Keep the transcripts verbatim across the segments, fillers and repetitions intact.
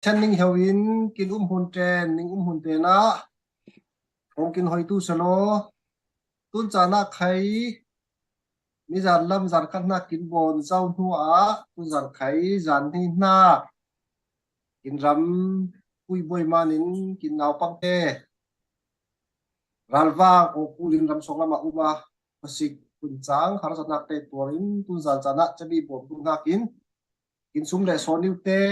Pathian ning heuin kin um hun ten, ning um hun tenah hong kin hoitu selaw. Tun caan ah khai, mizan lam zan khat hnak kin bawn zau hnu ah, tun zan khai, zan hnih hnak kin ram pui buai manin kin naupangte ralvang awkul in ram sawng lamah um a, khawsik kuncang harsatnak te tuar in tun zan caan ah cami bawmtu hnakin kin sum le sawn niute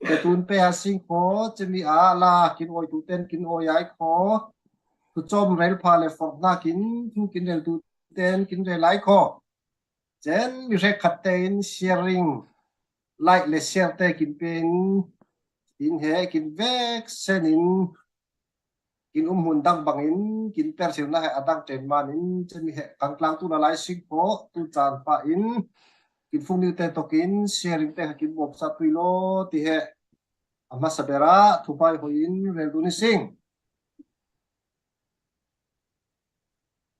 te tun pe a sing khaw, cami ah la kin awitu ten kin awi ai khaw, thucawm rel pha le forh hnakin thu kin reltu ten kin rel ai khaw. Cen mi hrekkhat tein sharing, like le share te kin pen, in he kin vek sen in kin um hun dang bangin kin per siu na he a dang ten manin cemi he kang tlang tu na lai sing ko tu caan pa in kin fung niu te tokin sharing te kin bawm sa tui lo ti he a hmasa bera thupai hoi in rel tu ni sing.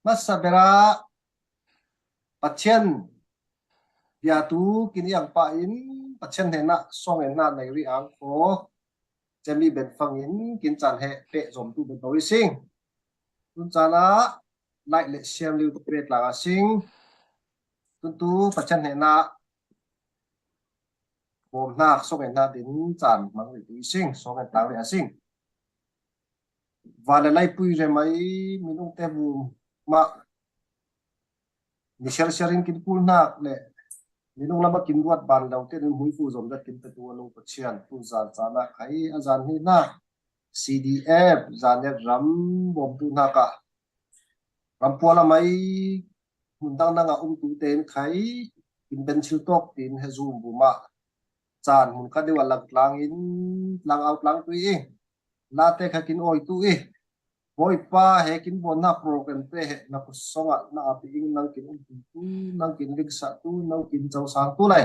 Hmasa bera Pathian bia tu kin iang pa in Pathian hnenah song en hna nei ri ang ko. Cemi ben fangin kin caan he peh zom tu ben bo i sing. Tun caan ah like le share liu tu pe tlang a sing. Tun tu Pathian hnenah bawm hnak song en hna din caan hmang ri tu i sing. Song en tlang ri a sing. Van le laipui remai minung te bu mah ni siarsiar in kin kul hnak le minung lam a kin ruat ban lo te in hmuifu zom zat kin petu a lo Pathian tu zan caan ah khai a zan hnih hnak C D F zan et ram bawmtu hnak ah rampual a mai hmun dangdang ah umtu tein khai kin ben chil tawk tiin he zum bu mah caan hmun khat deuh ah lang tlang in tlang au tlang tui i late kha kin awi tu i Bawipa he kin bawn hna program te he na kut song ah na api ing nang kin um tu nang kin lingsah tu nang kin cosang tu lai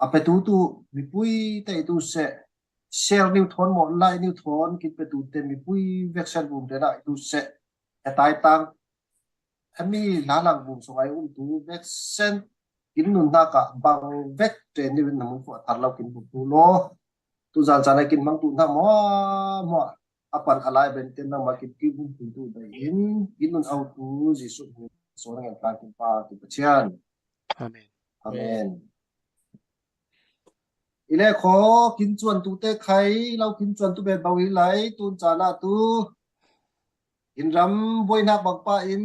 a petu tu mipui te i tu seh share niu thawn maw lai niu thawn kin petu te mipui vek sen bum te na i tu seh he tai tang hemi hla lang bum sung ai um tu vek sen kin nun hna ka bang vek te niu in na mun fu a thar lo kin bum tu lo tu zan zan ai kin mang tu hna maw maw a pan a lai ben te nang ma kin ki bum tu tu dai in kin nun au tu Jesuh hmin so na ngan tang kin pa kin Pathian. Amen. Amen. I le khaw kin cuan tu te khai lo kin cuan tu ben bau i lai tun caan ah tu kin ram buai hnak bang pa in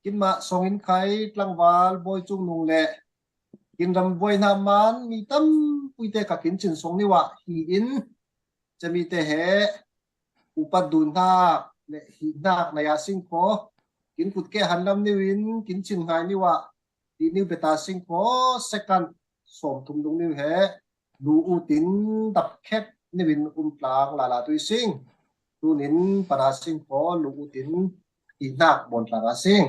kin mah song in khai tlangval bawi cung nung le kin ram buai hnak man mi tampi te ka kin chin song niu ah hi in cemi te he upat dun hnak le hi hnak na ya sing kho kin kut ke han lam niu in kin chin ngai niu ah ti niu beta sing kho second sawm thum dung niu he lu utin dap khet niu in um tlang lala tui sing. Tunin pana sing kho lu utin i hnak bawn tlang a sing.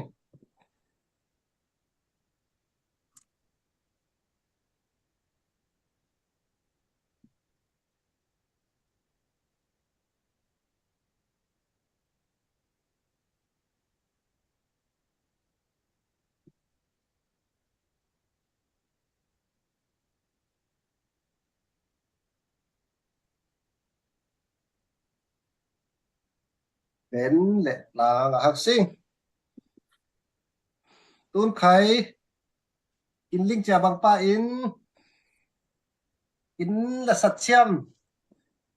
Ben le tlang a hak sing. Tun khai in ling cia bang pa in in la sat siam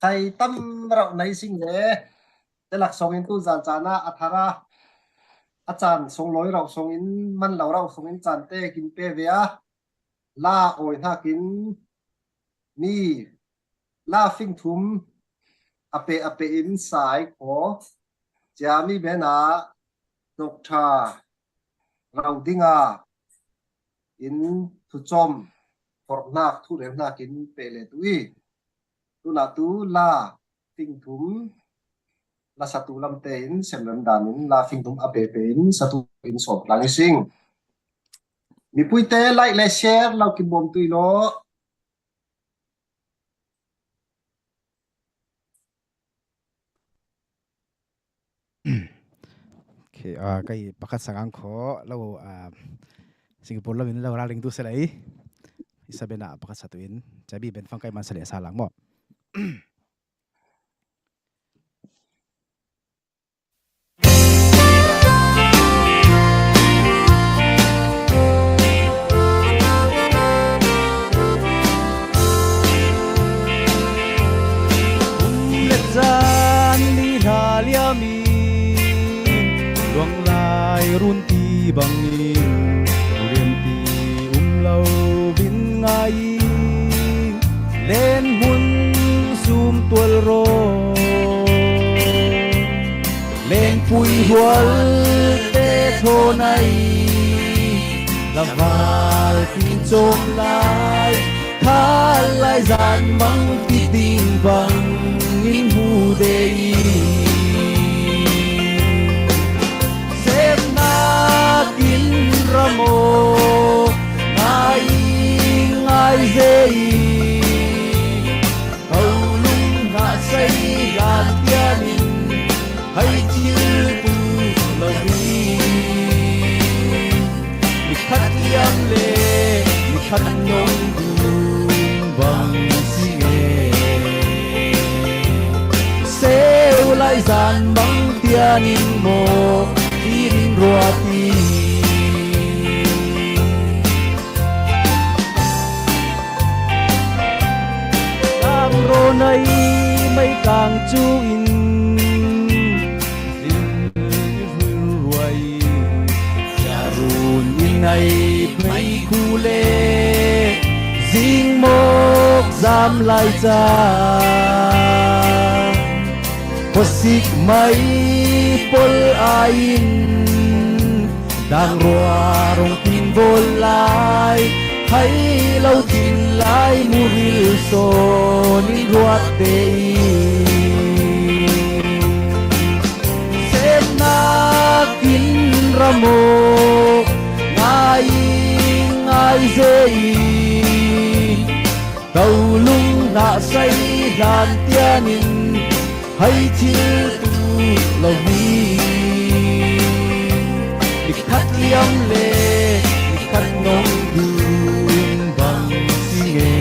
khai tam rauh nai sing le te lak song in tu zan caan ah a thar a a caan song lawi rauh song in man lo rauh song in caan te kin pe ve a la awi hnakin mi la fing thum a pe a pe in sai kho cia mi ben ah doctor rau ding a in thucawm forhnak thu rem hnakin pe le tu i tunah tu la fing thum la satu lam tein semrem dan in la fing thum a pe pe in satu in sawm tlang i sing. Mipui te like le share lo kin bawm tui law. Okay, ah, kai pakhat sang ang kho lo, ah, Singapore lam in lo ra ling tu se lai. Isabena pakhat satu in, cabi ben fangkai man sale salang mo. Zan ni hla liamin luanglai runti bangin remti um lo vin ngai. Len hmun sum tual ro lengpui hual te tho nai. Laval tin chom lai khat lai zan mang ti ding bang in mu de i. Sepna kin ramo ngai ngai ze i. Tolung na sei lan tianin hai thil tu lo hi. Ni khat liam le ni khat nong dun bang si nge. Seu lai zan bang tianin mo in ruati. Tang ro nai mai kang chu in zin i hril ruai. Yarun in ai mai khu le zing mok zam lai cha. Khosik mai pol a in dang rua rong tin bol lai hai lo tin lai muril son in ruat te i. Sepna kin ramo ngai ngai ze i. Tolung na sei lan tianin hai thil tu lo hi. Ni khat liam le ni khat nong dun bang si nge.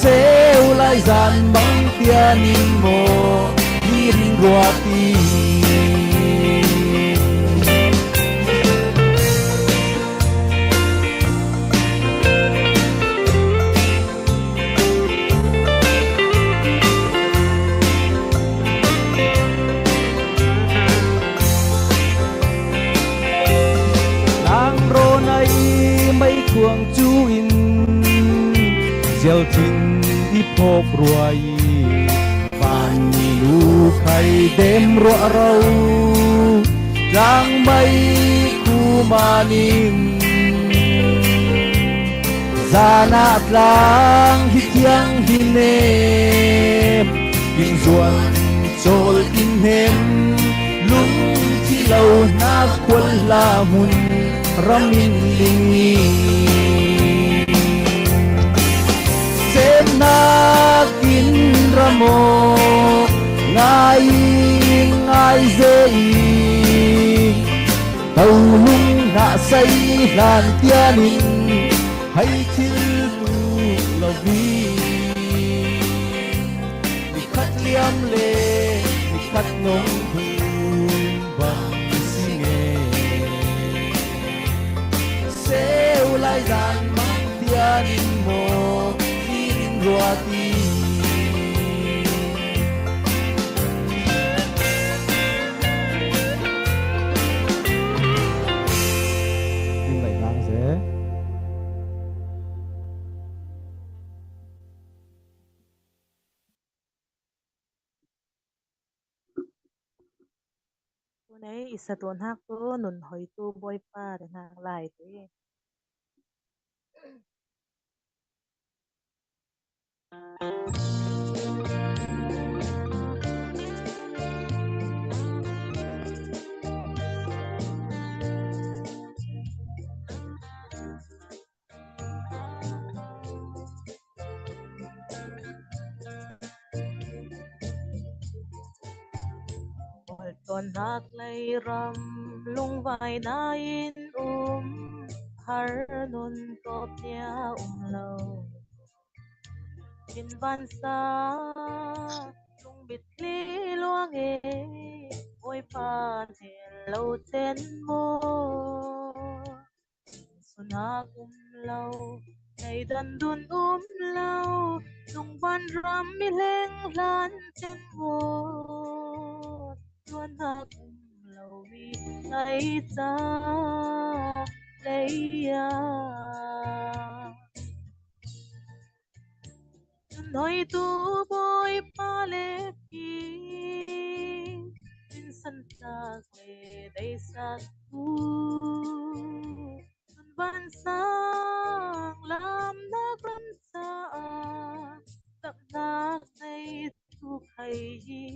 Seu lai zan bang tianin mo in ruati. Lang ro nai mai khuang chu in zial thin i phok ruai. Van ni lu khai dem ruah ro tlang mai khu manin. Zana tlang hi thiang hi nem in zuan chawl in nem lung thi lo na khual la hmun ramin ling i. Sepna kin ramo ngai ngai ze i. Tolung na sei lan tianin hai thil tu lo vi. Ni khat liam le ni khat nong dun bang si nge. Seu lai zan mang tianin mo in ruati. Kin lai nang se. Tunei i satu hnak tu nun hoitu Bawipa te hnak lai te. Ton hnak lei ram lungvai na in um. Har nun tawp nia um lo, min vansa lungmitli luang e, Bawipa hnen lo ten maw. Sunak um lo, nei dan dun um lo, lungvan ram mi leng hlan ten maw. Tuanak um lo mi ngaita leia. Nunhoitu Bawipa le King, min santak le deihsaktu, vansa lam nak ram sa a, tapnak neitu khai hi.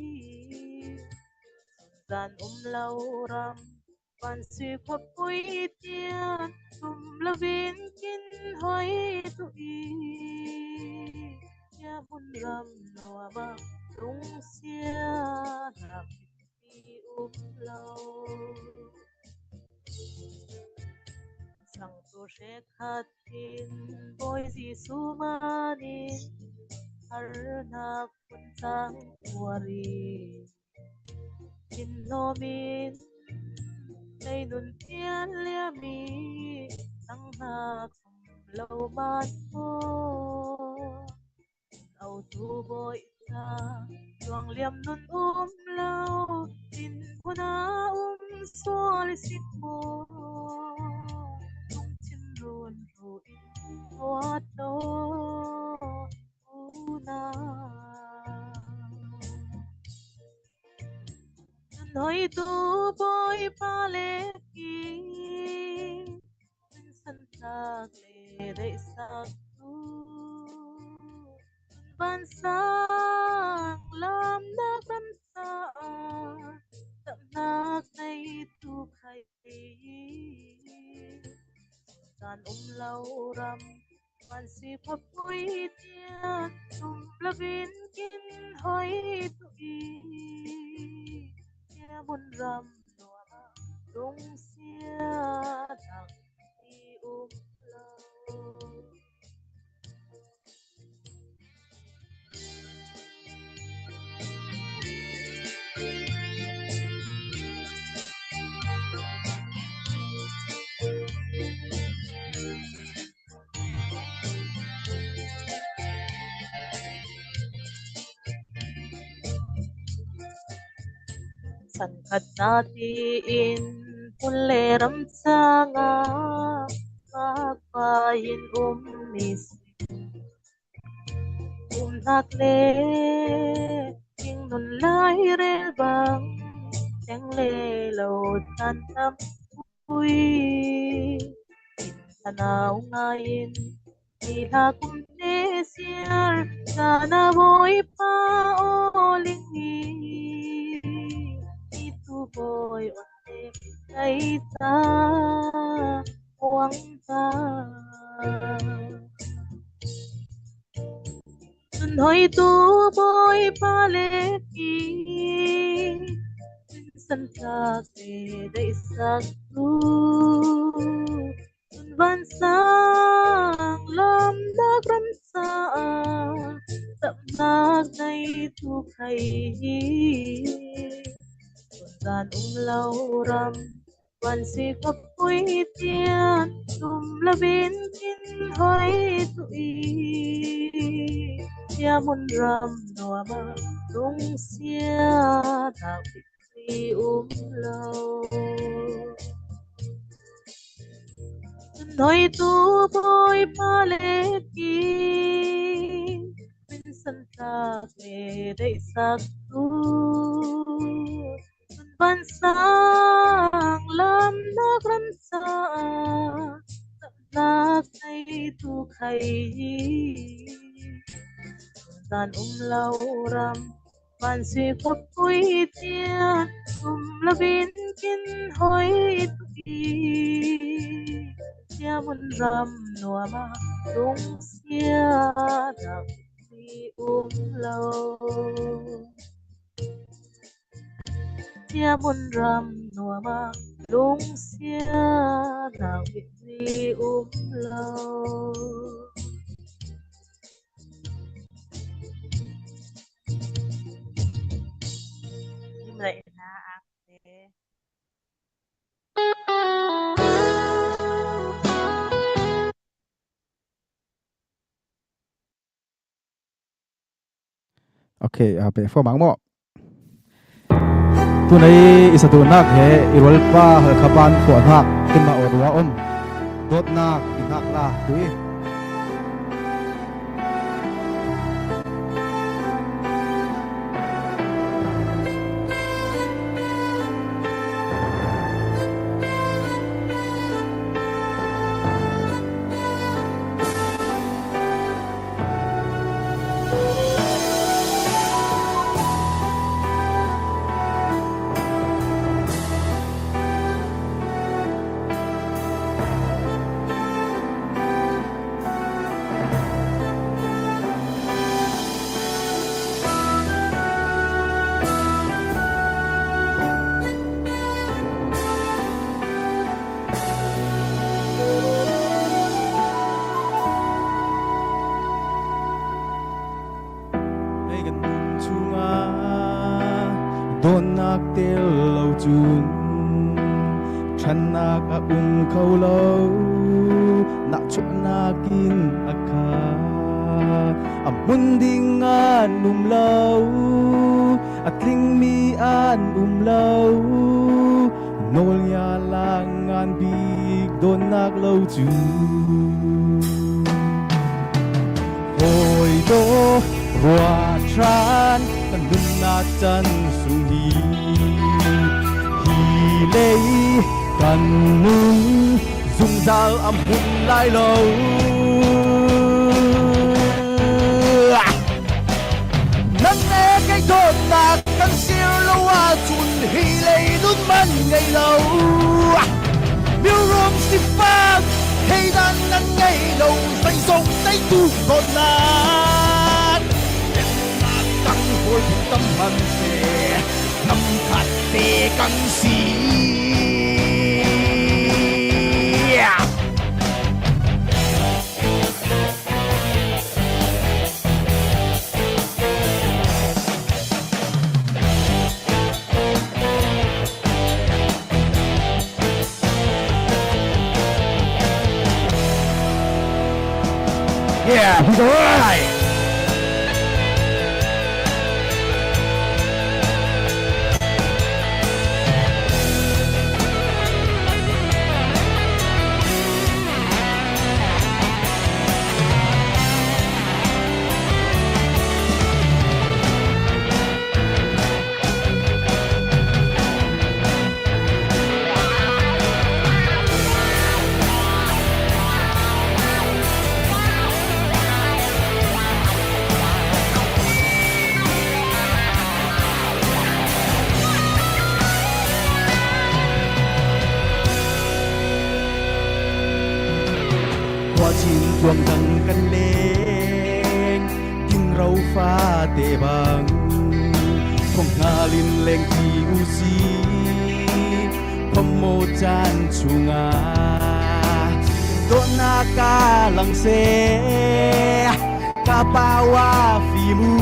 Zan um lo ram, van sui khawpui tiang, tum lovin kin hoi tu i. Sia mun ram nuama, lungsia nak ti um lo. Sangtu hre khat in Bawi Jesu manin, harnak hun sang kuari. Kin lawmin, nei nun pian liami, nang nak lo man maw. Autu Bawi ta, tuang liam nun um lo, tin puna um sual sik maw. Lungchim run ru in, wat lo, una. Nunhoitu Bawipa le King, min santak le deihsaktu, vansa lam nak ram sa a, tapnak neitu khai hi. Zan um lo ram, van sui khawpui tiang, tum lovin kin hoi tu i. Sia mun ram nuama, lungsia nak ti um lo. San khatna tiin hun le ram sanga, ngakpa in um mi si. Umnak le king nun lai rel bang, teng le lo tan tam ui. Tanau ngain, ni hla kum te siar, kana Bawipa aw ling i. Ni tu Bawi aw te, kai ta uang ta. Nunhoitu Bawipa le King, min santak le deihsaktu, vansa lam nak ram sa a, tapnak neitu khai hi. Zan um lo ram, van sui khawpui tiang, tum lovin kin hoi tu i. Sia mun ram nuama, lungsia nak ti um lo. Nunhoitu Bawipa le King, min santak le deihsaktu, vansa lam nak ram sa a, tapnak neitu khai hi. Zan um lo ram, van sui khawpui tiang, tum lovin kin hoi tu i. Sia mun ram nuama, lungsia nak ti um lo. Sia mun ram nuama, lungsia nak ti i um lo. Lim le na ang te. Ok, a pe fo mang mo. Tunei i sa tu nak he i rual pa hal kha pan ko nak tin ma o rua om. Dot nak i nak la tu i. Hei kan nun chunga dawnnak tel lo cun ṭhannak a um kho lo, nahchuahnak in a khat. A hmun ding an um lo, a tlingmi an um lo, nawlngia lak ngan bik dawnnak lo cu. Hawi daw ruah ṭhan kan nunnak can sung hi. Hi lei kan nun zungzal a hmun lai lo. Nang le kei dawnnak kan sir lo ahcun hi lei nun man ngei lo. Mirum sifak theidan nan ngei lo, zeizong teitu dawnnak. Lennak tang hawl tuk tam hman seh, hnam khat te kan si. Yeah, he's all right. Khuachin tuang dang kan leng, King Ro fate bang, khuang hngal in leng ti u si. Khuamaw caan chungah dawtnak ka lang seh, ka pau a fim u.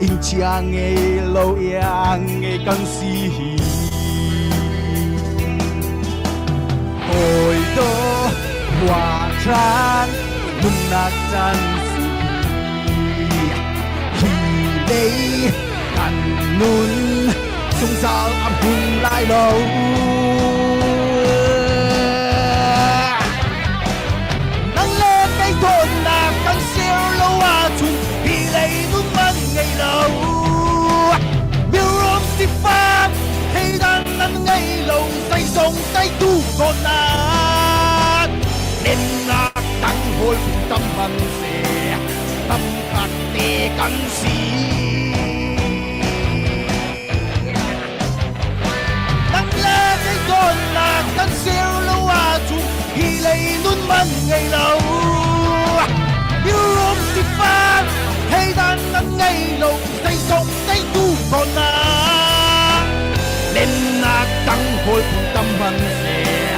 Inn chia ngei lo iang ngei kan si hi. Hawi daw ruah ṭhan nunnak can si hi. Hi lei kan nun zungzal a hmun lai lo. Nang le kei dawnnak kan sir lo ahcun hi lei nun man ngei lo. Mirum sifak theidan nan ngei lo, zeizong teitu dawnnak. Lennak tang hawl tuk tam hman seh, tam khat te kan si. Nang le kei dawnnak kan sir lo ahcun hi lei nun man ngei lo. Mirum sifak theidan nan ngei lo, zeizong teitu dawnnak. Lennak tang hawl tuk tam hman seh,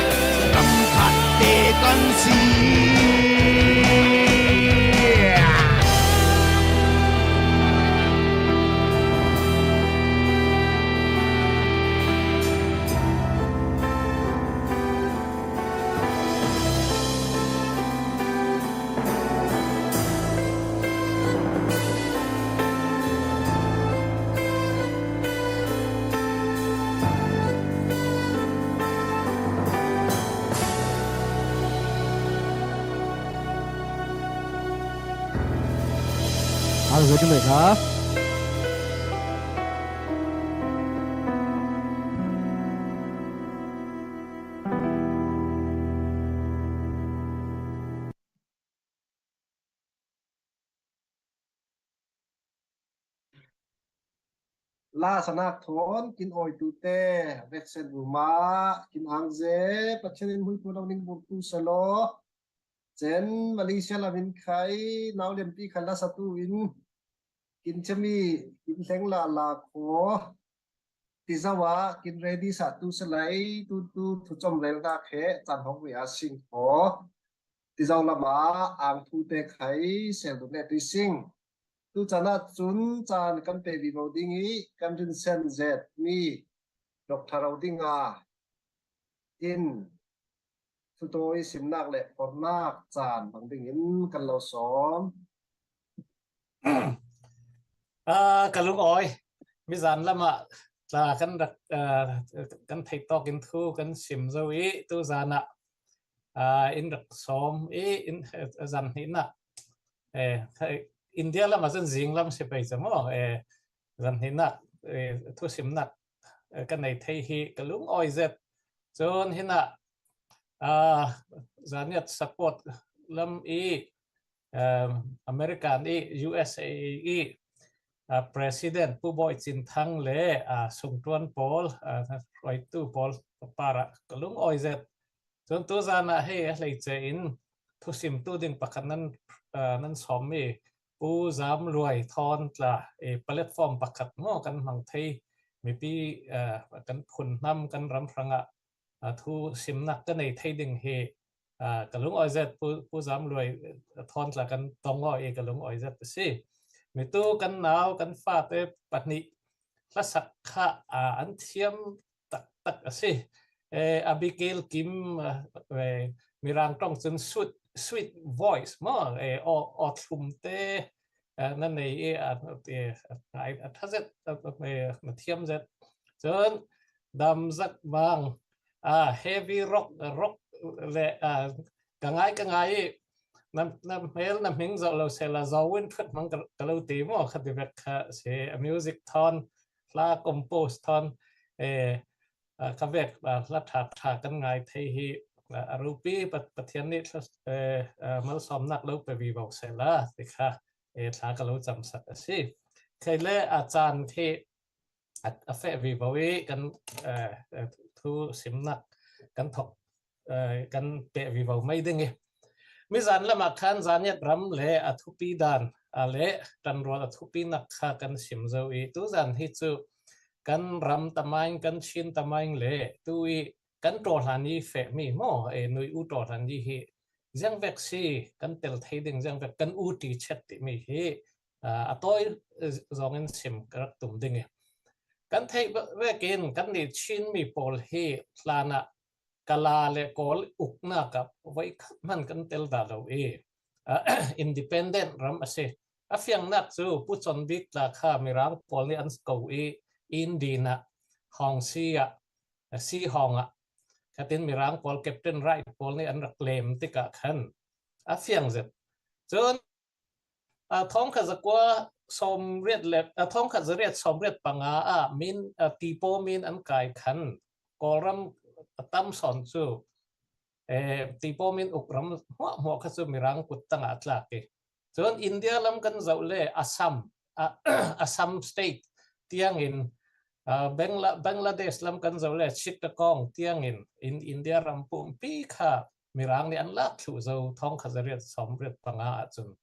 tam kha Ang zo tu mai ka. La sanak thawn kin awitute veksen uma kin angze Pathian in hmuitu lo ning burtu selo. Cen Malaysia lamin khai nau lempi khan la satu in kin chemi kin hleng la la kho. Tizawa kin ready sa tu salai tu tu thu chom rel na khe chan hong ria sing kho. Tizau lama ang thu te khai sel du ne tui sing. Tu chana chun chan kan pe vivo ding i kan rin sen zet mi Doctor Rau ding a in thutoi simnak le pornak chan bang dingin kan lo sawm. Ah, ka lungawi, mizan lama tla kan rak, ah, kan theih tawk in thu kan sim zo i tu zana, ah, in rak sawm i in, eh, zan hnihnak, eh, India lama zan zing lam si pei camo, eh, zan hnihnak, eh, thu simnak, eh, kan nei thei hi ka lungawi zet. Cun hina, ah, zaniat support lam i, um, American i, U S A i, ah, President Pu Bawi Cin Thang le, ah, sungtuan pawl, ah, hruaitu pawl para ka lungawi zet. Cun tu zana hei a hleice in thusimtu ding pakhat nan, ah, nan sawmmi Pu Zam Luai thawn tla, eh, platform pakhat maw kan hmang thei mipi, ah, kan phun hnam kan ram hrangah, ah, thu simnak ka nei thei ding hi, ah, ka lungawi zet Pu, Pu Zam Luai, eh, thawn tla kan tong aw i ka lungawi zet a si. Mitu kan nau kan fate pahnih hlasak kha, ah, an thiam taktak a si. Eh, Abigail Kim, ah, eh, Mirang tong cun sweet, sweet voice maw, eh, aw, aw thlum te, eh, na nei i a, eh, a, a thazet, a, a, a thiam zet. Cun Dam Zak Bang, ah, heavy rock, rock le, ah, ka ngai, ka ngai i na, na hmel na hming zoh lo sela zo in phut hmang ka, ka lo ti maw kha ti vek kha si, a music thawn, hla compose thawn, eh, ah, ka vek, ah, hla ṭha ṭha kan ngai thei hi, ah, a rupi Pat-, Pathian nih thla, eh, ah, malsawmnak lo pe vivo sela ti kha, eh, thla ka lo camsak a si. Kei le a caan khi a, a feh vivo i kan, eh, eh, thu simnak kan thok, eh, kan peh vivo mai ding i. Mizan lamah khan Zaniat ram le a thupi dan, ah, le ṭanrual a thupinak kha kan sim zo i, tu zan hi cu kan ram tamaing, kan Chin tamaing le tu i kan ṭawhlan i fehmi maw, eh, nui u ṭawhlan i hi ziangvek si kan tel thei ding, ziangvek kan u ṭi chet timi hi, ah, a tawi, eh, zawngin sim ka rak tum ding i. Kan theih ve-, vekin kannih Chinmi pawl hi hlanah Kala le Kawl uknak ah voikhat hman kan tel dah lo i, ah, independent ram a si. A fiangnak cu Pu Con Bik tla kha Mirang pawl nih an ko i, Indin ah, Hong Si ah, a si hong ah, khatin Mirang pawl Captain Wright pawl nih an rak lem tikah khan a fiang zet. Cun, ah, thawngkhat zakua sawmriat le, ah, thawngkhat zariat sawmriat panga ah min, ah, Tipo min an kai khan Kawlram a tam sawn cu, eh, Tipo min ukram hmuahhmuah kha cu Mirang kut tangah a tlak i. Cun India lam kan zoh le Assam, ah, Assam State tiangin, ah, Bangla-, Bangladesh lam kan zoh le Chittagong tiangin in India ram pumpi kha Mirang nih an lak thluh zo thawngkhat zariat sawmriat panga ahcun.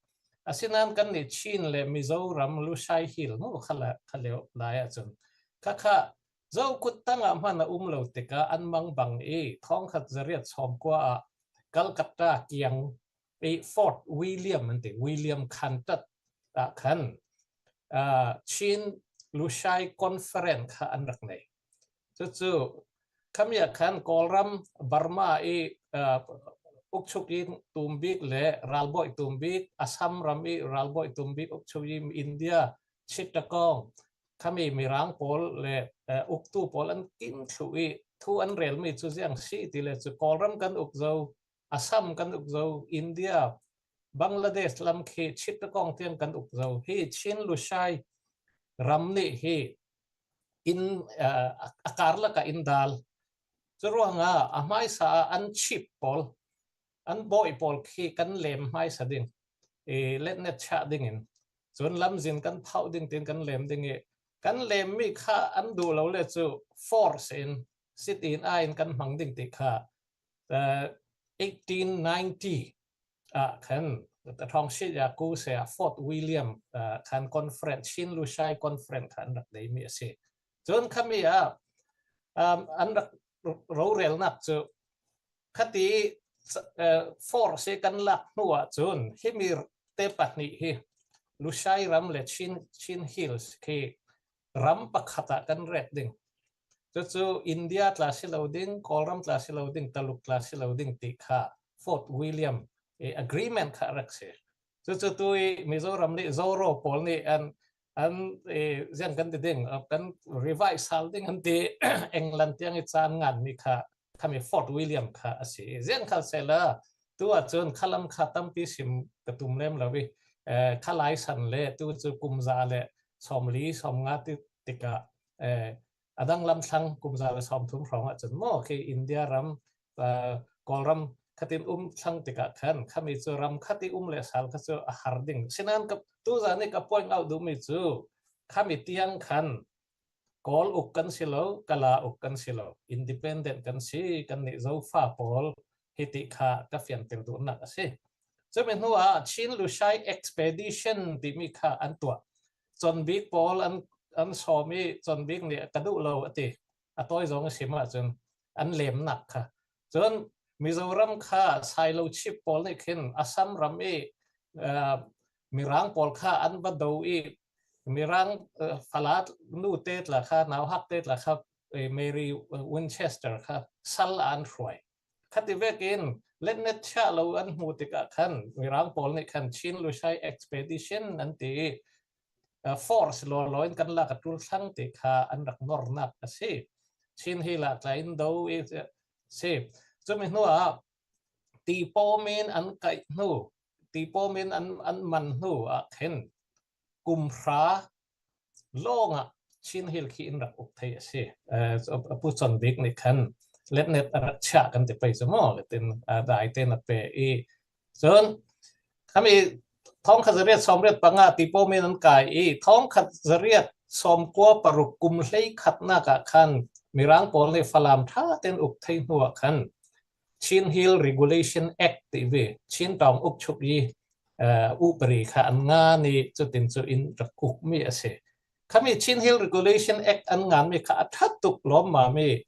Asinain kannih Chin le Mizoram Lushai Hill mu kha la-, kha lio lai ahcun. Kha kha zo kut tangah hman a um lo tikah an mangbang i thawngkhat zariat sawmkua ah Calcutta kiang i Fort William an ti, William Khantat ah khan, ah, Chin Lushai Conference kha an rak nei. Cucu khami ah khan Kawlram Burma i, ah, ukchuk i tumbik le ralbawi tumbik, Assam ram i ralbawi tumbik ukchuk i India, Chittagong, khami Mirang pawl le, eh, uktu pawl an kim thluh i thu an relmi cu ziang si ti le cu Kawlram kan uk zo, Assam kan uk zo, India, Bangladesh lam khi Chittagong tiang kan uk zo. Hi Chin Lushai ram nih hi in, a, a karlak ah in dal. Curuangah a hmaisa ah an chief pawl, an bawi pawl khi kan lem hmaisa ding, i letnet chah dingin, cun lamzin kan phauh ding tin kan lem ding i, kan lem mi kha an duh lo le cu force in, sit in a in kan hmang ding ti kha, uh, eighteen ninety ah khan, thawngsit ya ku se ah Fort William, uh, khan conference, Chin Lushai conference khan rak dei mi a si. Cun khami ah, um, an rak rorelnak cu khati, eh, force hi kan lak hnu ah cun himi te pahnih hi Lushai ram le Chin, Chin Hills khi ram pakhat ah kan ret ding. Cucu India tla si lo ding, Kawlram tla si lo ding, Taluk tla si lo ding ti kha Fort William, eh, agreement kha rak si. Cucu tu i Mizoram nih Zoro pawl nih an, an, eh, ziang kan ti ding, kan revise sal ding an ti, England tiang i caan ngan mi kha, khami Fort William kha a si. Ziang khal sehla, tu ahcun khalam kha tampi sim ka tum lem lo i, eh, khalai san le tu cu kum za le sawmli, sawmnga ti, tikah, eh, a dang lam thlang kum za le sawmthum hrawng ahcun maw khi India ram, uh, Kawlram khatin um thlang tikah khan khami cu ram khat i um le sal kha cu a har ding. Sinan ka, tu zan i ka point out duhmi cu khami tiang khan Kawl uk kan si lo, Kala uk kan si lo, independent kan si, kannih Zofa pawl hi ti kha ka fianter duhnak a si. Cumi hnu ah Chin Lushai Expedition timi kha an tuah. Chonbik pawl an, an sawm i Chonbik nih ka duh lo a ti. A tawi zong a sim ahcun an lemnak kha. Cun Mizoram kha Sailo chief pawl nih khin Assam ram i, uh, Mirang pawl kha an va do i Mirang, uh, fala nu te tla kha, nauhak te tla kha, eh, Mary, uh, Winchester kha sal an hruai. Khati vekin letnet chiah lo an hmuh tikah khan Mirang pawl nih khan Chin Lushai Expedition an ti i, uh, force lawlaw in kan lak a tul thlang ti kha an rak nornak a si. Chin Hill ah tla in do i, uh, si. Cumi hnu ah Tipaw min an kaih hnu, Tipaw min an, an man hnu ah khin kum hra lawngah Chin Hill khi in rak uk thei a si. Eh, a pu Chonbik nih khan letnet a rak chiah kan ti pei cu maw, letin, ah, dai te na pe i. Cun khami thawngkhat zariat sawmriat panga Tipaw min an kai i, thawngkhat zariat sawmkua paruk kum hleikhatnak ah khan Mirang pawl nih Falam ṭha tein uk thei hnu ah khan Chin Hill Regulation Act ti ve, Chin Tawng Uk Chuk Yi, eh, upadi kha an ngan i cutin cu in rak ukmi a si. Khami Chin Hill Regulation Act an nganmi kha a ṭhat tuk lawmmami,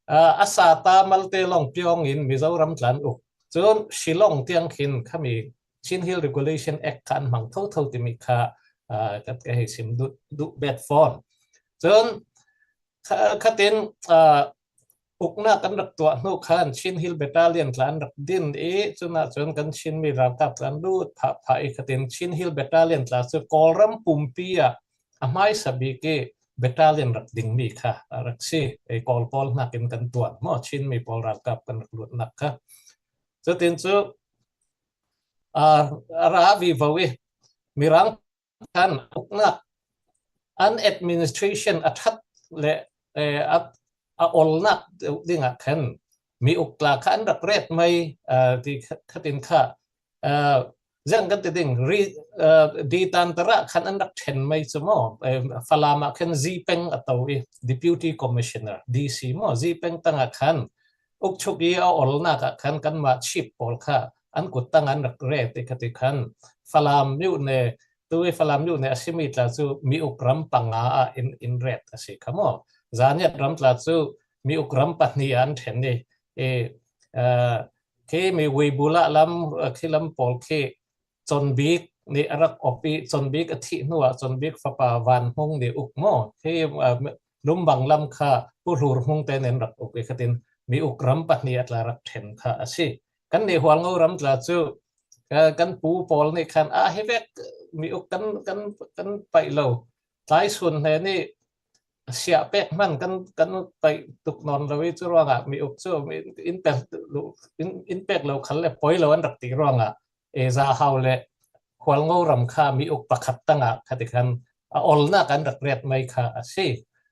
eh, a sata malte lawng piawng in Mizoram tla an uk. Cun Shillong tiang khin khami Chin Hill Regulation Act kha an hmang thotho timi kha, eh, ka, ka hei sim duh, duh bet fawn. Cun kha-, khatin, ah, uknak kan rak tuah hnu khan Chin Hill Battalion tla an rak din i, cunah cun kan Chinmi ralkap tla an lut phah phah i, khatin Chin Hill Battalion tla cu Kawlram pumpi ah a hmaisa bik i battalion rak dingmi kha a rak si. Ei Kawl pawl hnakin kan tuan maw, Chinmi pawl ralkap kan rak lutnak kha. Cutin cu, ah, a ra vivo i Mirang khan uknak an administration a ṭhat le, eh, a, a olnak dingah khan mi uk tla kha an rak ret mai, ah, ti kha-, khatin kha, ah, ziang kan ti ding, ri-, ah, ditan tarah khan an rak ṭhen mai cu maw, eh, Falam ah khan Zipeng a to i Deputy Commissioner, D C maw, Zipeng tangah khan Uk Chuk Yi a olnak ah khan kanmah chief pawl kha an kut tang an rak ret i kha ti khan Falam myone, tu i Falam myone a simi tla cu mi uk ram panga ah in, in ret a si kha maw. Zaniat ram tla cu mi uk ram pahnih ah an ṭhen i, i, aa, khi mi Weibula lam, aa, khi lam pawl khi Chonbik nih a rak op i, Chonbik a thih hnu ah Chonbik fapa Van Hmung nih uk maw. Khi, aa, Lumbang lam kha Pu Hlur Hmung te nih an rak uk i khatin mi uk ram pahnih a tla rak ṭhen kha a si. Kannih Hualngo ram tla cu, aa, kan pu pawl nih khan, ah, hi vek mi uk kan, kan, kan paih lo. Tlai Sun hne nih siah pek hman kan, kan paih tuk nawn lo i cu ruangah mi uk cu mi in pek lo, in, in pek lo khal le poi lo an rak ti ruangah e, Zahau le Hualngo ram kha mi uk pakhat tangah kha tikhan a olna kan rak riat mai kha a si.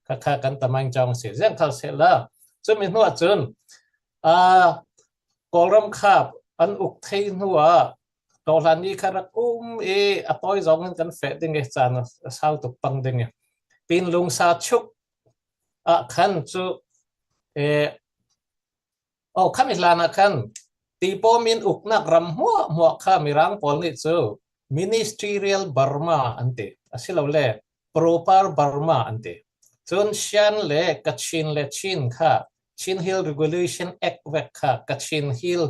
Kha kha kan tamang jong si. Ziang khal sehla, cumi hnuah cun, a, Kawlram kha an uk thei hnuah, Tawlani kha rak um i a tawi zongin kan feh ding i caan a sau tuk pang ding i. Pinlung Sa Chuk ah khan cu, e, oh, khami hlan ah khan Tipawm in uknak ram hmuahhmuah kha Mirang pawl nih cu Ministerial Burma an ti, asilole Proper Burma an ti. Cun Shan le Kachin le Chin kha Chin Hill Regulation Act vek kha Kachin Hill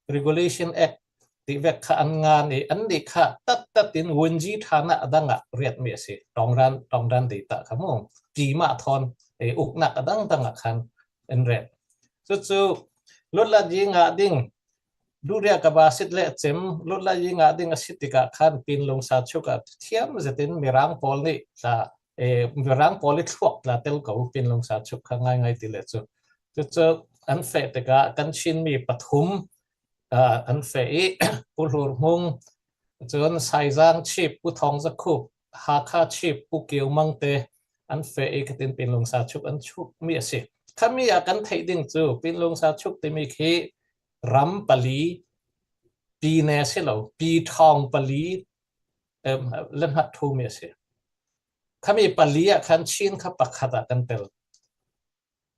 Regulation Act ti vek kha an ngan i annih kha tattat in wunji ṭhan ah a dang ah riatmi a si. Tawngran, tawngran dei tah kha mu. Pi mah thawn, e, uknak a dangdang ah khan an ret. Cucu lutlat yi ngah ding, duria ka ba sit le cem, lutlat yi ngah ding a si tikah khan Pinlung Sa Chuk ah thiam zetin Mirang pawl nih tla, e, Mirang pawl i thluak tla tel ko Pinlung Sa Chuk kha ngaingai ti le cu. Cucu an feh tikah kan Chinmi pathum, ah, an feh i Pu Hlur Hmung, cun Saizang Chip Pu Thawng Za Khup, Hakha Chip Pu Kio Mang te an feh i khatin Pinlung Sa Chuk an chukmi a si. Khami ah kan theih ding cu Pinlung Sa Chuk timi khi ram pali, pi ne si lo, pi thawng pali, em, lehmat thumi a si. Khami pali ah khan Chin kha pakhat ah kan tel.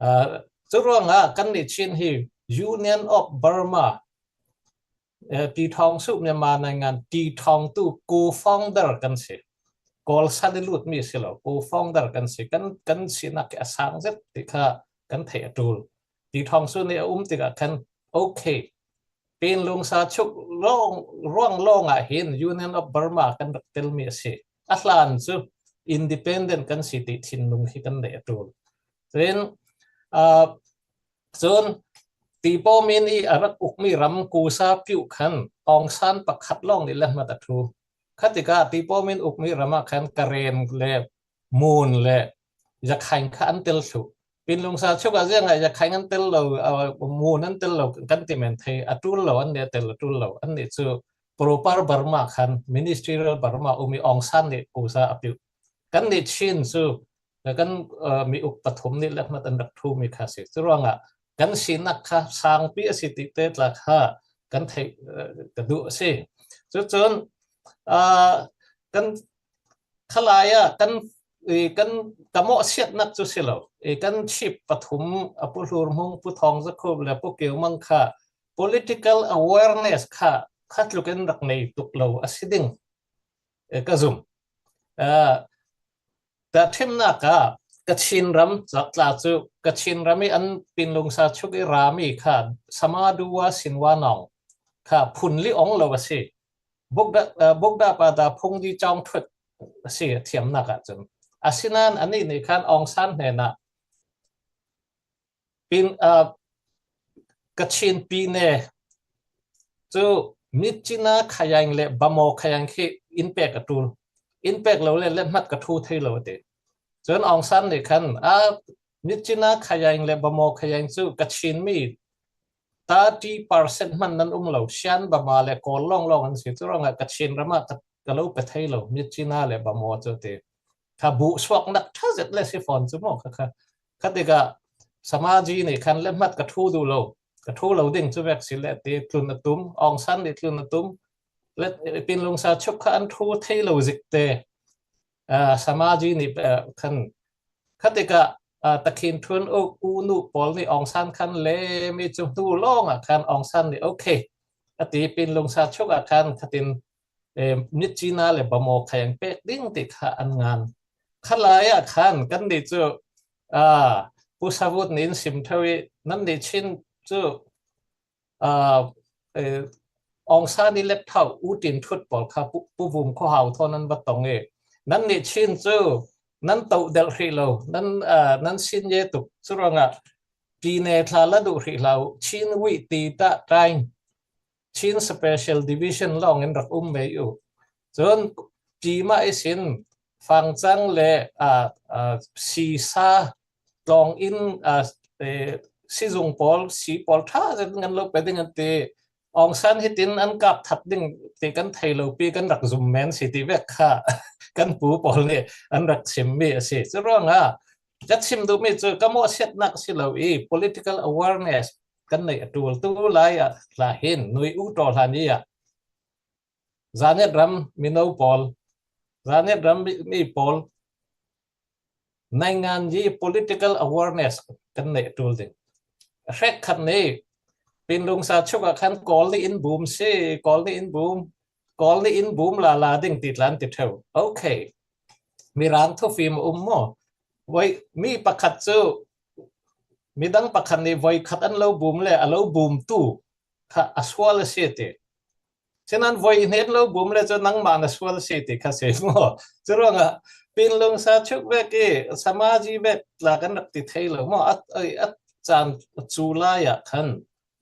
Aa, curuangah kannih Chin hi Union of Burma, eh, Pi Thawng Su Myanmar Naingan, Pi Thawng tu co-founder kan si. Kawl san i lutmi si lo, co-founder kan si. Kan, kan sinak khi a sang zet ti kha kan theih a ṭul. Pi Thawng Su nih a um tikah khan, okay, Pinlung Sa Chuk lawng, ruang lawngah hin Union of Burma kan rak telmi a si. A hlan cu independent kan si ti thinlung hi kan neih a ṭul. Cun, aa, cun Tipawm in i a rak ukmi ram kusa piuh khan Aung San pakhat lawng nih lehmat a ṭhu. Khatikah Tipawm in ukmi ram ah khan Karen le Mun le Yakhain kha an tel thluh. Pinlung Sa Chuk ah ziangah Yakhain an tel lo, aa, Mun an tel lo kan ti men thei, a ṭul lo, an nih a tel a ṭul lo. An nih cu proper Burma khan, ministerial Burma um i Aung San nih kusa a piuh. Kannih Chin cu kan, aa, mi uk pathum nih lehmat an rak ṭhumi kha si. Curuangah kan sinak kha sangpi a si ti te tla kha kan theih, aa, ka duh a si. Cucun, aa, kan khalai ah kan, i, kan ka mawhsiatnak cu si lo. I, kan chip pathum, a Pu Hlur Hmung, Pu Thawng Za Khup le Pu Kio Mang kha political awareness kha kha tluk in rak nei tuk lo a si ding, e, ka zum. Aa, tahṭhimnak ah Kachin ram tla cu Kachin ram i an Pinlung Sa Chuk i rami kha Samaduwa Sinwanong kha phun li ong lo a si. Bukda, aa, Bukda Pada Phungdi Cawng Thut a si a thiamnak ah cun. Asinain anih nih khan Aung San hnenah Pin, aa, Kachin pi ne cu Mitchina Khayang le Bamo Khayang khi in pek a ṭul. In pek lo le lehmat ka ṭhu thei lo a ti. Cun Aung San nih khan, aa, Mitchina Khayang le Bamo Khayang cu Kachin mi thirty percent hman nan um lo, Shan, Bama le Kawl lawnglawng an si. Curuangah Kachin ram ah ka, ka lo pe thei lo, Mitchina le Bamo cu ti. Kha buh suaknak ṭha zet le si fawn cu maw kha kha. Khatikah Samaji nih khan lehmat ka ṭhu duh lo, ka ṭhu lo ding cu vek si le ti tlun a tum, Aung San nih tlun a tum, le Pinlung Sa Chuk kha an ṭhu thei lo zik te, aa, Samaji nih, aa, khan khatikah, aa, takhin ṭhun uk u nu pawl nih Aung San khan le mi cu hnu lawngah khan Aung San nih okay a ti, Pinlung Sa Chuk ah khan khatin, eh, Mitchina le Bamo Khayang pek ding ti kha an ngan. Khalai ah khan kannih cu, aa, Pu Savut nih in sim ṭheu i, nannih Chin cu, aa, eh, Aung San i letthau U Tin Thut pawl kha Pu, Pu Vum Khua Hau thawn an va tong i, nannih Chin cu nan toh delh hrih lo, nan, aa, nan sin ye tuk. Curuangah pi ne thla la duh hrih hlah u, Chin Wih ti tah ṭain, Chin Special Division lawng in rak um mei u. Cun pi mah ihsin Fangcang le, aa, aa, Sisa tlawng in, aa, eh, sizung pawl, si pawl ṭha zet ngan lo pe ding an ti. Aung San hitin an kap that ding ti kan thei lo pi kan rak zum men si ti vek kha kan pu pawl nih an rak sim mi a si. Curuangah ka chim duh mi cu ka mawhsiatnak si lo i political awareness kan neih a ṭul tu lai ah tla hin nui u ṭawl hlan i ah Zanet ram mino pawl, Zanet ram mi, mi pawl naingan yi political awareness kan neih ṭul ding. Hrek khat nih Pinlung sa chuk ah khan Kawl nih in bum si, Kawl nih in bum, Kawl nih in bum lala ding ti tlan ti ṭheu. Okay. Mirang thufim a um maw? Voi, mi pakhat cu midang pakhat nih voi khat an lo bum le a lo bumtu kha a sual a si ti. Sinan voi hnen lo bum le cu nangmah na sual si ti kha si maw? Curuangah Pinlung sa chuk vek i samaji vek tla kan rak ti thei lo maw? A, a, a caan cu lai ah khan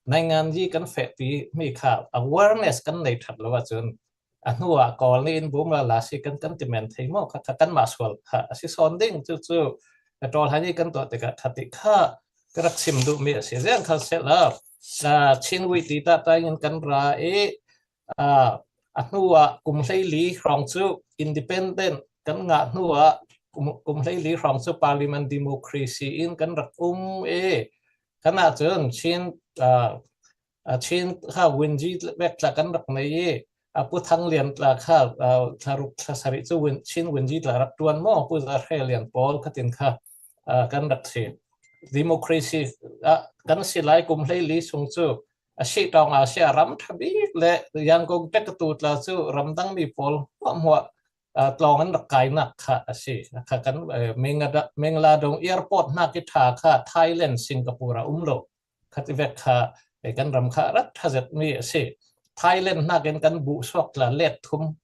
naingan yi kan fehpi mi kha awareness kan nei ṭhat lo ahcun a hnuah Kawl nih in bum lala si kan, kan ti men thei maw? Kha, kha kanmah sual kha a si sawn ding cu cu a ṭawl hlan i kan tuah tikah kha ti kha ka rak chim duh mi a si. Ziang kha sehla, ah, Chin Wei ti tahtai in kan ra i, ah, a hnuah kum hleili hrawng cu independent kan ngah hnuah kum, kum hleili hrawng cu parliament democracy in kan rak um i, kan ahcun Chin, ah, ah, Chin kha Wunji vek tla kan rak nei i, a Pu Thang Lian tla kha, ah, thla ruk thla sarih cu Wun, Chin Wunji tla rak ṭuan maw, Pu Za Hre Lian pawl khatin kha, ah, kan rak si. Democracy, ah, kan si lai kum hleili sung cu a si ṭawng a si a ram ṭha bik le Yangon tek tu tla cu ramdang mi pawl hmuahhmuah, ah, tlawng an rak kainak kha a si. Kha kan, eh, Mengada-, Mengladong airport hna ki ṭha kha Thailand, Singapore a um lo. Kha ti vek kha, eh, kan ram kha a rat ṭha zet mi a si. Thailand hnakin kan buh suak tla let thum,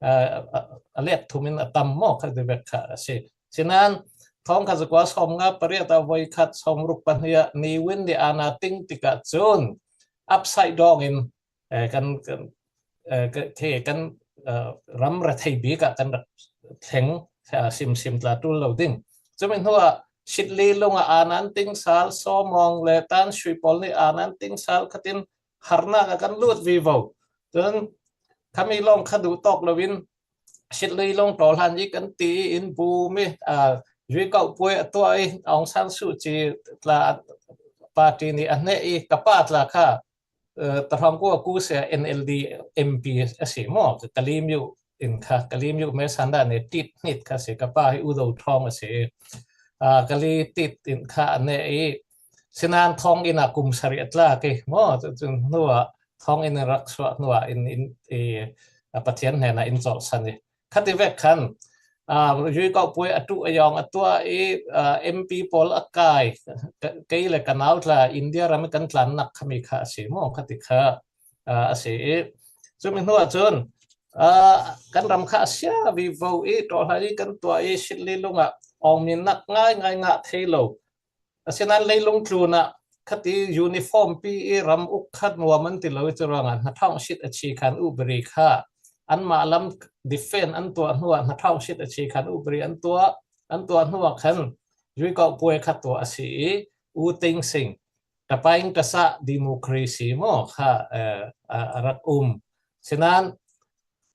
ah, a, a let thum in a tam maw kha ti vek kha a si. Sinan thawngkhat zakua sawmnga pariat ah voi khat sawmruk pahnih ah Ne Win nih aana ting tikah cun upside down in, eh, kan, kan, eh, ka, khi kan, eh, ram rethei bik ah kan rak thleng, eh, simsim tla ṭul lo ding. Cumi hnuah Shitli lung ah aana an ting sal, Sawmawng le Tan Shui pawl nih aana an ting sal khatin harnak ah kan lut vivo. Cun khami lawng kha duh tawk loin Shitli lung ṭawl hlan i kan ti i in bum i, aa, Yui Kauh Puai a tuah i Aung San Suu Kyi tla party nih a hneh i ka pa tla kha, eh, tahrawng kua ku sia N L D M P a si maw? Ka, Kalaymyo in kha, Kalaymyo me san dah ne tit hnit kha si, ka pa hi U Do Thawng a si. Ah, Kali tit in kha a neh i, sinan thawng in a kum sarih a tlak i maw? Cu, cu hnuah thawng in rak suah hnuah in, in, i, a Pathian hnenah in colhsan i. Khati vek khan, ah, Yui Kauh Puai a ṭuh a yawng a tuah i, ah, M P pawl a kai, ka, kei le ka nau tla India ram i kan tlannak khami kha a si maw? Khati kha, ah, a si i. Cumi hnuah cun, ah, kan ram kha a sia vivo i, ṭawhlan i kan tuah i, Shitli lung ah awngminnak ngai ngai ngah thei lo. Asinan leilung tlun ah khati uniform pi i ram uk kha nuam an ti lo i, curuangah hnaṭhawng sit a chi khan upadi kha anmah lam defend an tuah hnuah hnaṭhawng sit a chi khan upadi an tuah, an tuah hnuah khan Yui Kauh Puai kha tuah a si i, U Thein Sein, tapaing tasah democracy maw kha, eh, a, a rak um. Sinan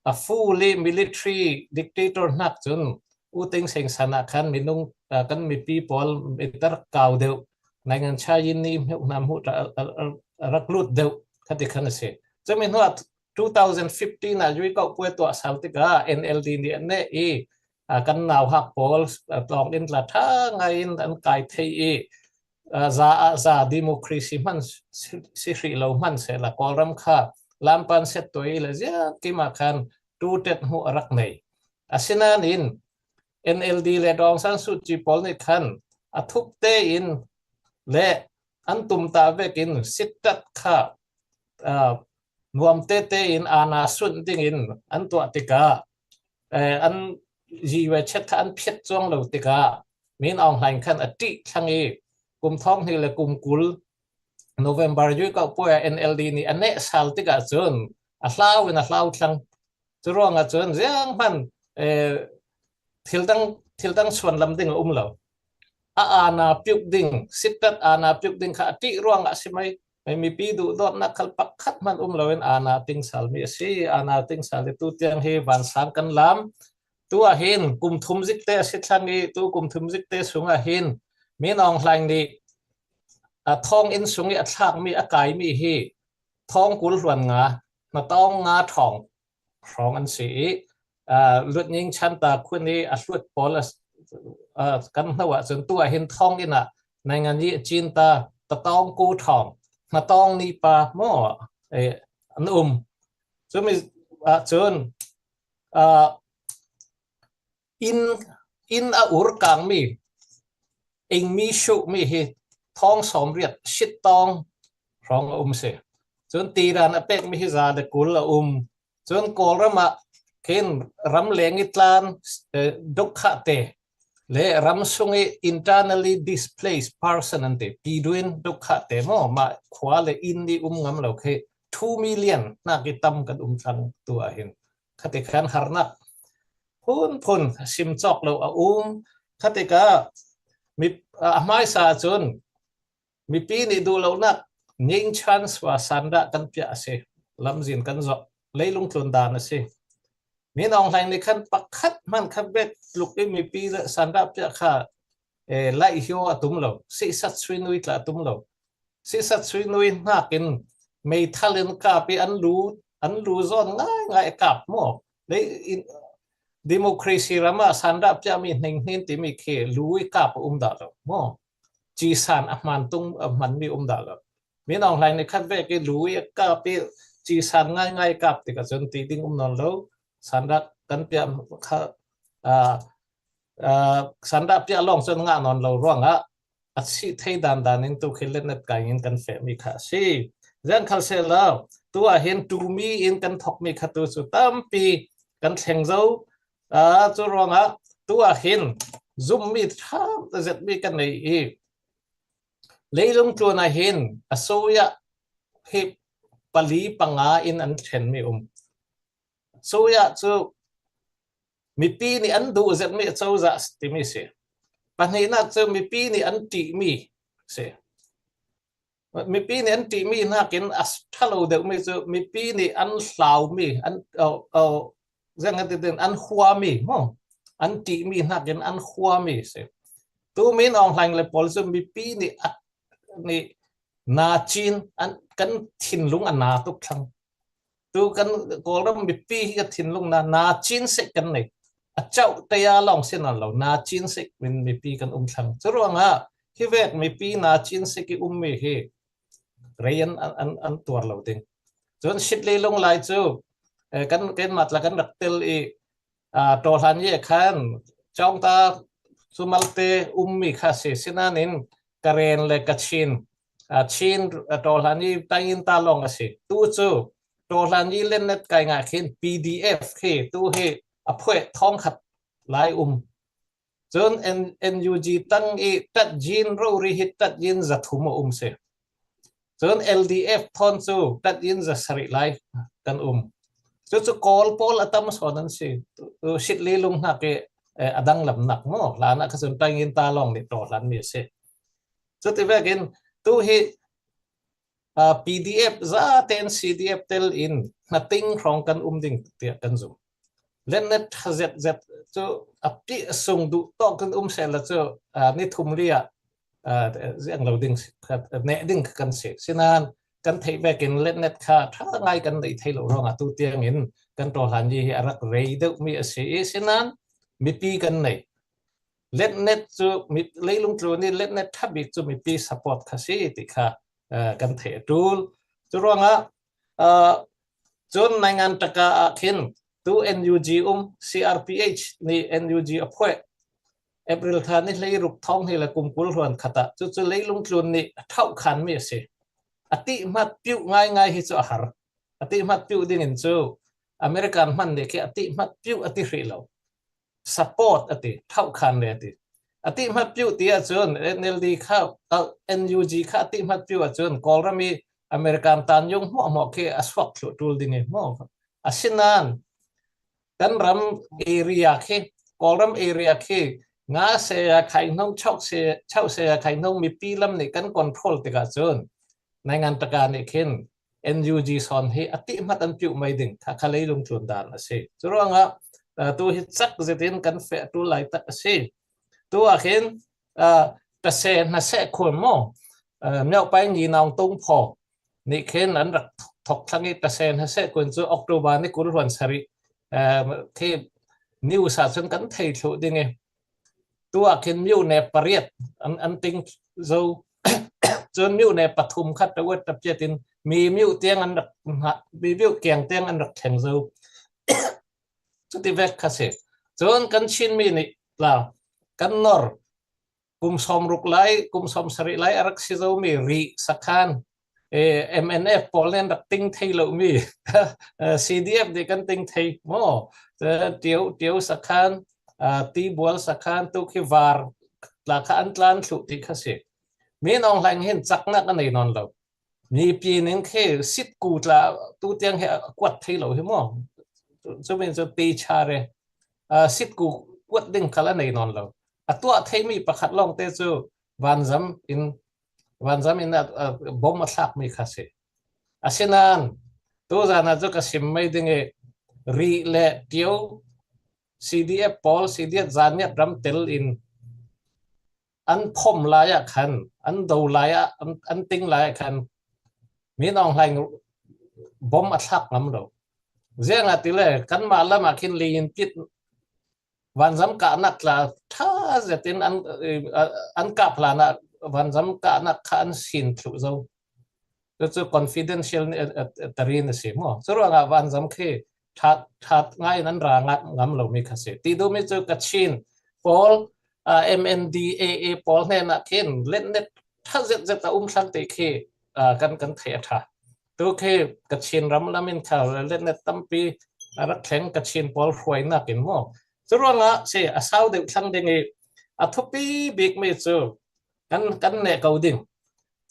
a fully military dictator hnak cun U Thein Sein san ah khan minung, ah, kan mipi pawl mitar kau deuh, naingan chayin ni hmuh hna hmuh ta, a, a, a, a rak lut deuh khati khan a si. Cumi hnuah two thousand fifteen ah Yui Kauh Puai tuah sal tikah N L D nih an neh i, ah, kan nauhak pawl, ah, tlawng in tla ṭha ngai in an kai thei i, ah, za ah za democracy hman si, si hrih lo hman sehla Kawlram kha lampan set tuai le ziakim ah khan tutet hmuh a rak nei. Asinain N L D le Daw Aung San Suu Kyi pawl nih khan a thup tein le an tumtah vekin sittat kha, ah, nuam tete in aana sunh dingin an tuah tikah, eh, an yi ve chet kha an phiat cuang lo tikah Min Aung Hlaing khan a ṭih thlang i kum thawng hnih le kum kul November Yui Kauh Puai ah N L D nih a neh sal tikah cun a hlau in a hlau thlang. Curuangah cun zianghman, eh, thil dang, thil dang suan lam ding a um lo. A aana piuk ding, sittat aana piuk ding kha a ṭih ruangah a si mai. Ei mipi duhdawtnak khal pakhat hman um loin aana tingsal mi a si. Aana tingsal i tu tiang hi vansang kan lam. Tu ahin kum thum zikte a si thlang i, tu kum thum zikte sungah hin Min Aung Hlaing nih a thawng inn sung i a thlakmi, a kaimi hi thawng kul hluan nga, hna tawng nga thawng hrawng an si i, aa, Lutnying Chanta khun i a hlut pawl a, aa, kan hno ahcun tu ahin thawng inn ah naingan i a cin ta, tatawng ku thawng, hna tawng ni pa maw, eh, an um. Cumi ahcun, aa, inn, inn a ur kangmi, ingmi shuhmi hi thawng sawmriat, sit tawng hrawng a um si. Cun tiran a pekmi hi za le kul a um. Cun Kawlram ah khin ram leng i tlan, eh, dukkhate le ram sung i internally displaced person an ti, piduin dukkhate maw, mah khua le inn i um ngam lo khi two million hnak i tam kan um thlang tu ahin. Khatikhan harnak phunphun sim cawk lo a um. Khatikah mi, a hmaisa cun mipi nih duh lonak ning chance wa sandah kan piah a si. Lamzin kan zoh, leilung tlun dan a si. Min Aung Hlaing nih khan pakhat hman kha bet tluk i mipi le sandah piah kha, eh, laih hio a tum lo, sihsat sui nui tla a tum lo. Sisat sui nui hnakin meithal in kap i an lu, an lu zawn ngaingai a kap maw? Lei in, democracy ram ah sandah piahmi hninghnin timi khi lu i kap a um dah lo maw? Cisan a hman tung, a hmanmi um dah lo. Min Aung Hlaing nih khat vek i lu i a kap i cisan ngaingai a kap tikah cun ti ding um nawn lo. Sandah kan piah kha, aa, aa, sandah piah lawng cun ngah nawn lo ruangah a si thei dandan in tu khi letnet kai in kan fehmi kha a si. Ziang khal sehla, tu ah hin ṭulmi in kan thokmi kha tu cu tampi kan thleng zo. Aa, cu ruangah tu ah hin zummi ṭha zetmi kan nei i, leilung tlun ah hin a soi ah hi pali panga in an thlenmi um. Soi ah cu mipi nih an duh zetmi a cozah timi si. Pahnihnak cu mipi nih an ṭihmi si. Mipi nih an ṭihmi hnakin a ṭha lo deuhmi cu mipi nih an hlaumi, an, oh, oh, ziang kan ti tin, an huami maw? An ṭihmi hnakin an huami si. Tu Min Aung Hlaing le pawl cu mipi nih a, nih na cin, an, kan thinlung a na tuk thlang. Tu kan Kawlram mipi hi ka thinlung na, na cin sek kan nei. A cauh taya lawng si nawn lo, na cin sek min mipi kan um thlang. Curuangah hi vek mipi na cin sek i ummi hi rei an, an, an, an tuar lo ding. Cun sit leilung lai cu, eh, kan, kan matla kan rak tel i, aa, Ṭawhlan i khan cawngta cu malte ummi kha a si. Sinain Karen le Kachin, aa, Chin, aa, Ṭawhlan i tangin ta lawng a si. Tu cu Ṭawhlan i letnet kai ngah khin P D F khi tu hi a phueh thawng khat lai um. Cun N-, N U G tang i ṭatyin rori hi ṭatyin zathum a um si. Cun L D F thawn cu ṭatyin zasarih lai kan um. Cucu Kawl pawl a tam sawn an si. Tu sit leilung hnak i, eh, a danglamnak maw? Hlan ah kha cun tangin ta lawng nih Ṭawhlan mi a si. Cuti vekin tu hi, aa, P D F zaten C D F tel in hnating hrawng kan um ding tiah kan zum. Letnet ṭha zetzet cu a pih a sung duh tawk kan um sehla cu, aa, ni thum li ah, aa, ziang lo ding si, neh ding kan si. Sinain kan theih vekin letnet kha ṭha ngai kan neih thei lo ruangah tu tiangin kan Ṭawhlan i hi a rak rei deuhmi a si i, sinain mipi kan nei. Letnet cu mi, leilung tlun i letnet ṭha bik cu mipi support kha si ti kha, aa, kan theih a ṭul. Curuangah, aa, cun naingan taka ah khin tu N U G um, C R P H nih N U G a phueh. April thla ni hleiruk thawng hnih le kum kul hluan khat ah cucu leilung tlun nih a thauhkhanmi a si. A tihmat piuh ngaingai hi cu a har. A tihmat piuh dingin cu American hman nih khi a tihmat piuh a ti hrih lo. Support a ti, thauhkhan le a ti. A tihmat piuh ti ahcun N L D kha, a, N U G kha a tihmat piuh ahcun Kawlram i American tanyung hmuahhmuah khi a suak thluh ṭul ding i hmu. Asinain kan ram area khi, Kawlram area khi nga seya khai hnong, chauh se, chauh seya khai hnong mipi lam nih kan control tikah cun naingan taka nih khin N U G sawn hi a tihmat an piuh mai ding kha, kha leilung tlun dan a si. Curuangah, ah, tu hi cak zetin kan feh tul laitak a si. Tu ah khin, ah, tase hnaseh khun maw, ah, miaupai ngi naung tung phaw nih khin an rak thok thlang i tase hnaseh khun cu October ni kul hluan sarih, ah, khi news ah cun kan thei thluh ding i, tu ah khin miuhne pariat an, an ting zo. Cun miuhne pathum khat tawet tapiat in mi miuh tiang an rak hna, mi miuh kiang tiang an rak thleng zo. Cuti vek kha si. Cun kan Chin mi nih la kan nor kum sawm ruk lai, kum sawm sarih lai a rak si zomi rih sakhan, eh, M N F pawl nen rak ting thei lomi, eh, C D F nih kan ting thei maw? Eh, Tio, Tio sakhan, ah, Tibual sakhan, tu khi var tla kha an tlan thluh ti kha si. Min Aung Hlaing hin caknak a nei nawn lo. Mipi ning khi sitku tla tu tiang hi a kuat thei lo hi maw? Cu min cu ti cha re, ah, sitku kuat ding khal a nei nawn lo. A tuah theimi pakhat lawngte cu vanzam in, vanzam in a, a, bom a thlakmi kha si. Asinain tu zan ah cu ka sim mai ding i, rih le Tio, C D F pawl, C D F Zanniat ram tel in an phom lai ah khan, an do lai ah, an, an ting lai ah khan Min Aung Hlaing bom a thlak ngam lo. Ziangahtile kanmah lam ah khin liin pit vanzam kahnak tla ṭha zetin an, eh, an kah hlan ah vanzam kahnak kha an sin thluh zo. Cucu confidential ni, eh, eh, tarin a si maw? Curuangah vanzam khi ṭha, ṭha ngai in an ra ngam, ngam lomi kha si. Ti duhmi cu Kachin pawl, ah, M N D A A pawl hnenah khin letnet ṭha zetzet a um thlang ti khi, ah, kan, kan theih a ṭha. Tu khi Kachin ram lam in kha letnet tampi a rak thleng Kachin pawl hruainak in maw? Curuangah si a sau deuh thlang ding i a thupi bikmi cu kan, kan neh ko ding.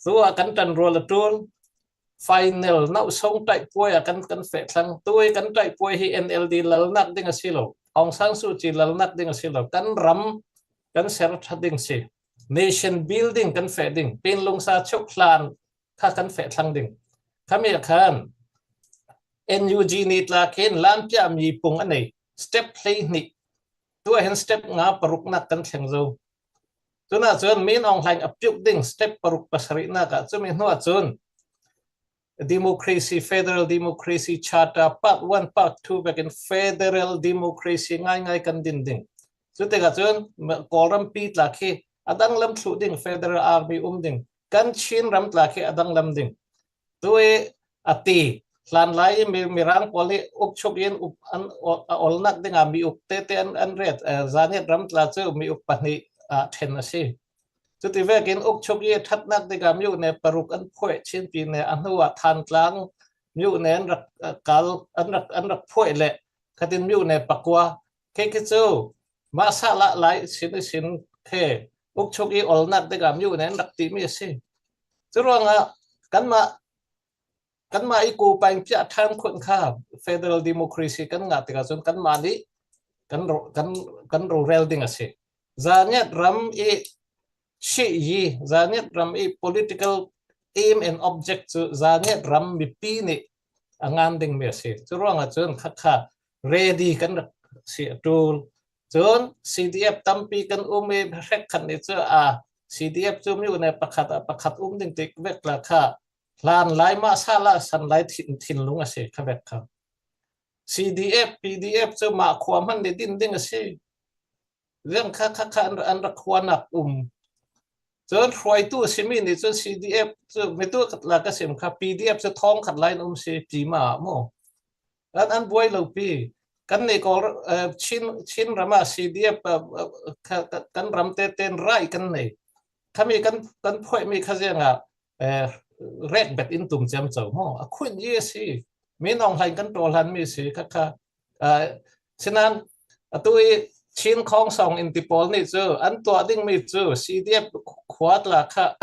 Cu ah kan ṭanrual a ṭul. Final nauhsong ṭaihpuai ah kan, kan feh thlang. Tu i kan ṭaihpuai hi N L D lalnak ding a si lo, Aung San Suu Kyi lalnak ding a si lo. Kan ram kan ser ṭha ding si. Nation building kan feh ding. Pinlungsa chuk hlan kha kan feh thlang ding. Khami ah khan N U G nih tla khin lampiah mi pung a nei. Step hleihnih. Tu ah hin step nga paruknak kan thleng zo. Cun ah cun Min Aung Hlaing a piuk ding step paruk pasarihnak ah cumi hnu ah cun democracy, federal democracy charter part one, part two vekin federal democracy ngaingai kan din ding. Cutikah cun Kawlrampi tla khi a danglam thluh ding, federal army um ding, kan Chin ram tla khi a danglam ding. Tu i a ti, hlanlai i mi, Mirang pawl nih ukchuk in up, an, a olnak dingah mi uk tete an, an ret, eh, Zanniat ram tla cu mi uk pahnih ah ṭhen a si. Cuti vekin ukchuk i ṭhatnak dingah miuhne paruk an phuaih, Chinpi ne a hnu ah Thantlang miuhne an rak, eh, kal, an rak, an rak phuaih le khatin miuhne pakua. Khi khi cu mah sah lah lai sin i sin khi ukchuk i olnak dingah miuhne an rak timi a si. Curuangah kanmah, kanmah i kupaing piah ṭhan khun kha federal democracy kan ngah tikah cun kanmah nih kan ro-, kan, kan rorel ding a si. Zanniat ram i si i, Zanniat ram i political aim and object cu Zanniat ram mipi nih a ngan dingmi a si. Curuangah cun khatkha ready kan rak si a ṭul. Cun C D F tampi kan um i hrekkhat nih cu a C D F cu miuhne pakhat ah pakhat um ding ti vek tla kha hlan lai mah sala san lai thin, thinlung a si kha vek kha. C D F, P D F cu mah khua hman nih din ding a si. Ziang kha, kha, kha an, an rak khuanak um. Cun hruaitu a simi nih cun C D F cu mitu khat la ka sim kha, P D F cu thawng khat lai an um si, pi mah maw? An, an buai lo pi. Kan nei ko, eh, Chin, Chin ram ah C D F, eh, eh, kha, kha, kan ram tete in raih kan nei. Khami kan, kan phuaihmi kha ziangah, eh, rek bet in tum ciamco maw? A khun i a si. Min Aung Hlaing kan ṭawhlanmi si kha kha. Ah, sinan atu i Chin Khawng Sawng in ti pawl nih cu an tuah dingmi cu C D F khua tla kha,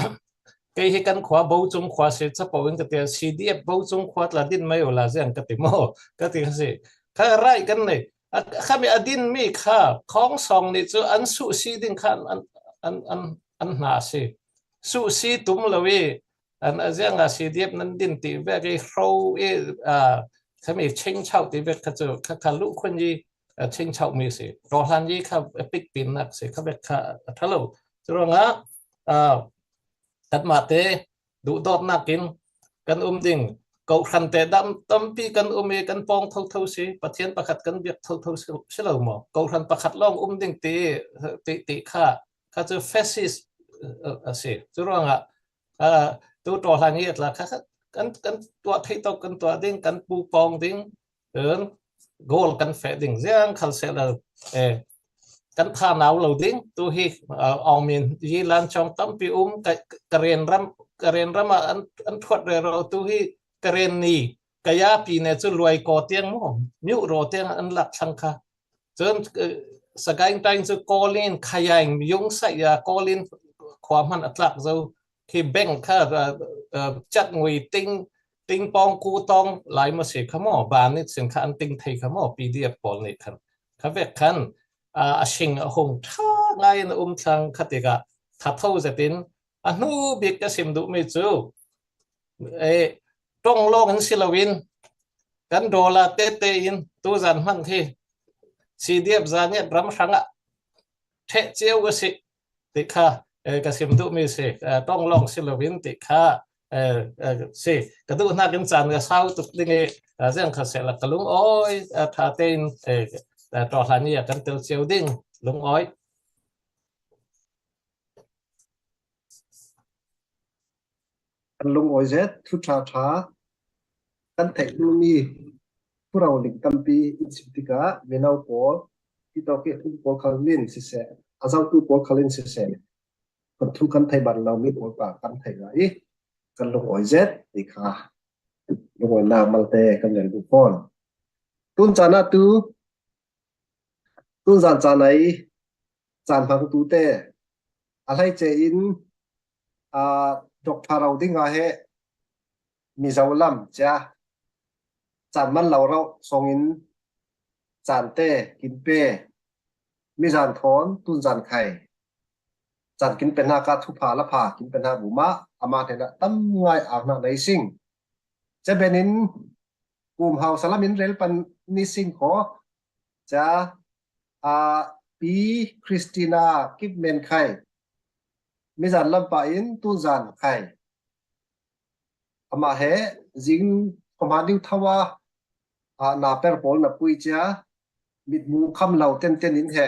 kei hi kan khua Bocung khua si capo in ka ti, C D F Bocung khua tla din mai uh la ziang ka ti maw? Ka ti kha si. Kha raih kan nei. A, khami a dinmi kha Khawng Sawng nih cu an suhsi ding kha an, an, an, an hna a si. Suhsi tum lo i An a ziang a C D F nan din ti vek i hro i, a, kha mi ching chau ti vek kha chu kha kha lu khun yi, a, ching chau mi si. Ro hlan yi kha a pik pin nak si kha vek kha a tha lo. Chu ruang a, a, kan mah te duh dawt nak in kan um ding. Ko hran te dam tampi kan um i kan pawng tho tho si. Pathian pakhat kan biak tho tho si, si lo maw? Ko hran pakhat lawng um ding ti, ti, ti kha, kha chu fascist, a, a si. Chu ruang a, a, tu ro hlan yi a tla kha, kha kan, kan tuah thei tawk kan tuah ding, kan pu pawng ding, un, goal kan feh ding ziang khal se lo, e, kan tha nau lo ding, tu hi, a, awng min yi lan chawng tampi um, ka, ka ren ram, ka ren ram a an, an thuat rero tu hi, ka ren ni, ka ya pi ne chu luai ko tiang maw, miu ro tiang an lak thlang kha. Chun, eh, Sagaing tain chu Kolin, Khayaing, Yung Sai ya Kolin khua hman a tlak zo. Khi beng kha, eh, eh, chat ngui ting, ting pawng ku tawng lai maw si kha maw, ban ni sin kha an ting thei kha maw, P D F pawl ni khan. Kha vek khan, ah, a sing a hung tha ngai na um thlang kha tika, tha tho zetin, a hnu bik ka sim duh mi chu, eh, tong lawng in si loin, kan dola te te in, tu zan hman khi, C D F zaniat ram hrang a, theh chiau a si, ti kha, eh, ka sim duh mi si, eh, tong lawng si loin, ti kha, eh, eh, si, ka duh hnak in caan ka sau tuk ding i, eh, ziang kha seh la ka lung awi, eh, tha te in, eh, eh, ro hlan yi a kan tel chiau ding, lung awi. Kan lungawi zet, thu ṭha ṭha kan theih tul mi thurau ling tampi in sim tikah mino pawl, hitawk i um pawl khal in siseh, a zotu pawl khal in siseh, kan thu kan theih ban lo mi pawl pa kan theih lai i kan lungawi zet ti kha lungawi nak malte kan rel duh fawn. Tun caan ah tu, tun zan caan ai caan hmangtute a hleice in, aa, doctor rau ding a he Mizo lam cia caan man lo rauh songin caan te kin pe, mizan thawn tun zan khai caan kin pe hna ka thupha la pha kin pe hna bu mah ama hnenah tam ngai ak hna nei sing. Cia benin kum hausa lam in rel pan ni sing kho. Cia, a, Pi Christina Kipmen khai mizan lampa in tun zan khai. Amah he zing khomha diu thawa, a, na per pawl na pui cia mitmu kham lo tenten in he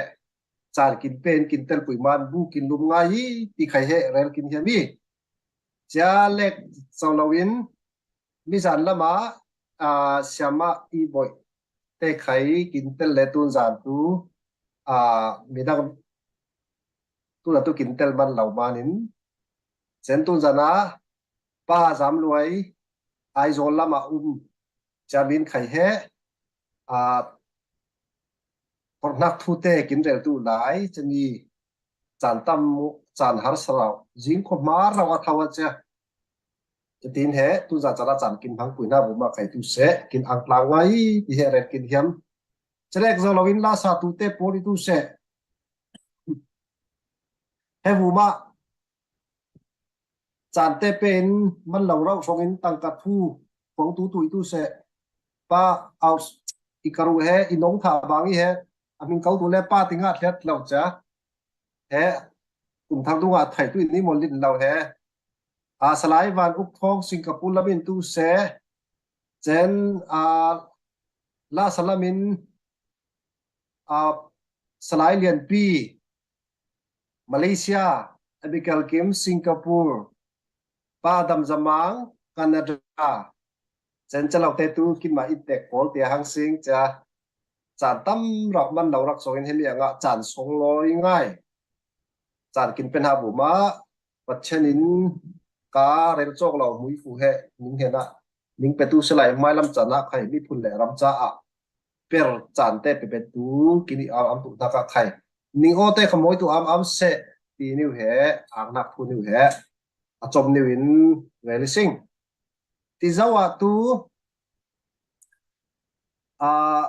caan kin pen kin tel pui man bu kin lum ngai i ti khai he rel kin hiam i. Cia lek zo loin mizan lama, aa, siama i boih te khai kin tel le tun zan tu, aa, midang tun zan tu kin tel man lo manin cen tun zan a pa zam luai Aizawl lama um cia min khai he, aa, Kawrhnak thu te kin rel tu lai, cani caan tam, caan har sa rau, zing khua hmar rau a thau a cia. Cutin he, tun zan caan a caan kin hmang pui hna bu mah khai tu seh, kin ang tlang ngai, ti he rel kin hiam. Celek zo loin la sa tu te pawl i tu seh. He bu mah, caan te pen man lo rauh hrawngin tangka thu khuang tu tu i tu seh. Pa au i karu he, i nong tha bang i he, a hming ko tu le pa ti ngah thliat lo cia. He, kum thang tu ngah thai tu i ni maw lin lo he. A Salai Van Uk Thawng Singapore lam in tu seh. Cen, a, la sa lam in, a, Salai Lianpi Malaysia, Abigail Kim, Singapore, Pa Dam Zamang, Canada, cen calo te tu kinmah in tek pawl tia hang sing cia, caan tam rauh man lo rak sawng in hemi angah caan sawng lawi ngai. Caan kin pe hna bu mah, Pathian in ka rel cawk lo hmui fu he, ning he na, ning petu si lai, hmailam caan ah khai miphun le ram caah per caan te pe petu kini au am tu hna ka khai. Ning aw te kha mawi tu am am seh ti niu he, ang nak thu niu he, a com niu in rel i sing. Ti zo ah tu, aa,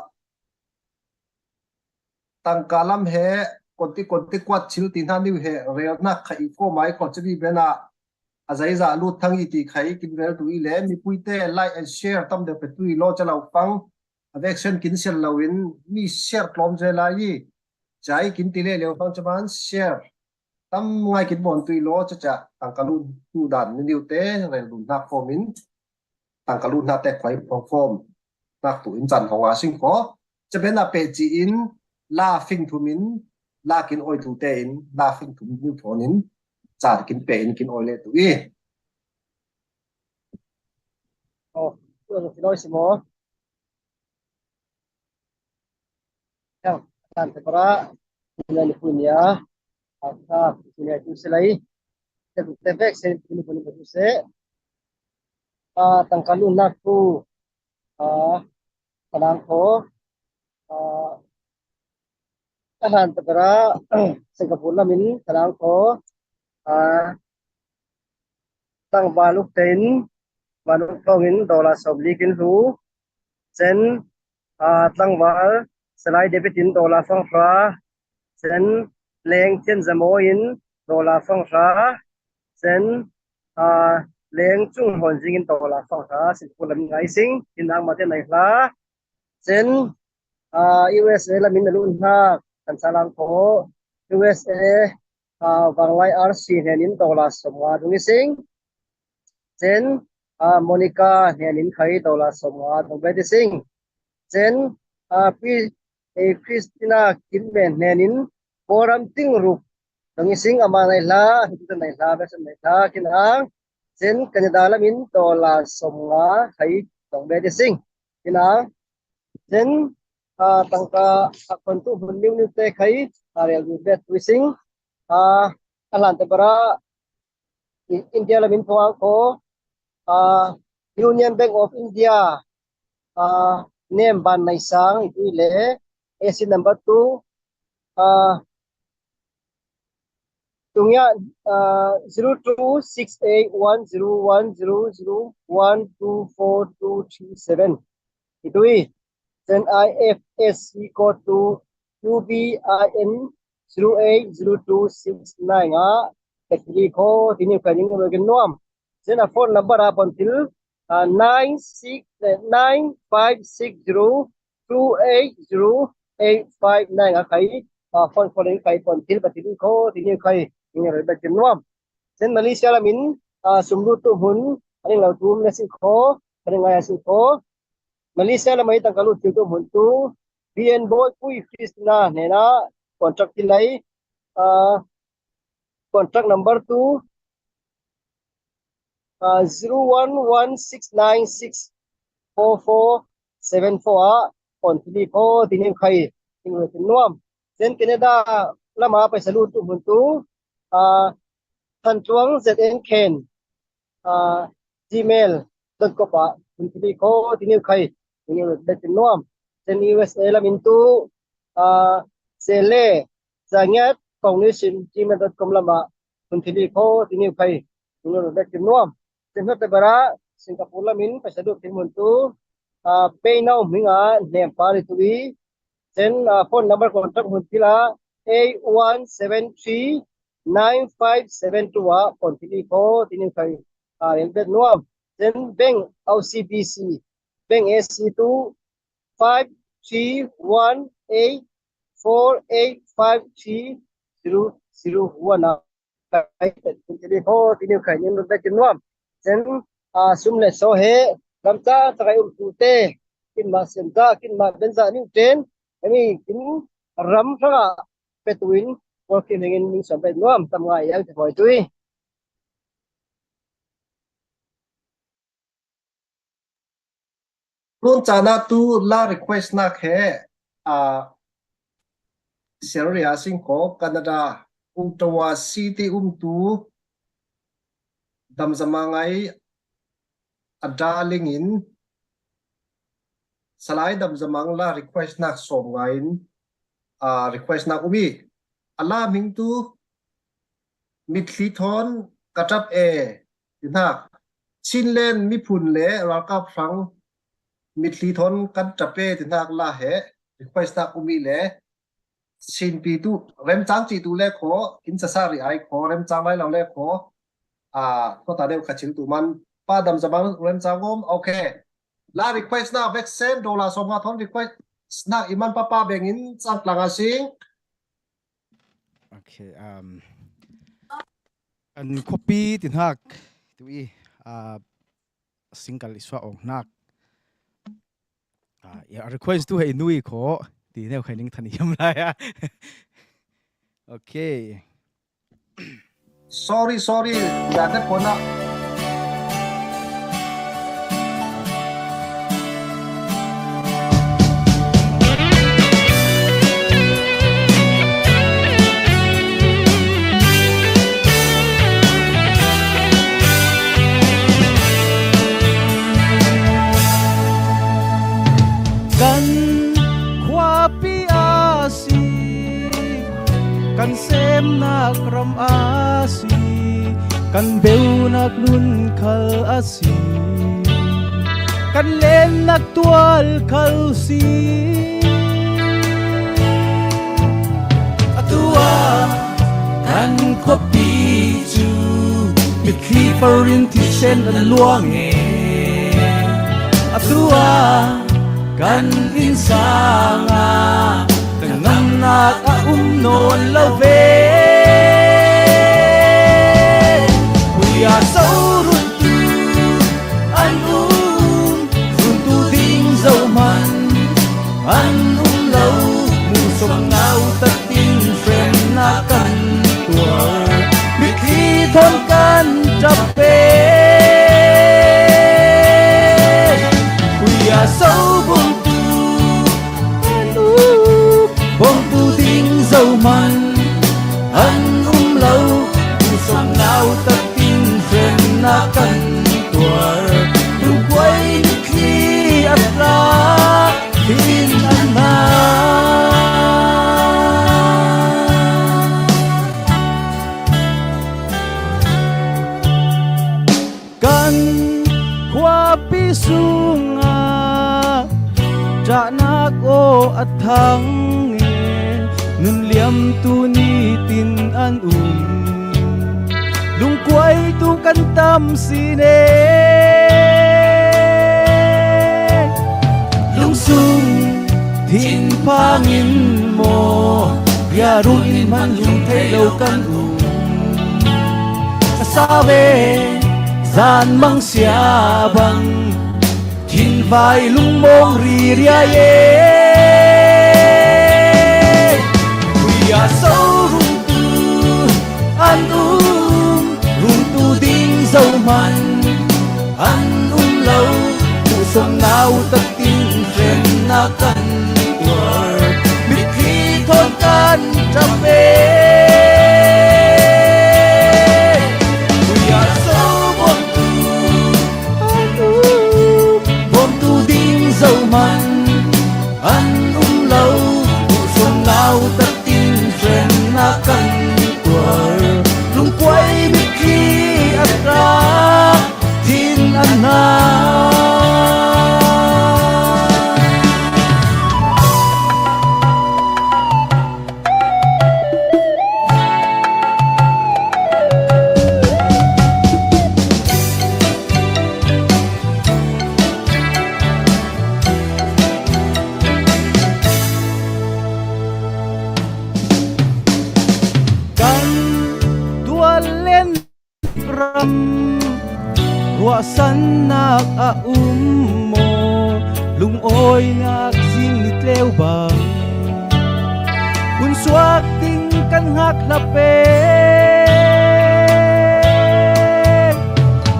tangka lam he, konti konti kuat chil ti hna niu he, rel nak kha i ko mai ko cili bena, a zaizah lut thang i ti khai kin rel tu i le, mipuite like and share tam deuh pe tu i lo ca lo pang. A veksen kin sial lo in mi share tlawm zel lai i. Cai kin ti le leo pang caman share tam ngai kin bawn tu i lo ca ca tangka lut tu dan ni niu te rel dun hnak form in tangka lut hna te khuai pawng form hnak tu in can hong a sing ko. Ca ben a pe ci in la fing thum in la kin oi tu te in la fing thum niu thawn in ca kin pe in kin oi le tu i. Oh, tu kin oi si maw? Yang, kan te para ina ni punya. Ata punya tu selai. Te te vek se ni punya tu se. Ah, tangka lut hnak tu. Ah, kanang ko. Ah, a hlan te para Singapore lam in kanang ko. Ah, tlangval uk te in vanuk thawng in dollar sawm li kin hlu. Cen, ah, tlangval Salai David in dollar sawng hra. Cen, Leng Thian Zamaw in dollar sawng hra. Cen, ah, Leng Cung Hawn Zing in dollar sawng hra. Singapore lam in ngai sing in ang mate nai hla. Cen, ah, U S A lam in a lut hna kan sa lang ko. U S A, ah, Vanglai R C hnen in dollar sawm nga dung i sing. Cen, ah, Monica hnen in khai dollar sawm nga dung bet i sing. Cen, ah, Pi, eh, Christina Kim Men hnen in Boram Ting Ruk dung i sing, ama nai hla, hitu nai hla, bet nai hla, kin ang. Cen Canada lam in dollar sawm nga khai dung bet i sing. Kin ang. Cen, ah, tangka a khon tu hmun niu niu te khai, ah, rel dun bet tu i sing. Ah, a hlan te para I-, India lam in thawng ko, ah, Union Bank of India, ah, nem ban nai sang i tu i le, A C number two, ah, tungia, ah, zero two six eight one zero one zero zero one two four two three seven. I tu i, Cen I F S C code tu U B I N zero eight zero two six nine ah, ka thili kho, tini ka ning lo kin nuam. Cen a phone number a pon til, ah, nine six, eh, nine five six zero two eight zero eight five nine a khai, ah, phone call in khai pon til, ka thili kho, tini khai, ning lo kin nuam. Cen Malaysia lam in, ah, sum lut tu hmun, a ning lo tu na sing kho, ka ning ngai a sing kho. Malaysia lam ah i tangka lut tu hmun tu, B N Bawi Pui Christina hnenah contract ti lai, ah, contract number tu, ah, zero one one six nine six four four seven four ah, kon tili ko, tini khai, ning lo kin nuam. Cen Canada lam ah paisa lut tu hmun tu, ah, Than Tuang Z N Khen, ah, gmail dot com ah, hmun tili ko, tini khai, ning lo kin nuam. Cen U S A lam in tu, ah, Sele, Zangiat, Kong Nisin, gmail dot com lam ah, hmun tili ko, tini khai, ning lo kin nuam. Cen hnu te para Singapore lam in paisa lut thil hmun tu, ah, Pei Nau Hming ah hnem par i tu i, cen, ah, phone number contact hmun til ah eight one seven three nine five seven two ah kon tili ko, tini khai, ah, rel bet nuam. Cen bank O C B C, bank A C tu five three one eight four eight five three zero zero one ah. Kai, tini ko, tini khai ning lo kin nuam. Cen, ah, sum le so he, ram ca, ca kai um tu te, kin ma sen ca, kin ma ben ca ning ten, ami kin ram hrang ah pe tu in, ko kin hengin ning som bet nuam, tam ngai yang te hoi tu i. Tun caan ah tu la request nak he, ah, Sylvia Singh ko Canada, Ottawa City um tu damzamang ai a darling in Salai damzamang la request nak sawm ngai in, ah, request nak um i a la hming tu mitthli thawn ka ṭap e, ti hnak. Chinland miphun le ralkap hrang mitthli thawn kan ṭap e, ti hnak la he request nak um i le, Chinpi tu, remcang ci tu le kho, kin sasa ri ai kho, remcang lai lo le kho, a, kawta deuh kha chil tu man. Pa Dam Za Bang, Rem Chang Om, okay. La request na veksen, dollar sawmnga thawn request na i man papa bengin chang tlang a sing. Okay, um, kan khuapi ti hnak tu i, ah, single i suah awk hnak. Ah, ya, request tu hei nui kho ti neu khai ning than i hiam lai a. Okay. Sorry, sorry. Ya te pona. Kan khuapi a si, kan semnak ram a si, kan beunak nun khal a si, kan lennak tual khal si. Atu ah kan khuapi cu mitthli parin thisen an luang e. Atu ah kan innsang ah kan ngamnak a um nawn lo ve. Khuiah so runtu an um, runtu ding zohman an um lo, muhsawmnak tak in hremnak kan tuar, mitthli thawn kan ṭap ve. Khuiah so bawmtu an um, bawmtu ding zohman an um lo, muhsawmnak tak in hremnak kan tuar, lungkuai mitthli a tlak thin an hna. Kan khuapi sungah ṭahnak aw a thang e, nun liamtu nitin an um, lungkuaitu kan tam sin e. Lungsung thinphang in maw, riahrul in hman lung thei lo kan um. A sau e, zan mang sia bang, thinvai lungmawng ririai e. Khuiah so runtu an um, runtu ding zohman an um lo, muhsawmnak tak in hremnak kan tuar, mitthli thawn kan ṭap ve. Khuiah so bawmtu an um, bawmtu ding zohman an um lo, muhsawmnak tak in hremnak kan tuar, lungkuai mitthli a tlak thin an hna. Kan tual len ram ruahsannak a um maw, lungawinak zing ni tleu bang, hun suak ding kan hngak hla peng.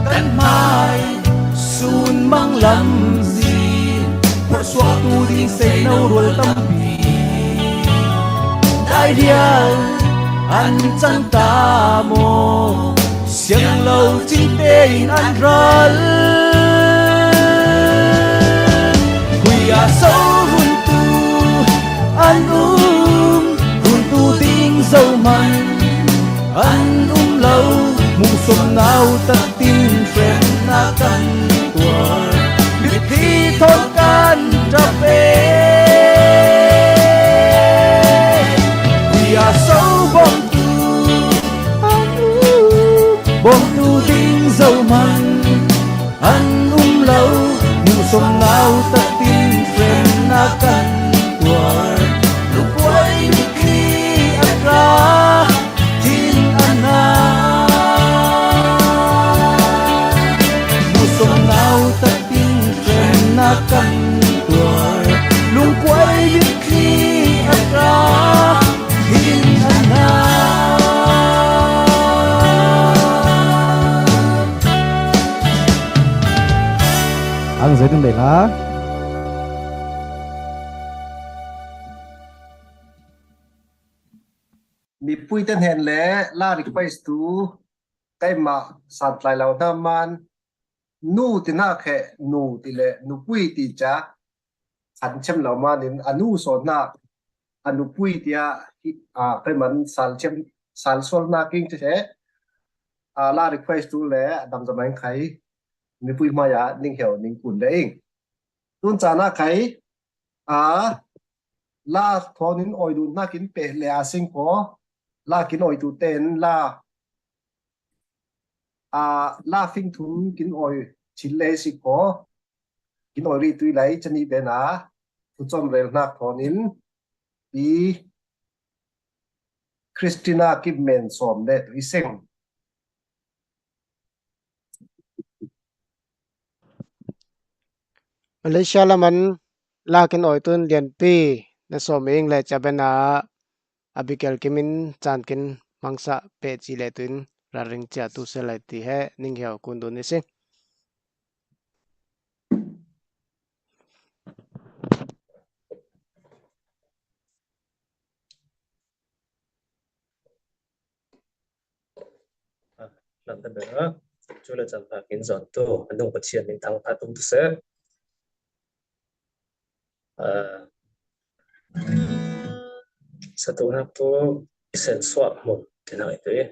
Kan hmai sun mang lamzin, phuahsuahtu ding seino rual tampi, dairial an cang ta maw, siang lo cingte in an ral. Khuiah so runtu an um, runtu ding zohman an um lo, muhsawmnak tak in hremnak kan tuar, mitthli thawn kan ṭap e. Khuiah so bawmtu an um, bawmtu Hei ding lei la. Mipui ten hen le la request tu keima san tlai lo na man nu ti na khe nu ti le nupui ti cha khan chem lo manin a nu so na a nupui tia a keiman sal chem sal sol na king che he a la request tu le a dam zamai khai mipui maya ning heo ning kun le ing. Tun cha na khai a la thonin oi du na kin pe le a sing ko la kin oi tu ten la a la fing thum kin oi chil le si ko kin oi ri tui lai chani be na tu chom rel nak thonin i Christina Kipmen som le tu i seng. Malaysia laman la kin oi tun lianpi na som ing le cha be na Abigail Kimin chan kin mangsa pe chi le tun raring chia tu se lai ti he ning heo kun dun i si. Lam ta ber a chu le chan pha kin zon tu an dung Pathian min thang pha tum tu se. Sa tu nak tu i sen suak mun ti na i tu i.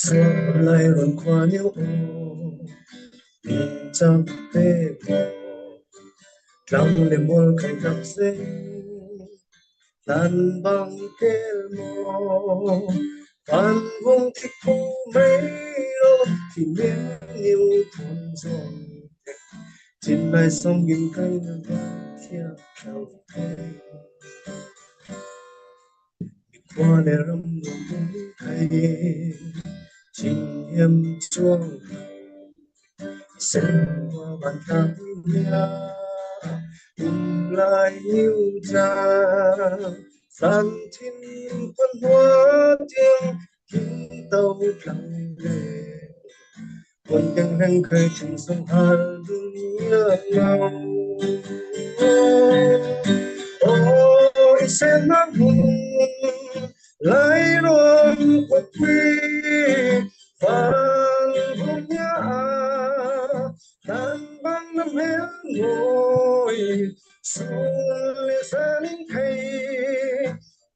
Suak lai ron khua niu o, min chak te mo, tlang le mol khai tak se. Tan bang kel mo, pan hong tik pu mai lo, ti min niu thum zong. Chin lai song gin kai na ba kia tau kai. Mi khua le ram lo mun kai. Chin hiam chuang. Sen hua van ta nia, um lai niu ja, san thin pun hua tiang, kin tau tlang le. Pun tiang reng khai chin sung hal dunia ngau. Oh, i sen na mun, lai ron kua pui, van hong nia a, tan bang nam hel ngoi, sun le sa ning khai,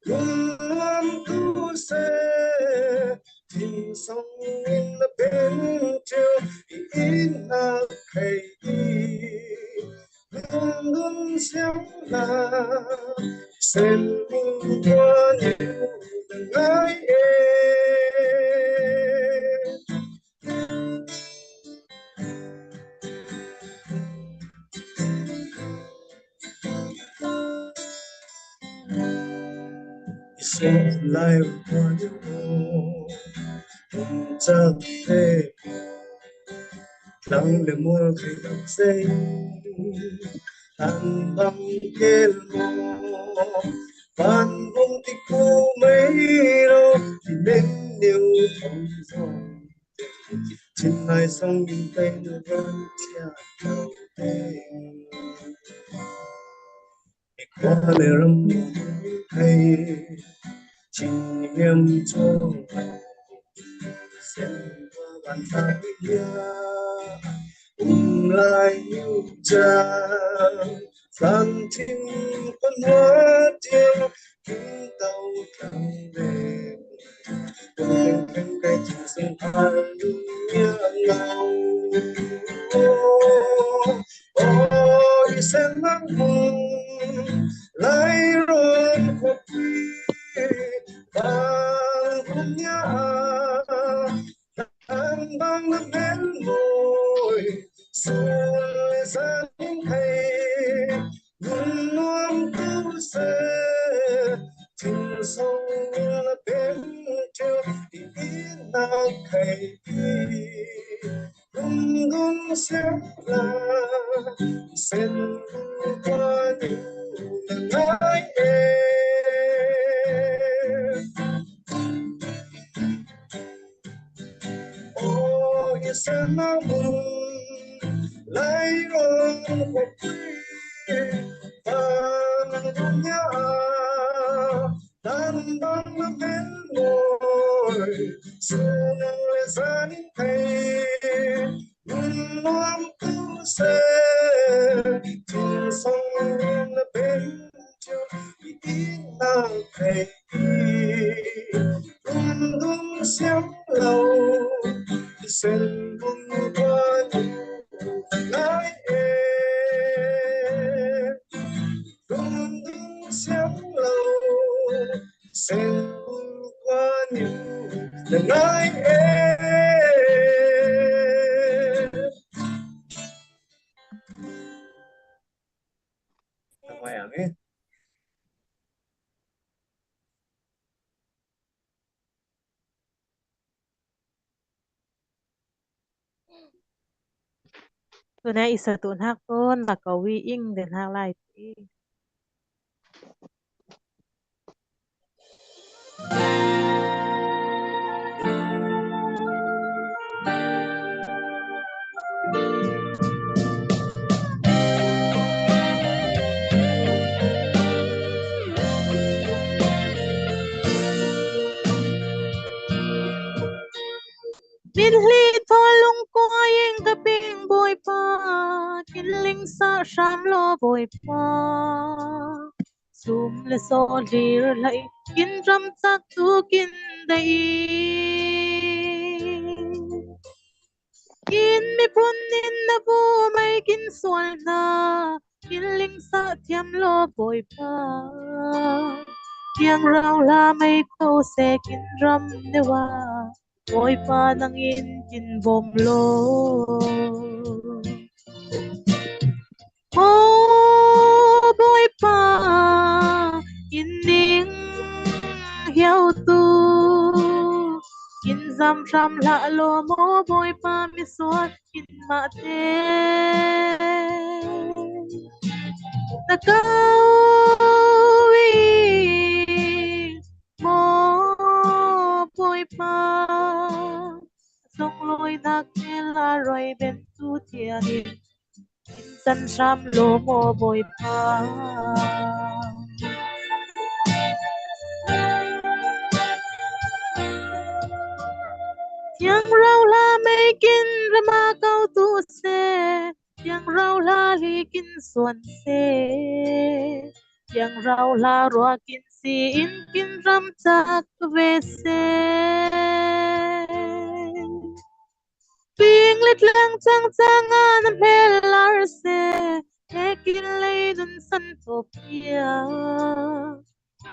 kun nuam tu se, tin song in na ben teo, i in na khai i. Lungdun siang na sen ning tua niu na ngai e. Sen lai tua niu tum chak te. Tlang le mol khai tak sei, tan bang kel mo, van bung tik pu mai lo, ti men neu thong zong, chin lai song in kai na van chia tau te. Khua le ram thei, chin hiam chuang, sen hua van ta nia, um lai niu ja, san thin kun hua tiang, kin tau tlang le. Oi, sen nang hong lai ron kua pui, bang hong nia a, tan bang na men moi, sun le sa ning khai, nun nuam tu se, tin song na ben teo, i in Sen kua ning na ngai e. O i sen na mun lai rong ko pui pa nang dunya dan dan na men moi su nang le zanin kai. Nun nuam tu se tun song nun na ben tiu i in nang kai. Nun dum siam lo i sen dum kua ning ngai e. Nun dum siam lo sen kua ning na ngai e. Ngai ang e. Tuna i satu hnak tun Lakawi ing den hnak lai ti. Min hli thaw lung kua ing ka ping Bawipa, kin ling sa hram law Bawipa. Sum le saw hlir hlai kin ram cak tu kin dai. Kin miphun in na bu mai kin sual hna, kin ling sa thiam law Bawipa. Thiang rau hla mai ko se kin ram ne wa, Bawipa nangin kin bawm law. Maw Bawipa, in ning hiau tu, in zam hram hlah law maw Bawipa, misual in mah te. Na kau i maw Bawipa, songlawi nak te la roi ben tu tian in, in can hram law maw Bawipa. Thiang rau hla mei kin rama kau tu se, thiang rau hla li kin suan se, thiang rau hla rua kin si in kin ram cak ve se. Ping le tlang cang cang a na hmel lar se, he kin lei nun san tawp ia.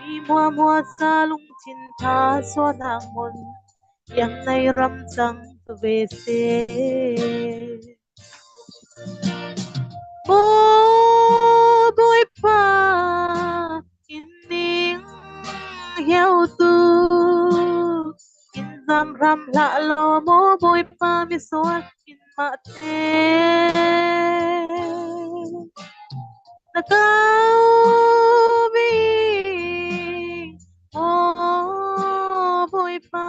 Mi muamua ca lungthin tha suan hang mun, yang nai ram cang ve se. Maw Bawipa, in ning hiau tu, in zam hram hlah law maw Bawipa, misual in mah te. Na kau mi maw Bawipa,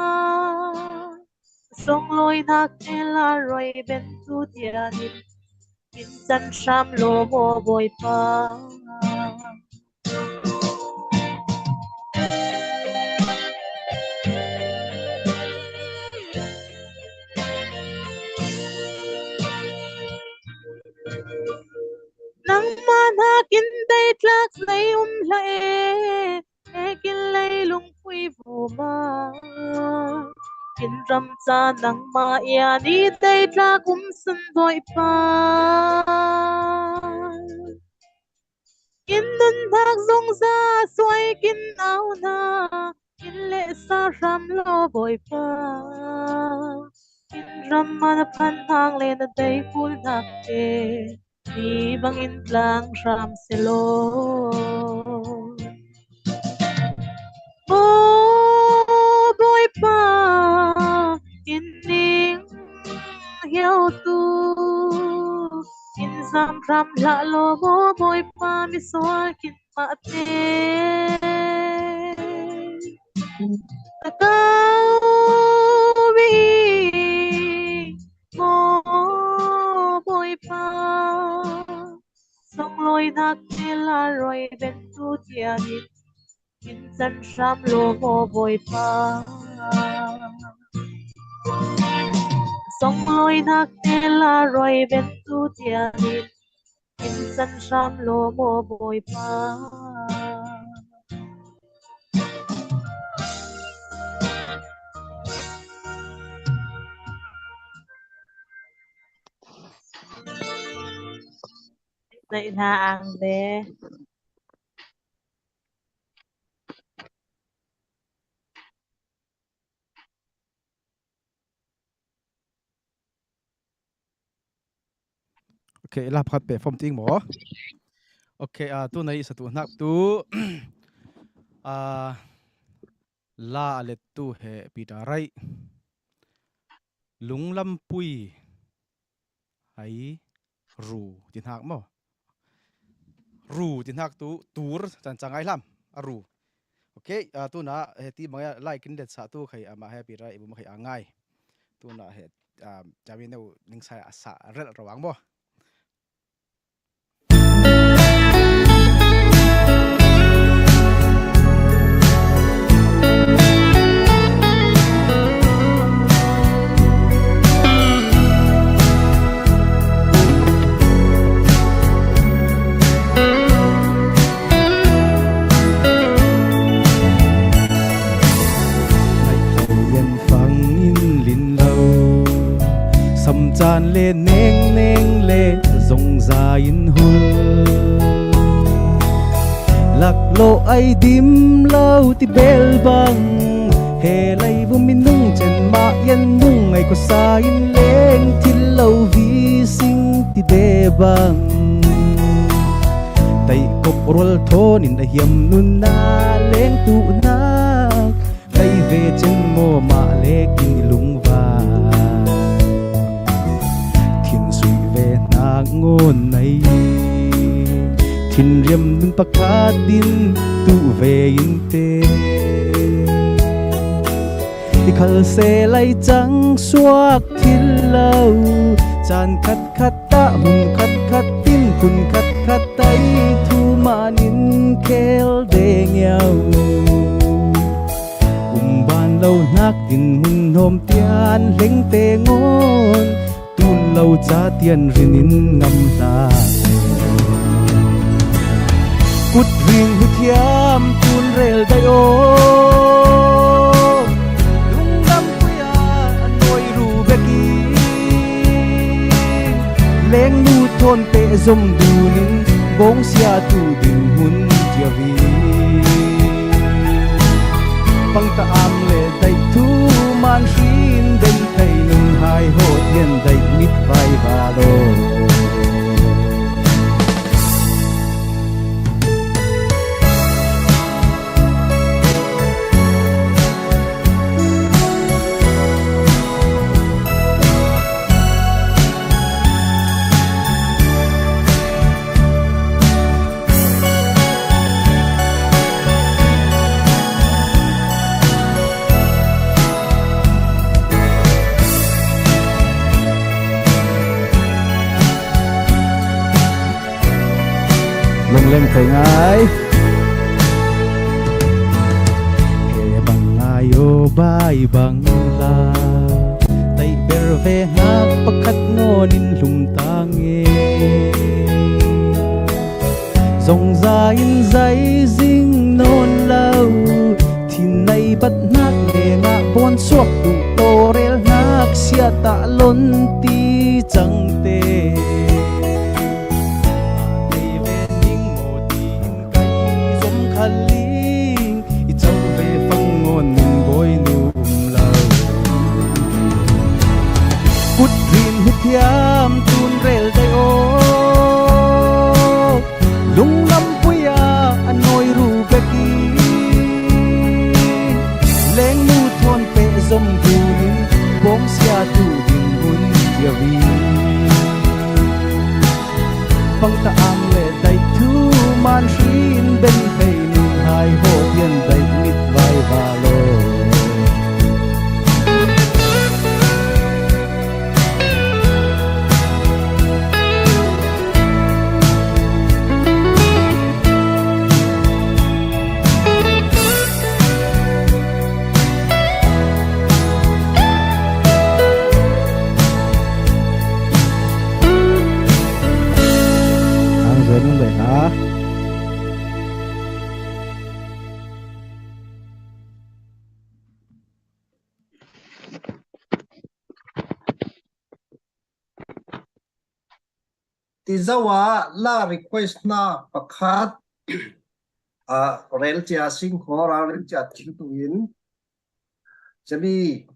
songlawi nak te la roi ben tu tian in, in can hram law maw Bawipa. Nangmah hnak in deitlak zei um hlah e, he kin lei lungpui vuma. Kin ram ca nangmah ia ni deitlak um sun Bawipa. Kin nunnak zungzal suai kin au hna, kin leh sa hram law Bawipa. Kin ram ah na phan hang le na dei kulnak te, ni bangin tlang hram selaw. Maw Bawipa, in ning hiau tu, in hram hram hlah law maw Bawipa, misual kin mahte. Na kau ve i maw Bawipa, songlawinak te la roi bentu tianin in san hram law maw Bawipa. Songlawinak te la roi bentu tianin in san hram law maw Bawipa. Neihna ang le. Ok, la pakhat pe fom ting maw? Ok, ah, tu na i satu hnak tu, ah, la a lettu he Peter Rai. Lunglampui ai ru ti hnak maw? Ru ti hnak tu tur can ca ngai hlam a ru. Ok, ah, tu na he ti mangya lai kin det sa tu khai amah he Peter Rai bu ma khai a ngai. Tu na he, ah, jami neu ning sa a sa rel rawang maw? Fangin lin lo, samcan le nengneng le zongza in hul. Laklawh ai dim lo ti bel bang, he leivum minung cen mah yan nung ai khuasa in leng thil lo vi sing ti de bang. Taih kop rual thawn in a hiam nun na leng tuhnak Kai ve cin maw mah le kin i lungva. Thin sui ve hnak ngawn nai. Thin riam nun pakhat din tuh ve in te. I khal se lai cang suak thil lo. Caan khat khat ah hun khat khat in phun khat khat ai thu man in khel deng iau. Umban lo hnak dinhmun hawm tian hlengte ngawn tun lo ca tian rin in ngam hlah. Kut ring huthiam tun rel dai aw. Lungdam pui ah a nawi ru bek in lengnu thawn peh zom dun in bawngsia tu dinhmun cia vi. Pangta am le daih thu man hrin den thei nun hai hawt hian daih mit vai va lo. Lungleng thei ngai. He bang ngai aw bai bang la. Taih ber ve hnak pakhat ngawn in hlum ta nge. Zongza in zai zing nawn lo. Thin nai bat hnak lengah bawn suak duh tawrel hnak siatah lon ti cangte. Kai ve ning maw tiin kai zom khaling i co ve fang ngawn ning bawi nu um lo. Kut rin huthiam tun rel dai aw. Lunglam pui ah a nawi ru bek in lengnu thawn peh zom dun in bawngsia tu dinhmun Pan hrin beng thei nun hai ho yan dai mit vai va lo. Ang zai nung bai ha. Ti zau a la request na pakhat a rel cia sing kho ra rel cia thil tu in Chabi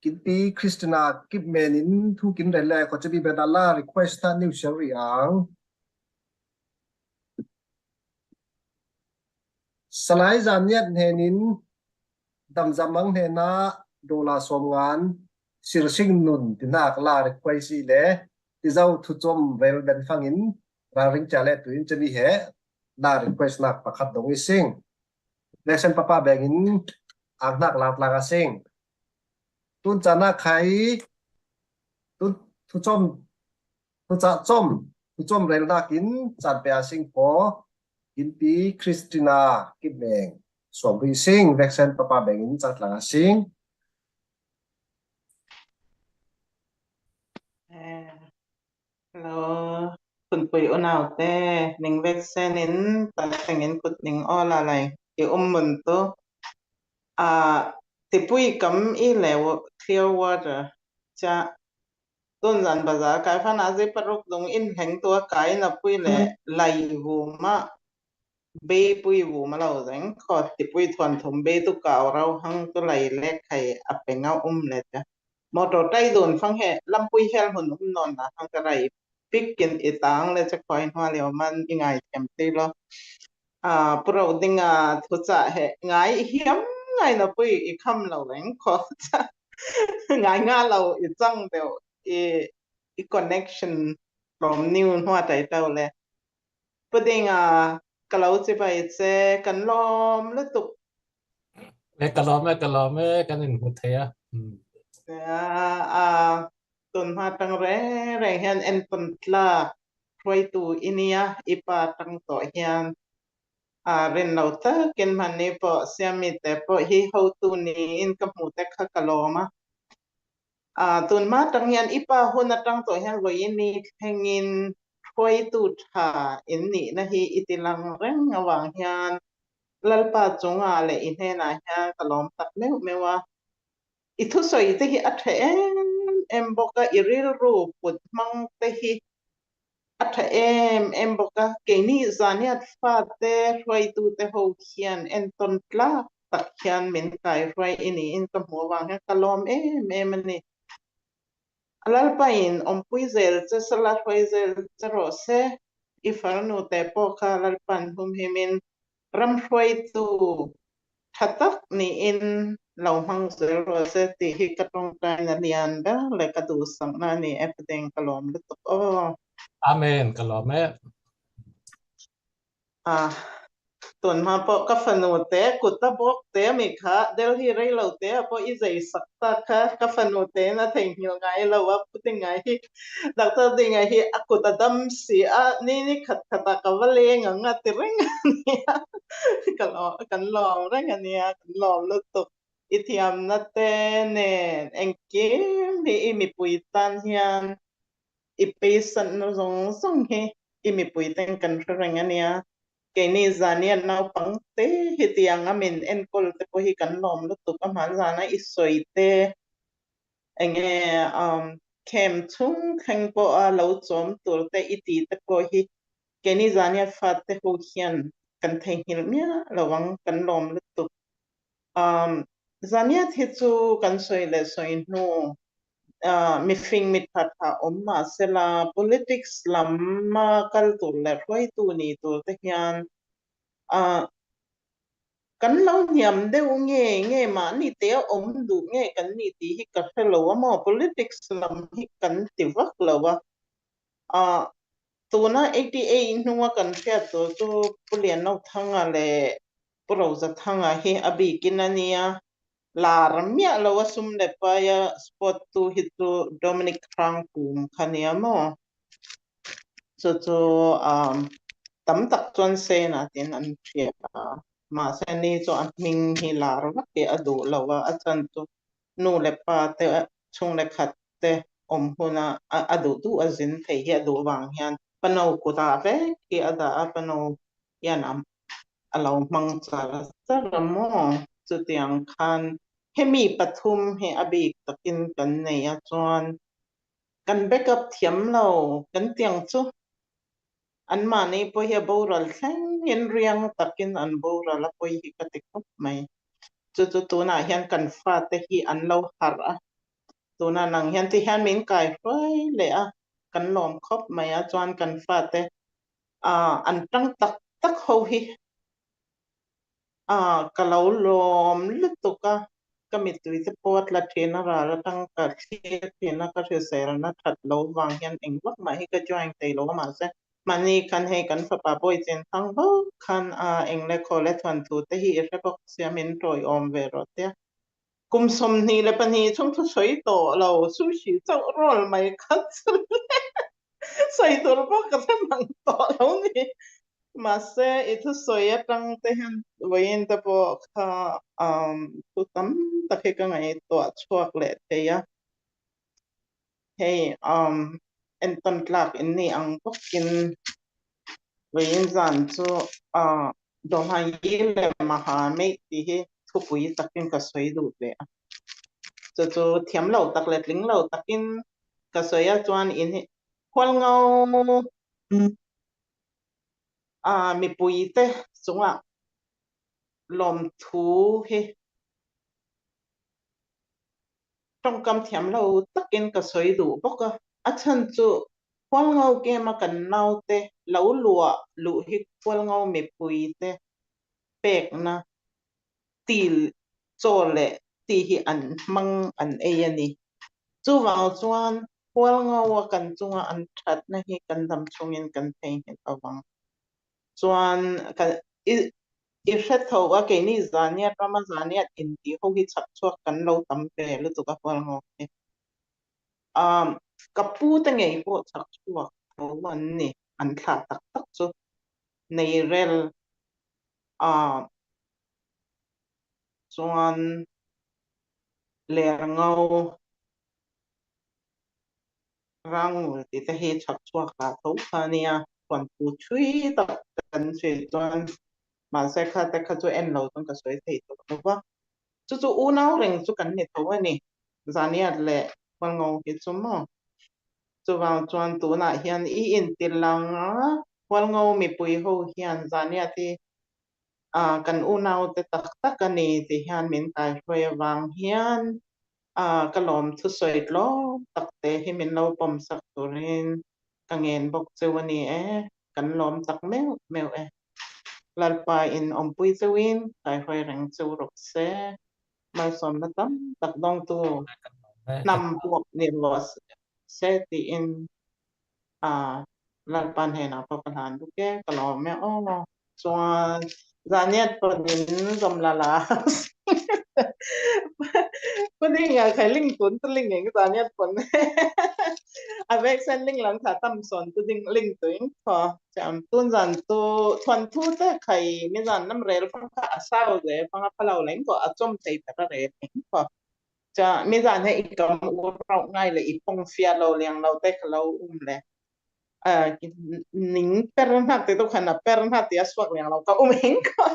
Kinpi Christina Kipmen in thu kin rel le kho Chabi bena la request na New Sherry ang. Salai Zaniat hnenin Damzamang hnena dola sawmngan sirsing nun tinak la request i le ti zau thucom rel ben fangin ralring cia le tuin Chabi he la request nak pakhat dong i sing. Veksen papa bengin ang hnak latlang a sing. Tun cana khai tun thucom thucah com thucom rel nakin can pe a sing kho Kinpi Christina Kipmeng suam ri sing veksen papa bengin cat lang a sing. Hello, kunpui unaute, ning veksen in patengin kut ning aw lalai i um mun tu. A, tipui kam i le clear water ca tunzan bazar kai fana zei paruk dung in heng tua kai na pui le lai vuma bei pui vuma lo zeng kho tipui thuan thum bei tu kau rau hang tu lai le khai a peng a um le ca. Motor tai dun fang he lampui hel hun um non na hang ka rai pik kin i tang le ca khoi hua lio man i ngai thiam ti lo. A, purau ding a thucah he ngai hiam ngai na pui i kham lo leng kho ca. Ngai nga lo i cang deuh i, i connection lom niu hua tai tau le. Puding a ka lo ci bai ce kan lom lutuk. Le ka lom e, ka lom e, kan in hmu thei a. Hmm. A, a, tun hma tang reng reng hian en ton tla hruaitu i nia i pa tang tawh hian a rin lo takin hman ni pawh siamite pawh hi hotu niin ka hmu te kha ka lawm a. A, tun hma tang hian i pa hun atang tawh hian vawi i ni thlengin hruaitu ṭha in nihna hi i ti lang reng avang hian Lalpa chungah leh i hnenah hian ka lawm tak meuh meuh a. I thusawi te hi a ṭha em em bawk a, i rilru put hmang te hi a ṭha em em bawk a, keini zaniat fate hruaitute ho hian entawn tlak tak hian min kaihruai i niin ka hmu avang hian ka lawm em em a ni. A Lalpa in awmpui zel che sela hruai zel che rawh se, i farnute pawh kha Lalpan humhimin ram hruaitu ṭha tak niin lo hmang zel rawh se tih hi ka ṭawngṭaina lian ber leh ka duhsakna a ni e, Pathian ka lawm lutuk aw. Amen, ka lawm e. A, tun hma pawh ka fanute, kuta bawkte a mi kha, Delhi rei lote a pawh i zeisak ta kha, ka fanute in a theihnghilh ngai lo a, Pu Dinga hi, Doctor Dinga hi a kut a dam si a, ni ni khat khat a ka va leng ang a ti reng a nia. Ka law-, kan lawm reng a nia, kan lawm lutuk. I thiamna te nen engkim hi i mipui tan hian i peisatna zawng zawng hi i mipui ten kan hre reng a nia. Keini zaniat naupang te hitiang a min enkawl te pawh hi kan lawm lutuk, a hman zana i sawi te enge, um, khem chung thleng pawh a lo chawm tur te i ti te pawh hi keini zaniat fate ho hian kan theihnghilh miah lo ang, kan lawm lutuk. Um, zaniat hi chu kan sawi leh sawi hnu, uh, mifing mi ṭha ṭha awm mah sela, politics lama kal tur leh hruaitu ni tur te hian, uh, kan lo hniam deuh nge, nge mahni te a awm duh nge kan ni tih hi ka hre lo a maw, politics lam hi kan ti vak lo a. Ah, tuna eighty eight hnunga kan hriat tur chu Pu Lian No Thanga le Pu Roza Thanga hi a bikin a nia, lar miah lo a, sum le paia sport tu hi chu Dominic Hrangpum kha nia maw. Chu chu, um, tam tak chuan sena tin an hria a. Mahse, ni chu a hming hi lar vak hi a duh lo a, a chhan chu nu le pa te, chhung le khat te awm huna a, a duh duh a zin thei hi a duh vang hian pano kutah vek hi a dah a, pano hian a, a lo hmang char char a maw. Chutiang khan hemi pathum hi a bik takin kan nei a chuan kan backup thiam lo kan tiang chu. Anmahni pawh hi a boral thlengin riang takin an boral a pawi hi ka ti khawp mai. Chu chu tunah hian kan fate hi an lo harh a. Tunah nang hian ti hian min kai hruai leh a, kan lawm khawp mai a, chuan kan fate, a, an tang tak tak ho hi, a, ka lo lawm lutuk a, ka mittui te pawh a tla ṭhin a, ral aṭang ka thlir ṭhin a, ka hriselna ṭhat lo vang hian eng vak mah hi ka join thei lo a, mahse, mahni khan hei kan fapa Bawichen Thangho khan, a, eng le khaw le thuan thu te hi i hre bawk sia, min ṭawi awm ve rawh tia. Kum sawmhnih leh pahnih chhung thusawi tawh lo, sushi chauh rawl mai khat chu sawi tur pawh ka hre mang tawh lo ni. Mahse, i thusawi aṭang te hian vawiin te pawh kha, um, thu tam tak hi ka ngaihtuah chhuak leh thei a. Hei, um, entawn tlak in ni ang bawkin vawiin zan chu, uh, Dawmhangi leh Maha Meih tih hi thupui takin ka sawi duh ve a. Chu chu thiam lo tak leh tling lo takin ka sawi a, chuan in hi Hualngo, a, mipui te chungah lawmthu hi ṭawngkam thiam lo takin ka sawi duh bawk a. A chhan chu Hualngo game-a kan naute lo luah luh hi Hualngo mipui te pekna til chaw leh ti hi an hmang an ei a ni. Chuvang chuan Hualngo-a kan chunga an ṭhatna hi kan dam chungin kan theihnghilh avang. Chuan ka, i, i hre tho a, keini zaniat rama zaniat in tih ho hi chhak chhuak kan lo tam ve lutuk a, Hualngo hi. Um, ka pu te ngei pawh chhak chhuak tho an ni, an thlah tak tak chu. Neirel, a, chuan Lerngau, Rangul tih te hi chhak chhuak ta tho kha nia, thuanthu ṭhui tak kan sawi chuan, mahse, kha te kha chu en lo chuan ka sawi thei tawh lo va. Chu chu unau reng chu kan ni tho a ni, zaniat leh Hualngo hi chu maw. Chuvang chuan tunah hian i inti lang a, Hualngo mipui ho hian zaniat hi, a, kan unau te tak tak a ni tih hian min kaihruai avang hian, a, ka lawm thusawi tlawm tak te hi min lo pawm sak turin ka ngen bawk cheu a ni e, kan lawm tak meuh meuh e. Lalpa in awmpui cheuin kaihruai reng cheu rawh se. Malsawmna tam tak dawngtu hnam puak ni rawh se tiin, a, Lalpa hnenah pawh ka hlan duh ke, ka lawm e aw. Chuan zaniat pawhin zawm la la. Pu Dinga khai ling tun tu ling eng zaniat pawn. A vek sen ling lam tha tam sawn tu ding ling tu eng khaw. Cham tun zan tu thuanthu te khai mi zan lam rel fang kha a sau ze fang a pha lo leng khaw, a chawm thei tak a rel eng khaw. Cha, mi zan he i kam ur rauh ngai le i pawng fiah lo liang lo te kha lo um le. A, ning per hnak te tu khan a per hnak te a suak liang lo ka um eng khaw.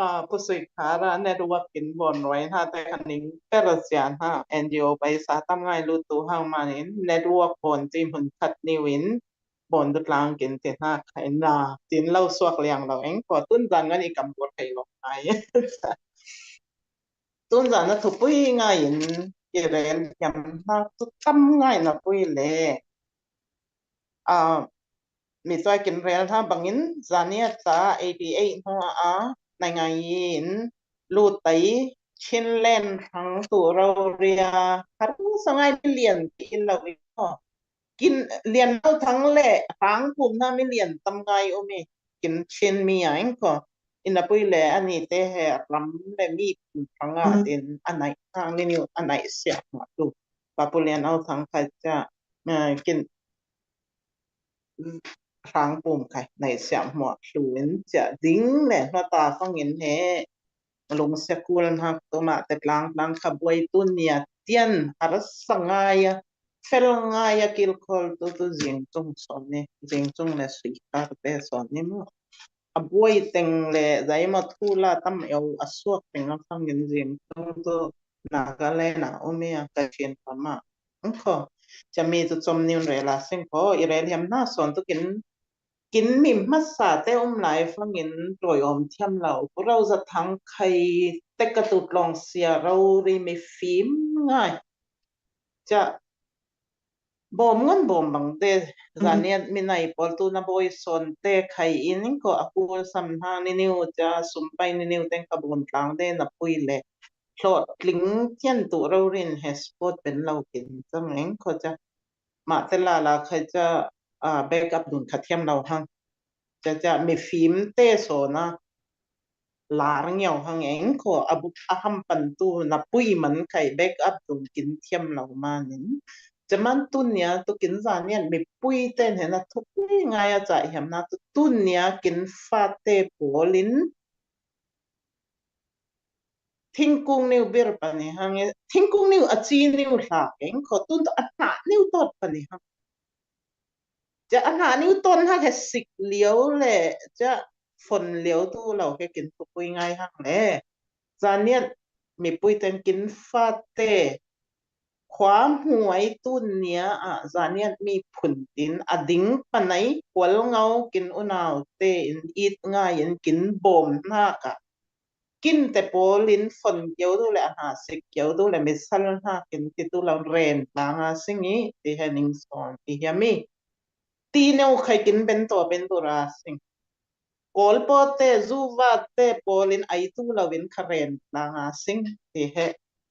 A, Pu Sui Khara network in bawn ruai hna te khan ning per a sia hna, N G O paisa tam ngai lut tu hang manin network bawn chi hmun khat niu in bawn dutlang kin ti hna kha in la, tin lo suak liang lo eng khaw, tun zan ngan i kam ur thei lo ngai. Tun zan a thupui ngaiin i rel thiam hna chu tam ngai na pui le. A, mi tuai kin rel hna bangin zaniat ta eighty eight hnua a nai ngai in lutai Chinland hrang tu roria har sangai lian ti in lo in khaw. kin lian lo thang le rang pum na mi lian tam ngai umi kin chin mi a eng ko. Ina pui le ani te he ram le mi pum thang a din anai thang ni niu anai siak ma tu. Papu lian lo thang khai cha, eh, kin rang pum khai nai siak mo lu in cha ding le hna ta fangin he lungsia kul hnak tu mah te tlang tlang kha buai tu nia tian har sa ngai a, fel ngai a kilkhol tu tu zing chung sawn ni, zing chung le sui kar te sawn ni mu. A buai teng le zai ma thu la tam eu a suak teng a fangin zing chung tu Nagaland a um i a ka chin pa ma. Ang ko, cha mi tu chom ni un rel a sing ko, i rel hiam na sawn tu kin kin mi hmasa te um lai fangin tloi awm thiam lo. Pu Rau Za Thang khai te ka tu tlawng sia rori mi fim ngai. Cha bawm ngun bawm bang te, zaniat mi nai pawl tu na bawi sawn te khai in ko a kul sam hna ni niu cha sum pai ni niu teng ka bawm tlang te na pui le hlawh tling thian tu rorin he sport pen lo kin chang eng ko cha. Mah te la la khai cha, ah, backup dun kha thiam lo hang. Cha cha mi fim te sawn a lar ngiau hang eng ko a buk a ham pan tu na pui man khai backup dun kin thiam lo manin. Cha man tu nia tu kin zaniat mi pui ten he na thupui ngai a cha hiam na tu tu nia kin fa te pawl in thingkung niu bir pani hang e, thingkung niu a chi niu hla keng ko tun a hna niu tot pani hang. Cha a hna niu ton hak he sik liau le cha fon liau tu lo he kin thupui ngai hang le. Zaniat mi pui ten kin fa te khua hmuai tu nia a zaniat mi phun tin a ding panai kual ngau kin unau te in it ngai in kin bawm hna ka kin te pawl in fon kio tu le a hna sik kio tu le mi sal hna kin ti tu lo ren tlang a sing i ti he ning sawn ti hiam i ti neu khai kin ben to ben tu ra sing. Kawl pawl te, zuva te pawl in ai tu lo in kha ren tlang a sing ti he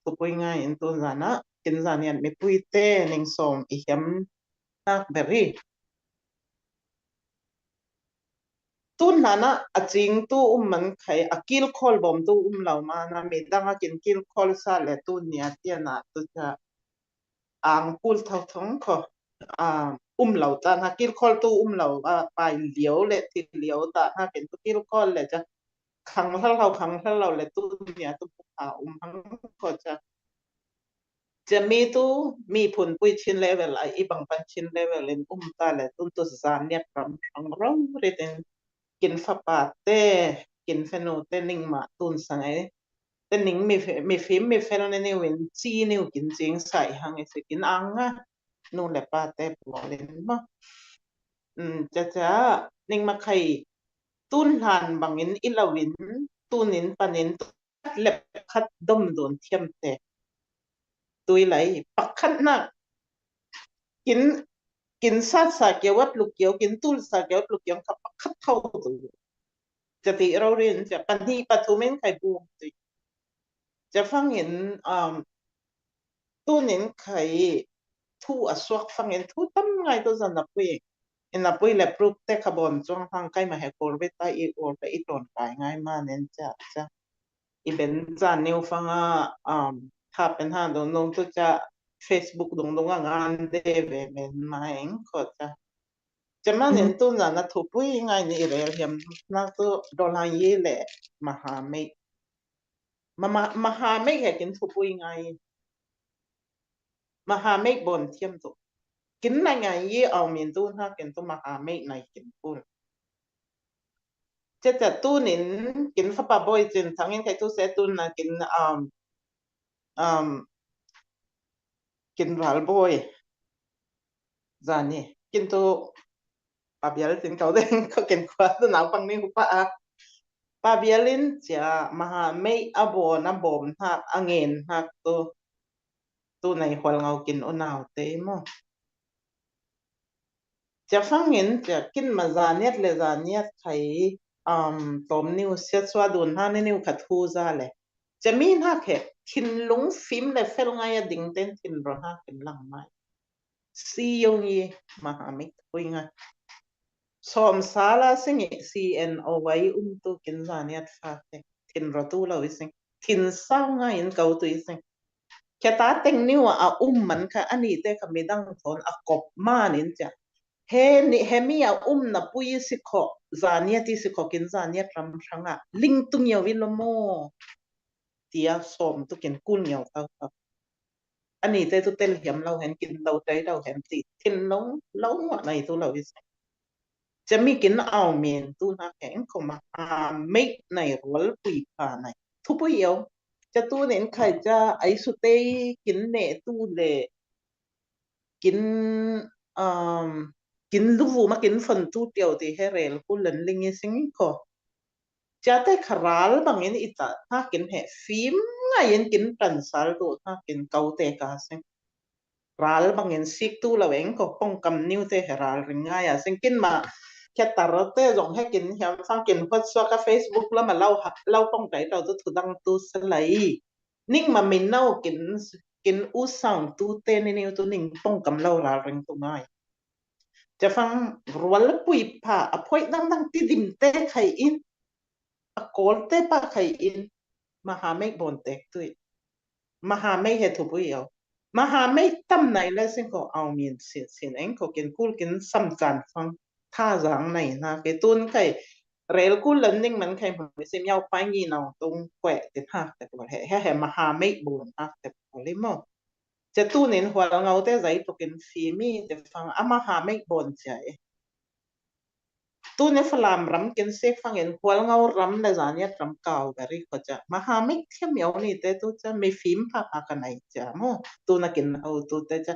thupui ngai in tu zan a kin zaniat mi pui te ning sawn i hiam nak beri. Tun hlan ah a cing tu um man khai a kilkhawl bawm tu um lo ma na mi dang a kin kilkhawl sa le tu nia tian ah tu cha ang kul thau thong kho, ah, um lo ta na kilkhawl tu um lo a pai liau le thil liau ta na kin tu kilkhawl le cha khang hlal lo khang hlal lo le tu nia tu a um hang kho cha. Cha mi tu mi phun pui chin level a i bang pan chin level in um ta le tun tu zan niak ram rang rau rit in kin fapa te kin fenu te ning ma tun sang ai te ning mi fe-, mi fim mi fel ne niu in chi niu kin ching sai hang i si kin ang a nu le pa te pawl in ma. Um, cha cha ning ma khai tun hlan bangin i lo in tun in pan in khat le pakhat dom dun thiam te. Tui lai pakhat nak kin, kin sat sa kio wat luk kio, kin tul sa kio wat luk kio kha pakhat thau tu. Cha ti rau rin cha pahnih pathum in khai bum ti. Cha fang in, um, tun in khai thu a suak fang in thu tam ngai tu zan na pui. In na pui le proof te kha bawm chuang hang kai ma he kor ve ta i or ve i ton kai ngai ma nen cha cha. I ben cha neu fang a, um, tha pen ha dong dong tu cha Facebook dong dong a ngan de ve men ma eng ko cha. Cha ma nen tu na na thupui ngai ni i rel hiam na tu do lang ye le ma ha mei. Ma, ma, ma ha mei he kin thupui ngai. Ma ha mei bawm thiam tu. Kin nai ngai ye au min tu na kin tu ma ha mei nai kin pun. Cha cha tun in kin fapa boi chin thang in khai tu se tun na kin, um, um, kin ral boi. Zani kin tu pa bial tin kau deng ko kin khua tu nau pang ni pa a. Pa bial in cha ma ha mei a bawm a bawm hnak a ngen hnak tu. Tu nai hual ngau kin unau te mo. Cha fang in cha kin ma zaniat le zaniat khai, um, tom niu siat sua dun ha ni niu kha thu za le. Cha mi hnak he thinlung fim le fel ngai a ding ten thin ron ha kin lang mai. si yong i maha mei thui nga. Som sala sing i si en o wai um tu kin zaniat fa te. Thin ro tu lo i sing. Thin sao nga in kau tu i sing. Kheta teng niu a um man kha ani te kha midang thon a kop man in cha. He ni he mi a um na pui si kho zaniat i si kho kin zaniat ram rang a. Ling tu ngiau i lo mo. Tia som tu kin kun ngiau tau tau. Ani te tu tel hiam lo hen kin lo tai lo hen ti thin lo lo ngai tu lo i sing. Cha mi kin au min tu na keng ko maha mei nai rual pui pha nai. Thu pui yo. Cha tu nen khai cha ai su te kin ne tu le kin um kin lu vu ma kin fon tu tiau ti he rel ku len ling i sing ko. Cha te kha ral bang in i ta na kin he fim ngai in kin tan sal tu na kin kau te ka sing. Ral bang in sik tu lo eng ko pong kam niu te he ral ring ngai a sing kin ma. Khe tar te zong he kin hiam fang kin hot sua ka Facebook la ma lau ha lau pong tai tau tu thu dang tu sa lai. Ning ma min nau kin kin u sang tu te ni niu tu ning pong kam lau ral ring tu ngai. Cha fang rual pui pha a phoi dang dang ti dim te khai in. A kol te pa khai in. Maha mei bon tek tui. Maha mei he thu pui yo. Maha mei tam nai le sing ko au min sin sin eng ko kin kul kin sam chan fang. Tha zang nai na ke tun khai rel kul lan ning man khai hmui sim yau pai ngi nau tung kwe ti hak te ko he he he maha mei bon hak te ko le mo. Cha tu nin hual ngau te zai tu kin fi mi te fang a maha mei bon cha e. Tu ne Falam ram kin sek fang in hual ngau ram le zaniat ram kau beri ko cha maha mei thiam yau ni te tu cha mi fim pha pha ka nai cha mo. Tu na kin au tu te cha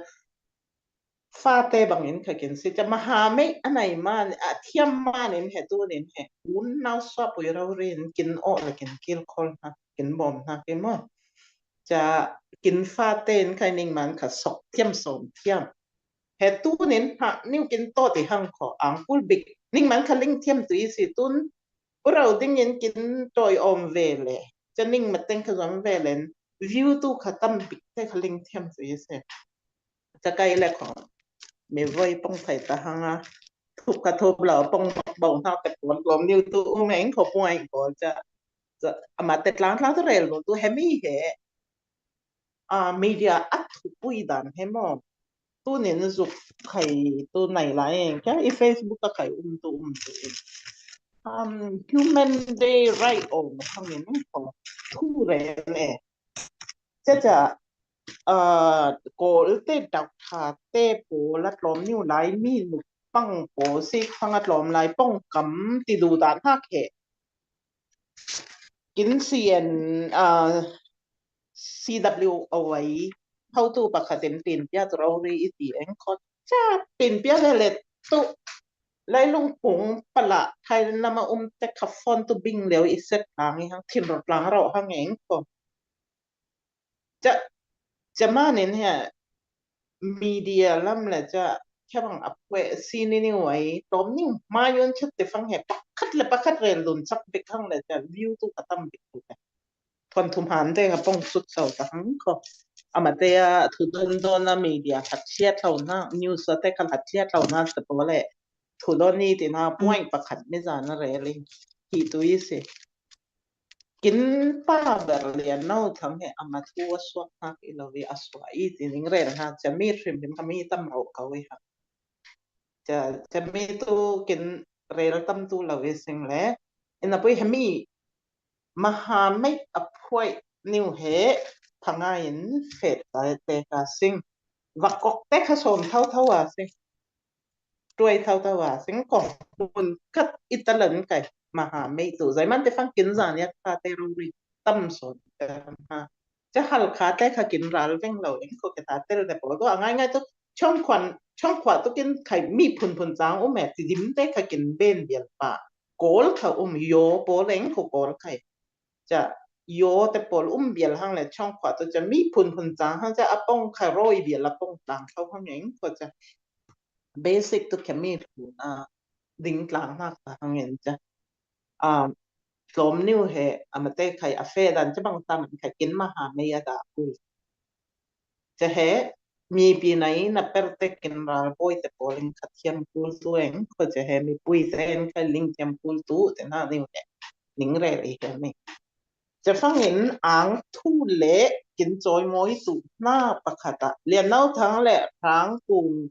fa te bang in kha kin si cha maha mei a nai man a thiam man in he tu nin he un nau sua pui rau rin kin o le kin kil khol na kin bom na ke mo. Cha kin fa te in khai ning man kha sok thiam som thiam. He tu nin ha niu kin to ti hang ko ang kul bik ning man kha ling thiam tu i si tun. U rau ding in kin toi om ve le. Cha ning ma teng kha zom ve len. View tu kha tam bik te kha ling thiam tu i se. Cha kai le ko. Mi voi pong thai ta hang a. Thup kha thup lo pong bau hau te pon lom niu tu u meng ko puai ko cha. Cha ama te tlang tlang tu rel lo tu he mi he. A media a thu pui dan he mo. Tu nin zuk khai tu nai lai eng kya i Facebook a khai um tu um tu. Um, human day right ong hang in ko thu re le. Cha cha a kol te dak tha te po la tlom niu lai mi nu pang po si khang a tlom lai pong kam ti du dan hak he. Kin si en a C W O I hau tu pakhat in tin pia tu rau ri i ti eng khot cha tin pia le le tu lai lung pung pala khai nama um te kha phone tu bing leo i set lang i hang thin ro lang ro hang eng ko. Cha cha manin he media lam le cha khabang a pwe si ni ni wai tom ni ma yon chat te fang he pakhat le pakhat rel dun sak bik hang le cha view tu khatam bik tu te. Thon thum han te nga pong sut sau ta hang ko. Ama te a thu don don a media khat chia thau na news a te khat chia thau na te po le. Thu don ni ti na point pakhat mi za na rel in. Hi tu i se. Kin pa ber lian no thang he ama thu a suak hak i lo i a suak i ti ning rel hak cha mi hrim hrim kha mi tam ro kau i hak. Cha cha mi tu kin rel tam tu lo i sing le. Ina pui he mi maha mei a phuai niu he phanga in fet ta te ka sing. Vakok te kha som thau thau a sing. Tuai thau thau a sing ko mun khat i ta lan kai maha mei tu zai man te fang kin zan yak ta te ru ri tam son te ha. Cha hal kha te kha kin ral veng lo eng ko ke ta tel te po tu a ngai ngai tu chong khuan chong khua tu kin khai mi phun phun chang um e ti dim te kha kin ben bial pa. Kol kha um yo po leng ko kol khai. Cha yo te pol um bial hang le chong khua tu cha mi phun phun chang hang cha a pong kha roi bial a pong tlang thau hang eng ko cha. Basic tu kha mi phun a ding tlang hak ta hang en cha. A tlom niu he a ma te khai a fe dan cha bang tam khai kin maha mei a da ku. Cha he mi pi nai na per te kin ral boi te polin kha thiam kul tu eng, ko che he mi pui te en kha ling thiam kul tu te na niu ne. Ning re ri he mi. Che fangin ang thu le kin choi moi tu na pakhat a. Lian nau thang le rang kung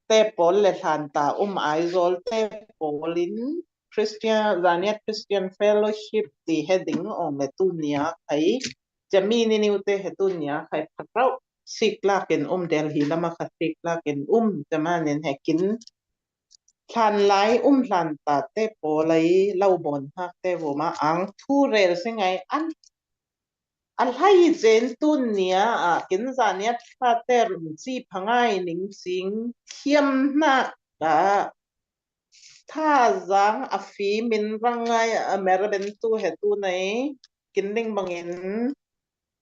te pol le hlan ta um Aizawl te polin Christian, Zaniat Christian Fellowship ti he ding ong le tu nia khai. Che mi ni niu te he tu nia khai phat rau sik lak in um Delhi lama kha sik lak in um che manin he kin hlan lai um hlan ta te pawl ai lo bon hak te vuma ang thu rel se ngai an a hlai chen tun nia a kin Zaniat fa te rum chi phangai ning sing thiam hna ta tha zang a fi min rang ngai a mer ben tu he tu nei kin ding bangin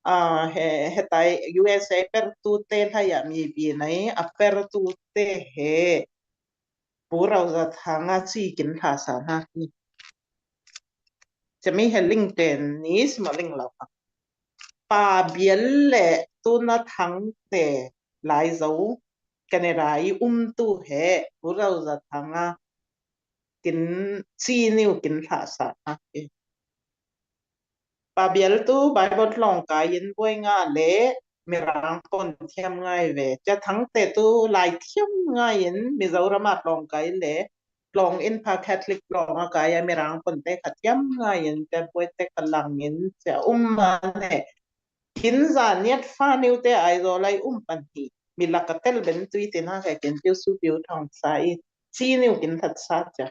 a he he tai U S A per tu te hlai a mi pi nei a per tu te he Pu Rauza Thanga chi kin hla sa hna hi. Che mi he ling ten ni sima ling lo. Pa bial le tu na thang te lai zo Canada i um tu he Pu Rauza Thanga kin chi niu kin hla sa hna hi. Pa bial tu Bible tlawng kai in buai nga le Mirang pon thiam ngai ve. Che thang te tu lai thiam ngai in Mizoram a tlawng kai le tlawng in pha Catholic tlawng a kai a Mirang pon te kha thiam ngai in che buai te kha lang in che um ma ne. Kin Zaniat fa niu te Aizawl lai um pan hi. Mi lak a tel ben tui tin ha kha kin piu su piu thawng sa i. Chi niu kin that sa che.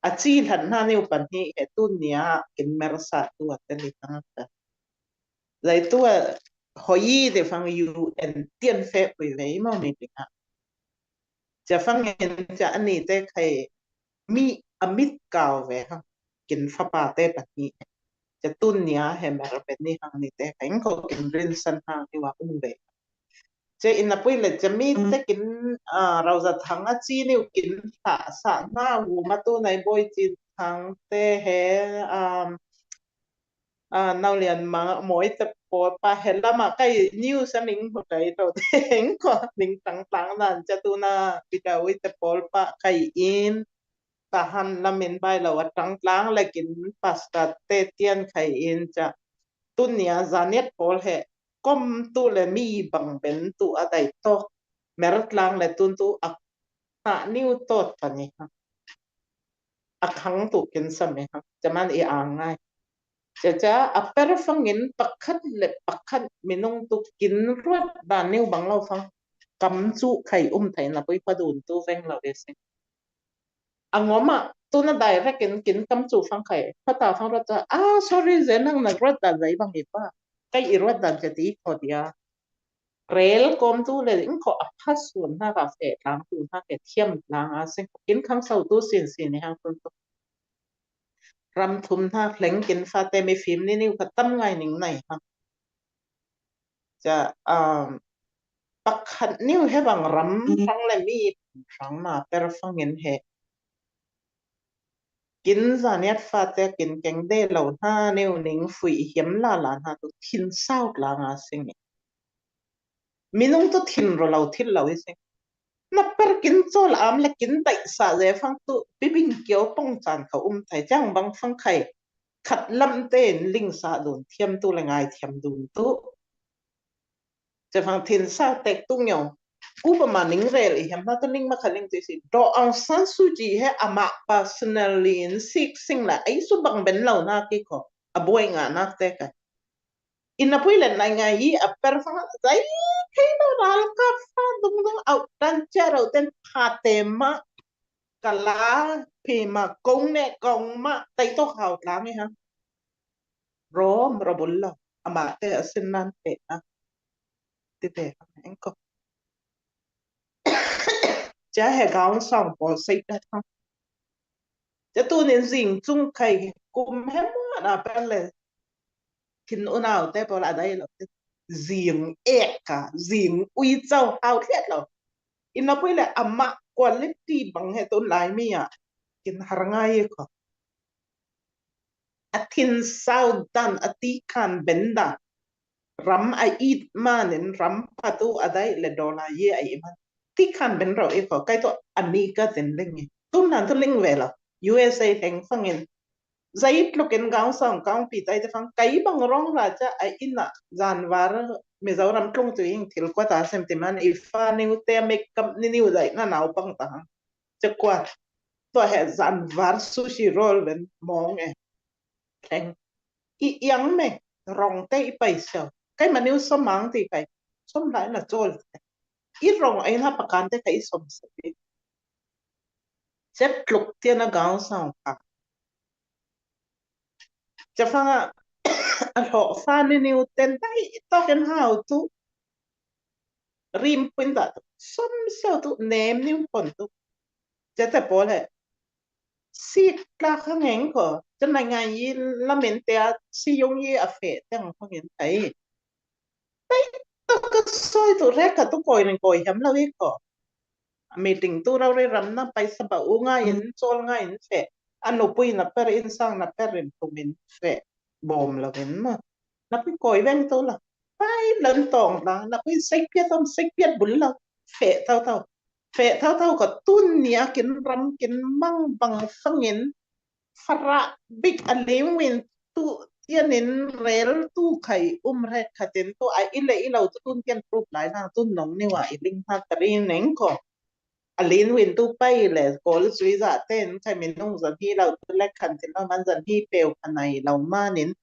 A chi hlan hna niu pan hi he tu nia kin mer sa tu a tel i thang ta. Zai tu a hoi te fang U N tian fe pui ve mo mi pi ha. Che fangin che ani te khai mi a mit kau ve ha. Kin fapa te pan hi. Che tu nia he mer pe ni hang ni te khai ko kin rin san hang ni wa um ve. Che in a pui le che mi te kin a Rauza Thanga chi niu kin hla sa hna u ma tu nai boi chin thang te he a a nau lian ma moi te pawl pa he lama kai niu sa ning ho kai to te heng ko ning tang tang nan che tu na pi da ui te pawl pa kai in ta han lamin bai lo a tang tlang le kin pastor te tian khai in cha tu nia Zaniat pawl he kom tu le mi bang ben tu a dai to mer tlang le tun tu a ta niu tot pani ha a khang tu kin sa mi ha che man i ang ngai che cha a per fangin pakhat le pakhat minung tu kin ruat dan niu bang lo fang kam chu khai um thai na pui pa dun tu veng lo ve sing. A ngoma tu na direct in kin kam chu fang khai pata fang ruat cha a sorry ze nang na ruat dan zai bang i pa kai i ruat dan che ti kho dia. Rel kom tu le in kho a pha sun hna ka fe tlang tu hna ke thiam tlang a sing kin khang sau tu sin sin ni hang kun tu. Ram thum hna hleng kin fa te mi fim ni niu kha tam ngai ning nai ha. Cha um pakhat niu he bang ram fang le mi fang ma per fangin he kin Zaniat fa te kin keng de lo hna niu ning fui hiam la la hna tu thin sau tlang a sing. Minung tu thin ro lo thil lo i sing. Na per kin chawl am le kin dai sa ze fang tu bibing kio pong chan kha um thai chang bang fang khai khat lam te in ling sa dun thiam tu le ngai thiam dun tu. Che fang thin sa tek tu ngio. Upama ning rel i hiam na tu ning ma kha ling tu si. Do Aung San Suu Kyi he ama personally in sik sing la ai su bang ben lo na ki ko. A buai nga nak te ka. In a pui le nai ngai i a per fang zai kei no ral ka fa dung dung au tan cha rau ten pha te ma kala phi ma kong ne kong ma tai to khau tlang i ha. Rom robul lo ama te a sin nan te na. Ti te ha eng ko. Cha he gaun song po sei ta thang. Cha tu nin zing chung khai kum he mo na per le. Thin unau te pawl a dai lo te. Zing ek ka, zing ui chau hau thiat lo. In a pui le ama quality bang he tu lai mi a. Kin har ngai ko. A thin sau dan a ti khan ben dan. ram a it manin ram patu a dai le dola ye a iman. Ti khan ben ro i ko kai to ami ka den leng i. Tun nan to leng ve lo. U S A leng fangin. Zai tluk in gaung sang gaung pi tai te fang kai bang rong la cha a ina zan var Mizoram tlung tu ing thil ko ta sem ti man i fa niu te make up ni niu zai na nau pang ta hang. Cha kwa. To he zan var sushi roll ben mong e. Teng. I yang me rong te i pai sio. Kai ma niu som mang ti kai. Som lai na chol. I rong ai na pakan te kai som sa ti. Chet tluk tia na gaung sang pa. Cha fanga a lo fa ni niu ten tai to ken hau tu. Rim pun ta tu. Som sio tu nem niu pon tu. Cha te pole. Sik tla khang eng ko. Cha nai ngai yi lamen te a si yong yi a fe teng khang eng tai. Tai to ka soi tu re ka tu koi nang koi hiam lo i ko. Meeting tu rau re ram na pai sa ba u nga in chol nga in fe. Anu pui na per in sang na per in tum in fe. Bom lo in ma. Na pui koi veng tu la. Pai lan tong la. Na pui sek piat om sek piat bul la. Fe tau tau. Fe tau tau ka tun nia kin ram kin mang bang fangin. Fara bik a lim win tu tian in rel tu khai um rek khatin tu a ile ilo tu tun tian proof lai na tun nong niwa i ling ha tari neng ko. A lim win tu pai le kol sui za ten khai min nung zan hi lo tu lek khan tin lo man zan hi peu khanai lo manin.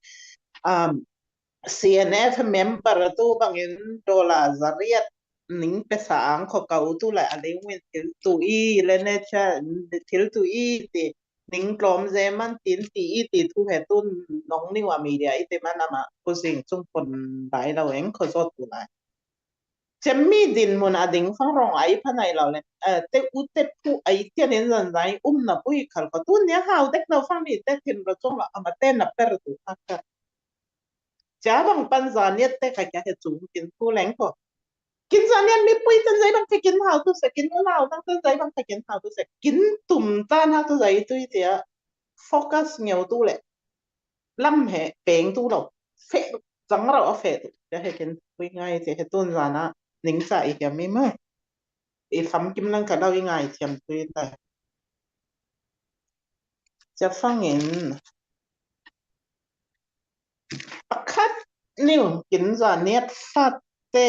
Um, C N F member tu bangin dola zariat ning pesa ang ko kau tu la a lim win thil tu i le ne cha thil tu i ti ning tlawm ze man tin ti i ti thu he tun nong niwa media i te man ama ku zing chung pon dai lo eng ko zot tu lai. Chem mi din mun a ding fang rong ai pha nai lo le. Eh, te u te phu ai tian in zan zai um na pui khal ko tu nia hau dek lo fang ni te thin ro chung lo ama te na per tu ha ka. Cha bang pan zaniat te kha kya he chung kin thu leng ko. Kin zaniat mi pui tan zai bang kha kin hau tu se kin u nau tan zai bang kha kin hau tu se kin tum tan hau tu zai tu i tia. Focus ngeu tu le. Lam he peng tu lo. Fe zang rau a fe tu. Cha he kin pui ngai te he tun zana ning cha i kya mi ma. I fam kim lang ka dau i ngai thiam tu i ta. Cha fangin. Pakhat niu kin zaniat fat te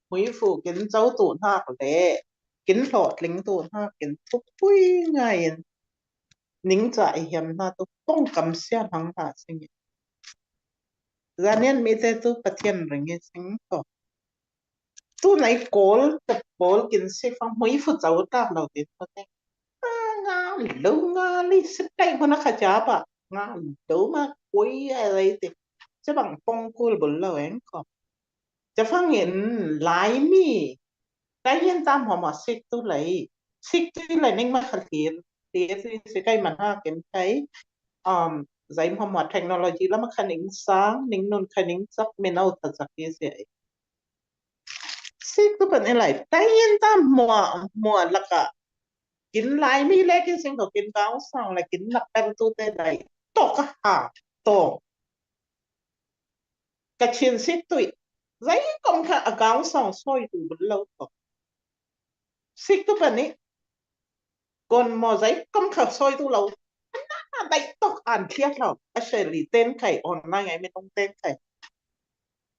hui fu kin chau tu hnak le kin hlawhtling tu hnak kin thupui ngaiin ning cha i hiam hna tu pong kam sia hmang hna sing. Zaniat mi te tu Pathian ring i sing ko. Tu nai kol te pol kin si fang hui fu chau tak lo tin ko te. Nga lo nga li sip kai huna kha cha pa nga lo ma koi a lai te. Cha bang pong kul bul lo eng ko. Cha fangin lai mi. Kai yin tam hom a sik tu lai. Sik tu lai ning ma kha thir. Thir si kai man ha ken kai. Um, zai hom a technology lama kha ning sang, ning nun kha ning sak, min au ta sak i si ai. Sik tu pan i lai. Tai yin ta mua, mua laka. Kin lai mi le kin sing ko kin gaung sang le kin nak per tu te dai. Tok ka ha, tok. Ka chin sik tu i. Zai kom kha a gaung sang soi tu bul lo tok. Sik tu pan i. Kon mo zai kom kha soi tu lo. Ana dai tok an thiat lo. A sheli ten khai online ai mi tong ten khai.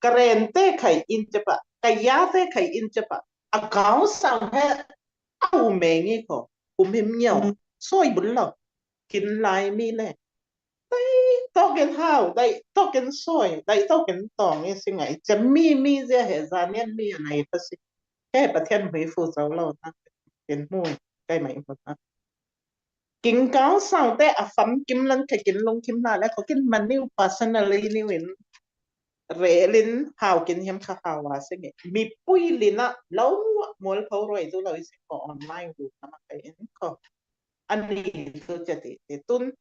Ka ren te khai in chepa, ka ya te khai in chepa. A gaung sang he au meng i ko. Kum him ngiau. Soi bul lo. Kin lai mi le. Dai tok in hau, dai tok in soi, dai tok in tong i si ngai. Cha mi mi zia he zanian mi a nai pa si. He Pathian hui fu zau lo na. Kin mu, kai mai mu na. King kau sau te a fam kim lan kha kin lung kim la le ko kin man niu personally niu in. Rel in hau kin hiam kha hau a si ngai. Mi pui lina lo mual pau roi tu lo i si ko online ru na ma kai in ko. Ani tu cha ti, ti tun.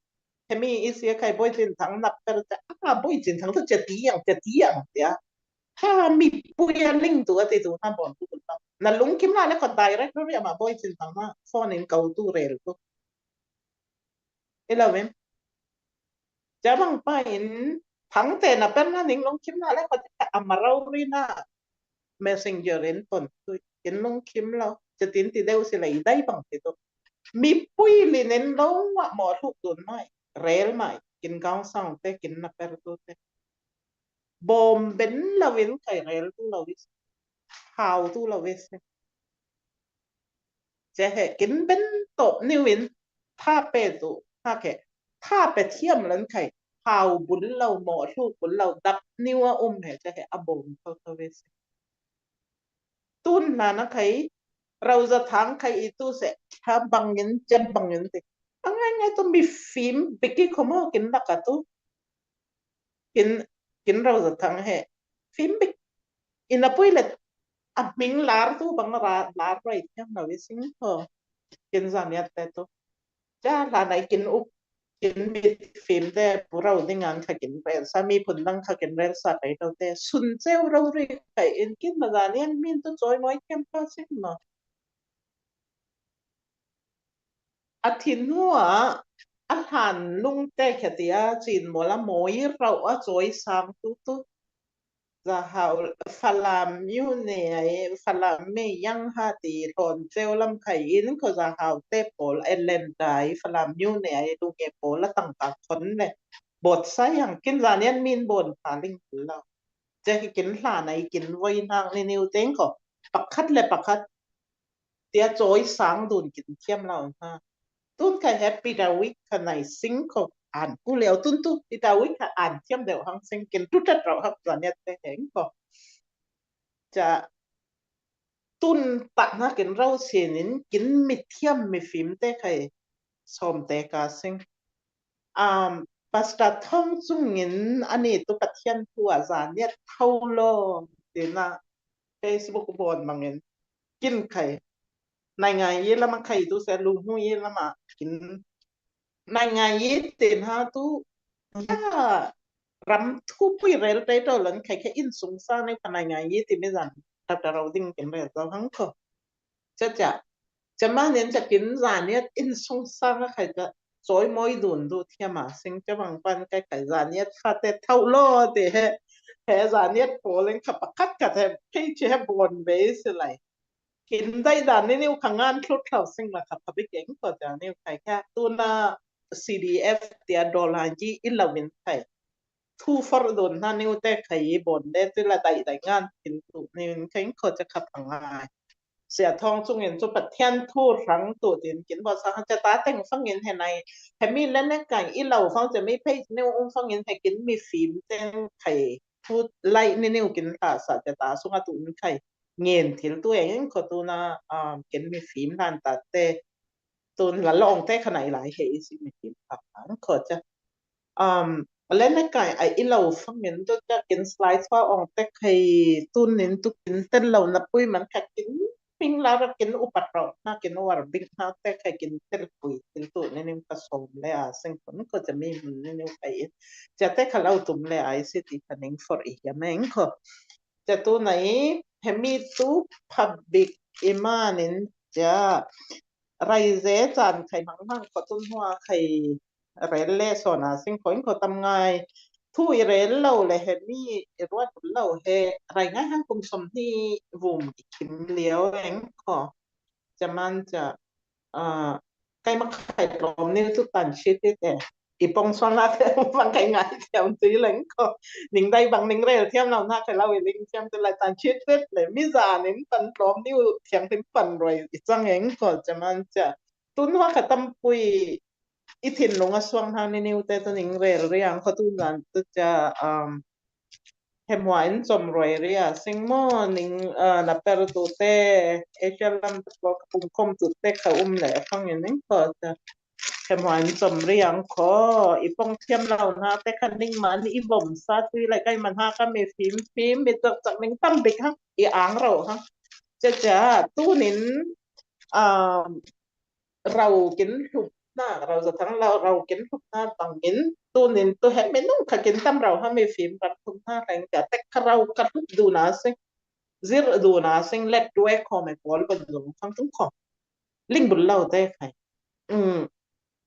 Hemi i sia khai boi chin thang nak per cha. Ah, boi chin thang tu cha ti yang, cha ti yang tia. Ha, mi pui a ling tu a ti tu na bon tu tu. Na lung kim la le ko directory ama boi chin thang na phone in kau tu rel tu. I lo vem. Cha bang pa in Thangte na perna ning lungkim na le khat a marau rina messenger in ton tu in lungkim lo. Chatin ti deu si le i dai bang ti tu. Mipui linen lo wa mo thuk dun mai. Rel mai. Kin gaung sang te kin na per tu te. Bom ben lo in kai rel tu lo is. Hau tu lo is. Che he kin ben top niu in tha pe tu tha ke tha pe thiam lan khai hau bul lo mo thu bul lo dap niu a um he che he a bom to to ve se. Tun na na khai rau za thang khai i tu se tha bangin che bangin te. A ngai ngai tu mi fim biki khomo kin lak a tu. Kin kin rau za thang he fim bik ina pui le a hming lar tu bang ra lar rai thiam lo i sing tho. Kin zaniat te tu. Cha hla nai kin uk kin mit fim te pu rau ding an kha kin rel sa mi phun dang kha kin rel sa kai lo te. Sun cheu rau ri kai in kin ma zanian min tu choi moi thiam pa sing ma. A thin hnu ah a hlan lungte khatia cin mawl a mawi rauh a cawi sang tu tu. Za hau Falam miu ne ai, Falam mei yang ha ti hlawn ceu lam khai in ko za hau te pawl a len dai, Falam miu ne ai, lu nge pawl a tangka khon le. Bot sai hang kin zanian min bon pha ling lau. Che hi kin hlan ai kin voi hnak ni niu teng ko. Pakhat le pakhat tia cawi sang dun kin thiam lo hna. Tun kha he pidawik kha nai sing ko an ku leo tun tu pidawik kha an thiam deuh hang sing kin tu tat rau hak zaniat te heng ko. Cha tun tak na kin rau sin in kin mi thiam mi fim te khai som te ka sing. Um, Pastor Thong Cungin ani tu Pathian thu a zaniat tho lo tina Facebook bon mangin kin khai. Nai ngai ye lama khai tu se lu hnu ye lama kin. Nai ngai ye tin ha tu ya ram thu pui rel te to lan khai khai in sung sa ne ka nai ngai ye ti me zan. Tap ta rau ding kin rel to hang ko. Cha cha. Cha ma nen cha kin zaniat in sung sa nga khai cha. Choi moi dun du thiam a sing cha bang pan kai khai zaniat kha te thau lo te he. He zaniat pawl in kha pakhat khat he. Phei chi he bon be si lai. Kin dai dan ni niu kha ngan thlut thlau sing la kha pha bik eng ko cha niu khai kha. Tu na C D F tia dol han ji in lau min khai. Thu for dun na niu te khai bon de ti la dai dai ngan kin tu niu khai ko cha kha pha ngai. Sia Thawng Cung in cu Pathian thu hrang tu tin kin bawh sa cha ta teng fangin he nai he mi le ne kai i lo fang cha mi phei niu um fangin he kin mi fim teng khai thu lai ni niu kin ta sa cha ta sunga tu in khai ngen thil tu eng ko tu na, um, kin mi fim hlan ta te tun la long te kha nai lai he i si mi fim hlan ko cha. Um, le ne kai ai i lo fangin tu cha kin slide fa ong te khai tun nin tu kin tel lo na pui man kha kin ping la ra kin upat ro na kin war bing na te khai kin tel pui kin tu ne nim ka som le a sing kun ko cha mi mun ne nim kai cha te kha lo tum le ai si ti kha ning for i ya meng ko. Cha tu nai he mi tu public i manin cha rai ze chan khai mang mang ko tun hua khai rel le sawn a sing ko in ko tam ngai. Thu i rel lo le he mi i ruat lo he rai ngai hang kum som ni vum i kim liau eng ko. Cha man cha, ah, kai mak khai tlawm ni tu tan shi ti te. I pong sawn la te mang kai ngai thiam tu i leng ko. Ning dai bang ning rel thiam lo na khai lo i ling thiam tu lai tan shi ti le mi zan in pan tlawm ni u thiang tim pan roi i chang eng ko cha man cha. Tun hua kha tam pui i thinlung a suang hna ni niu te tu ning rel riang kha tu zan tu cha, um, he hmua in chom roi ria sing maw ning, uh, na per tu te Asia lam tu ko pum khom tu te kha um le fang in ning ko cha he hmua in chom riang ko i pong thiam lo hna te kha ning man i bom sa tui lai kai man ha ka mi fim fim mi chak chak ning tam bik ha i ang ro ha cha cha tu nin, um, rau kin hlupna, rau za thang lo, rau kin hlupna bangin, tunin tu he minung kha kin tam rau ha mi fim rak hlupna reng ka tek kha rau ka hlup duna sing, zir duna sing, let due kho me pol ba dung khang tung kho. Ling bul lo te khai. Um,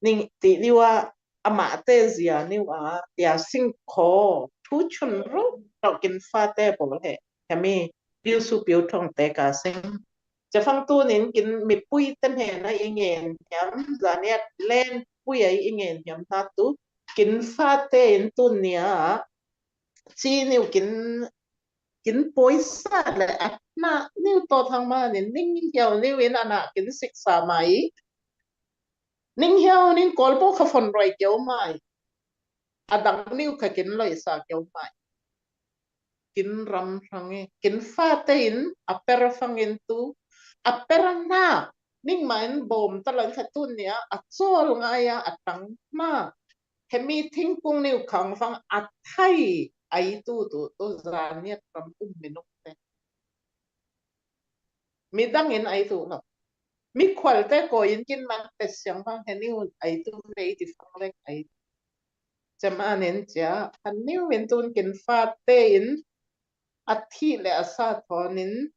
ning ti liwa amahte zia niu a, tia sing kho, thu chun ru, rau kin fate bol he, hemi, piu su piu thong te ka sing. Cefang tunin kin mipui ten he na i ngen hiam, zaniat len pui ai i ngen hiam na tu, kin fate in tun nia, ci niu kin, kin poisa le a na niu to thang ma nin ning hiau niu in ana kin siksa mai. Ning hiau nin kolpo kha fon roi keu mai. Adang niu kha kin loisa keu mai. Kin ram hang e, kin fate in a per fang in tu, a per na, ning ma in bom talan kha tun nia, a chol ngai a, a tang na. Hemi thingkung niu khang fang a thai ai tu tu tu zaniat ram um minung te. Midang in ai tu lo. Mi khual te ko in kin man pe siang fang he niu ai tu ve ti fang lek ai. Cem anen cia, a niu in tun kin fate in a thi le a sa thon in,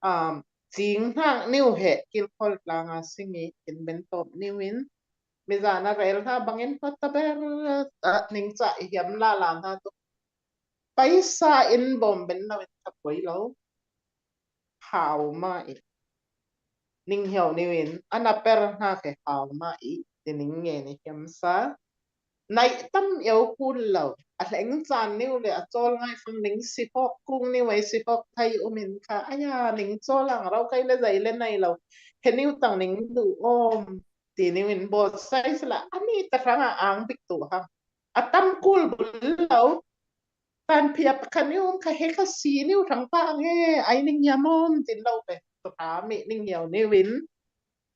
um, cing hnak niu he kilkhol tlang a sing i kin ben tawp niu in, mizan a rel hna bangin hmataber, ah, ning ca i hiam lala hna tu. Paisa in bom ben lo in tha koi lo. Hau ma i. Ning hiau niu in, ana per hna khe hau ma i, ti ning nge ni hiam sa. Nai tam yau kul lo. A hleng caan niu le a cawl ngai fang ning si hawk kung niu ai si hawk thai um in kha. Aya, ning cawl ang rau kai le zai le nai lo. He niu tang ning du om. Ti niu in bawt sai sila. Ani ta hrang a ang bik tu hang. A tam kul bul lo. Tan phiap kha niu um kha he kha si niu hrang pa ang he. Ai ning hiam om tin lo pe. Tu kha mi ning hiau niu in.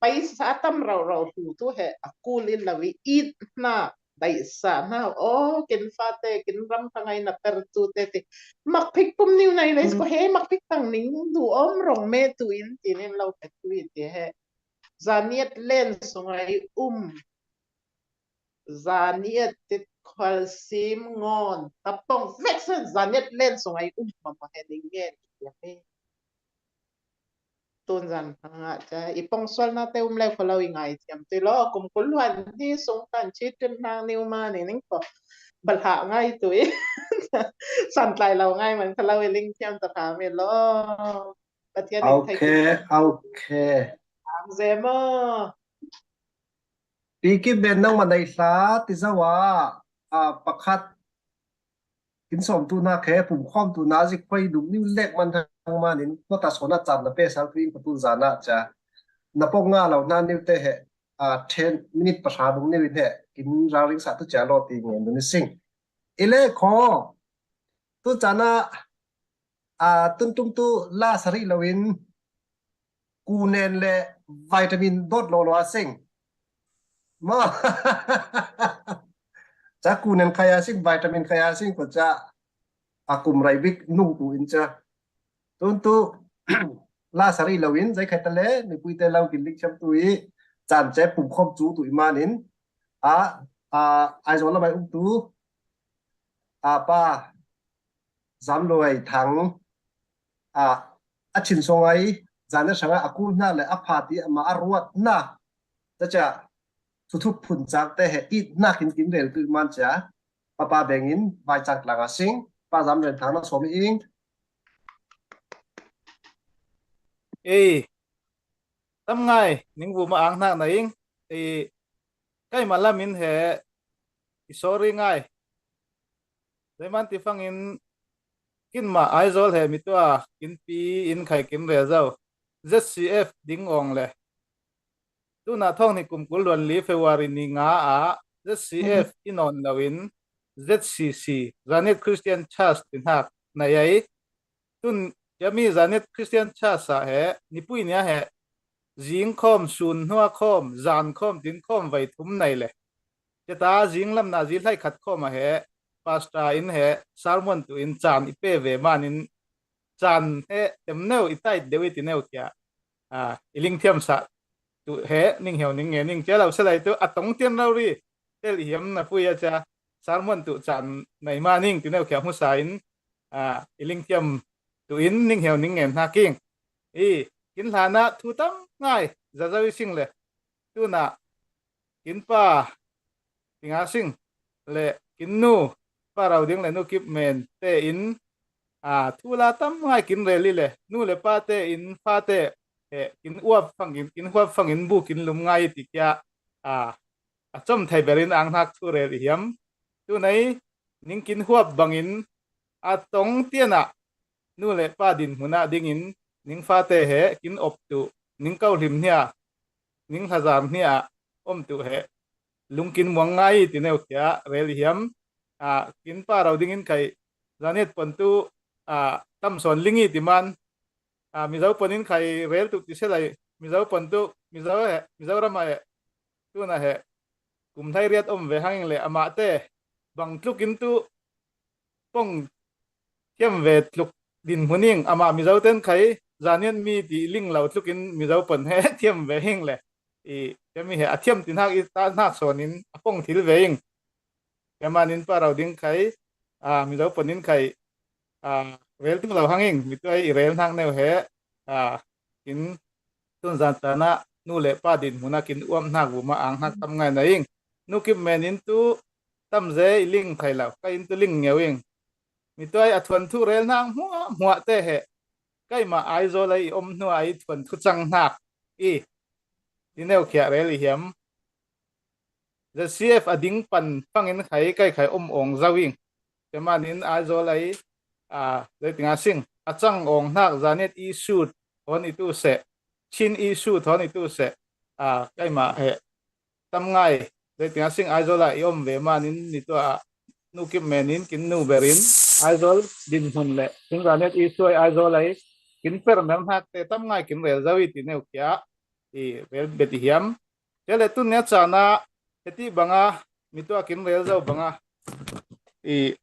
Paisa tam rau rau hlu tu he a kul in lo i it hna, daihsa hna, o, kin fate, kin ram hrangai na per tu te ti. Mak phik pum niu nai le ko he mak phik tang ning du om rong me tu in tin in lo pe tu i ti he. Zaniat len sungai um. Zaniat tit khual sim ngon. Tapong vek sen zaniat len sungai um mama he ning ngen i ti he. Tun zan hanga ca i pawngsualnate um le khualo i ngai thiam ti lo, kum kul luan hi sung tan chi tin hang niu ma ni ning ko balha ngai tu i santlai lo ngai man khualo i ling thiam ta tha mi lo. Pathian in thei. Okay, okay. Ang zemo. Pi Kip Ben nangmah nei hla ti zo ah, a, pakhat kin sawm tu hna khe, pum khawm tu hna zik poi dum niu lek man hang man in, mawta sawn ah caan na pe sal tu in ka tu zan ah ca. Na pok nga lo hna niu te he, a, ten minute pahra dum niu in he, kin ralring sa tu ca law ti ngen dun i sing. I le kho, tu caan ah, a, tun tung tu la sarih lo in, kunen le vitamin dot lo lo a sing. Ma. Ca kunen khai a sing, vitamin khai a sing ko ca a kum rai bik nung tu in ca. Tun tu la sarih lo in, zai khai ta le, mipui te lo kin lik cham tu i, caan ce pum khom cu tu i man in, a, a, Aizawl lamai um tu, a pa, Zam Luai Thang, a, a chin song ai, zan a hrang a, a kul hna le a pha ti ama a ruat hna. Ta ca, thuthup phun cak te he it hna kin kin rel tu man ca, papa beng in, vai cang tlang a sing, pa Zam Ren Thang na sawm i ing. Ei, tam ngai, ning bu ma ang hnak na ing, ei, kai ma lam in he, i sorry ngai. Zeiman ti fangin kin mah Aizawl he mi tua kin pi in khai kin rel zo. Z C F ding awng le. Tuna thawng ni kum kul luan li February ni nga ah Z C F i nawn lo in Z C C, Zaniat Christian Church ti hnak na yai. Tun yami Zaniat Christian Church ah he, nipui nia he, zing khawm, sun hnua khawm, zan khawm, tin khawm vai thum nei le. Ceta zing lamna zi hlai khat khawm a he, pastor in he, sermon tu in caan i pe ve man in caan he, tem neu i tait deuh i ti neu kia, a, i lingthiam sa tu he, ning heu ning nge ning cia lo se lai tu, a tong tian lo ri, tel i hiam na pui a cia, sermon tu caan nei ma ning ti neu kia hmusa in, a, i lingthiam tu in ning heu ning ngen hna king. I, kin hlan ah thu tam ngai, zazawi sing le. Tuna, kin pa, Tinga Sing le kin nu Pa Rau Ding le Nu Kip Men te in, a, thu la tam ngai kin rel i le, nu le pate in fate he kin uap fangin, kin huap fangin bu kin lum ngai i ti kia, a, a chom thei berin ang hnak thu rel i hiam. Tunei ning kin huap bangin a tong tianah nu le pa dinhmun ah dingin ning fate he kin op tu, ning kau hlim hnia, ning hlazar hnia om tu he lungkin muang ngai i ti neu kia rel i hiam. A, kin Pa Rau Ding in khai zanet pon tu, a, tam sawn ling i ti man, a, Mizo pon in khai rel tu ti se lai, Mizo pon tu, Mizo he, Mizoram ah he, tuna he kum hlai riat om ve hangin le amah te bang tlukin tu pong thiam ve tluk dinhmun ing, amah Mizo ten khai zanian mi ti ling lo tlukin Mizo pon he thiam ve hing le, i, thiam i he a thiam ti hnak i ta hnak sawnin a pong thil ve ing. Keman in Pa Rau Ding khai, a, Mizo pon in khai, a, rel tu lo hanging, mi tuai i rel hnak neu he, a, in tun zan tanah nu le pa dinhmun ah kin uap hnak vuma ang hnak tam ngai na ing. Nu Kip Men in tu tam ze i ling khai lo, ka in tu ling ngeu ing. Mi tuai a thuan thu rel hnak hmuah hmuah te he, kaimah Aizawl ai i om hnu ai thuan thu cang hnak i ti neu kia rel i hiam. Z C F a ding pan fangin khai kai khai om awng zau ing. Keman in Aizawl ai, a, zeitinga sing, a cang awng hnak zanet i sut hon i tu seh, Chin i sut hon i tu seh, a, kaimah he tam ngai, zeitinga sing Aizawl ah i om ve manin ni tua Nu Kip Men in kin nu berin Aizawl dinhmun le kin zanet i suai Aizawl ai kin per mel hnak te tam ngai kin rel zau i ti neu kia i rel bet i hiam. Cia le tun nia cana heti banga mi tua kin rel zau banga i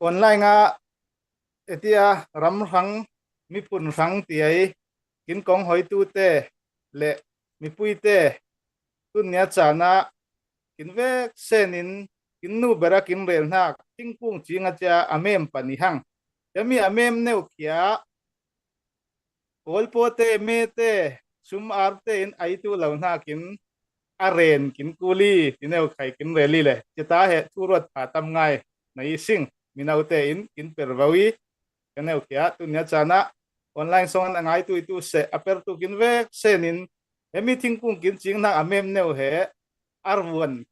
online ah heti a ram hrang, miphun hrang ti ai kin kong hoi tu te le mipui te tun nia cana kin vek senin kin nu bera kin rel hnak thingkung cing a cia a mem pan i hang. Cia mi a mem neu kia Kawlpawte, mete, sum arte in ai tu lo hnakin a ren kin kuli ti neu khai kin rel i le. Cita he thu ruat pha tam ngai na i sing, minote in kin per vau i, ka neu kia tun nia cana online songan a ngai tu i tu se, a per tu kin vek senin, hemi thingkung kin cing hnak a mem neu he, a ruan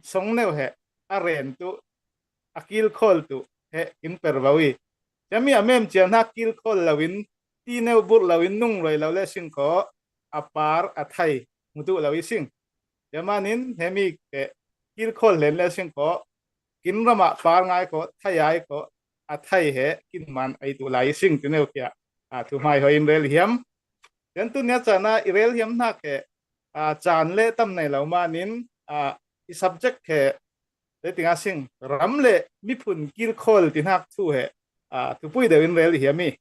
song neu he, a ren tu, a kilkhawl tu he kin per vau i. Cia mi a mem cia hnak kilkhawl lo in, ti neu burh lo in nung roi lo le sing khaw, a par a thai mu duh lo i sing. Cia manin hemi he kilkhawl hlen le sing khaw, kin ram ah par ngai khaw, thai ai khaw, a thai he kin man ai tu lai i sing ti neu kia. A, thu hmai hoi in rel hiam. Cia tun nia cana i rel hiam hnak he, a, caan le tam nei lo manin, a, i subject he, zeitinga sing, ram le miphun kilkhawl ti hnak thu he, a, thupui deuh in rel i hiam i.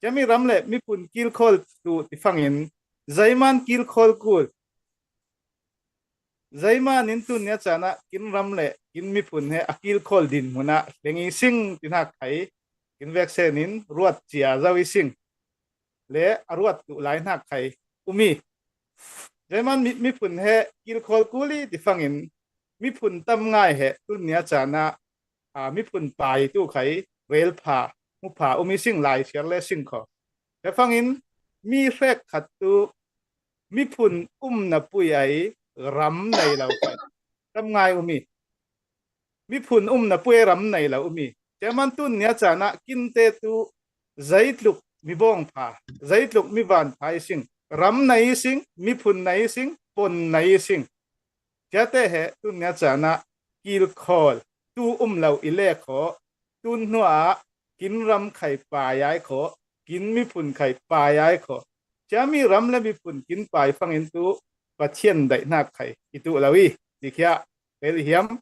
Cia mi ram le miphun kilkhawl tu ti fangin, zeiman kilkhawl kul. Zeiman in tun nia cana kin ram le kin miphun he a kilkhawl dinhmun ah hleng i sing ti hnak khai kin vek senin ruat cia zau i sing le a ruat tu lai hnak khai um i. Zeiman mi, miphun he kilkhawl kul i ti fangin miphun tam ngai he tun nia cana, a, miphun pai tu khai rel pha, mu pha um i sing lai siar le sing khaw. He fangin mi hrek khat tu miphun umna pui ai ram nei lo khai tam ngai um i. Miphun umna pui ai ram nei lo um i. Cia man tun nia cana kinte tu zeitluk mi bawng pha, zeitluk mi van pha i sing, ram nei i sing, miphun nei i sing, pon nei i sing. Cia te he tun nia cana kilkhawl tu um lo i le khaw, tun hnuah kin ram khai pai ai khaw, kin miphun khai pai ai khaw. Cia mi ram le miphun kin pai fangin tu Pathian daih hnak khai i tu lo i ti khia rel i hiam.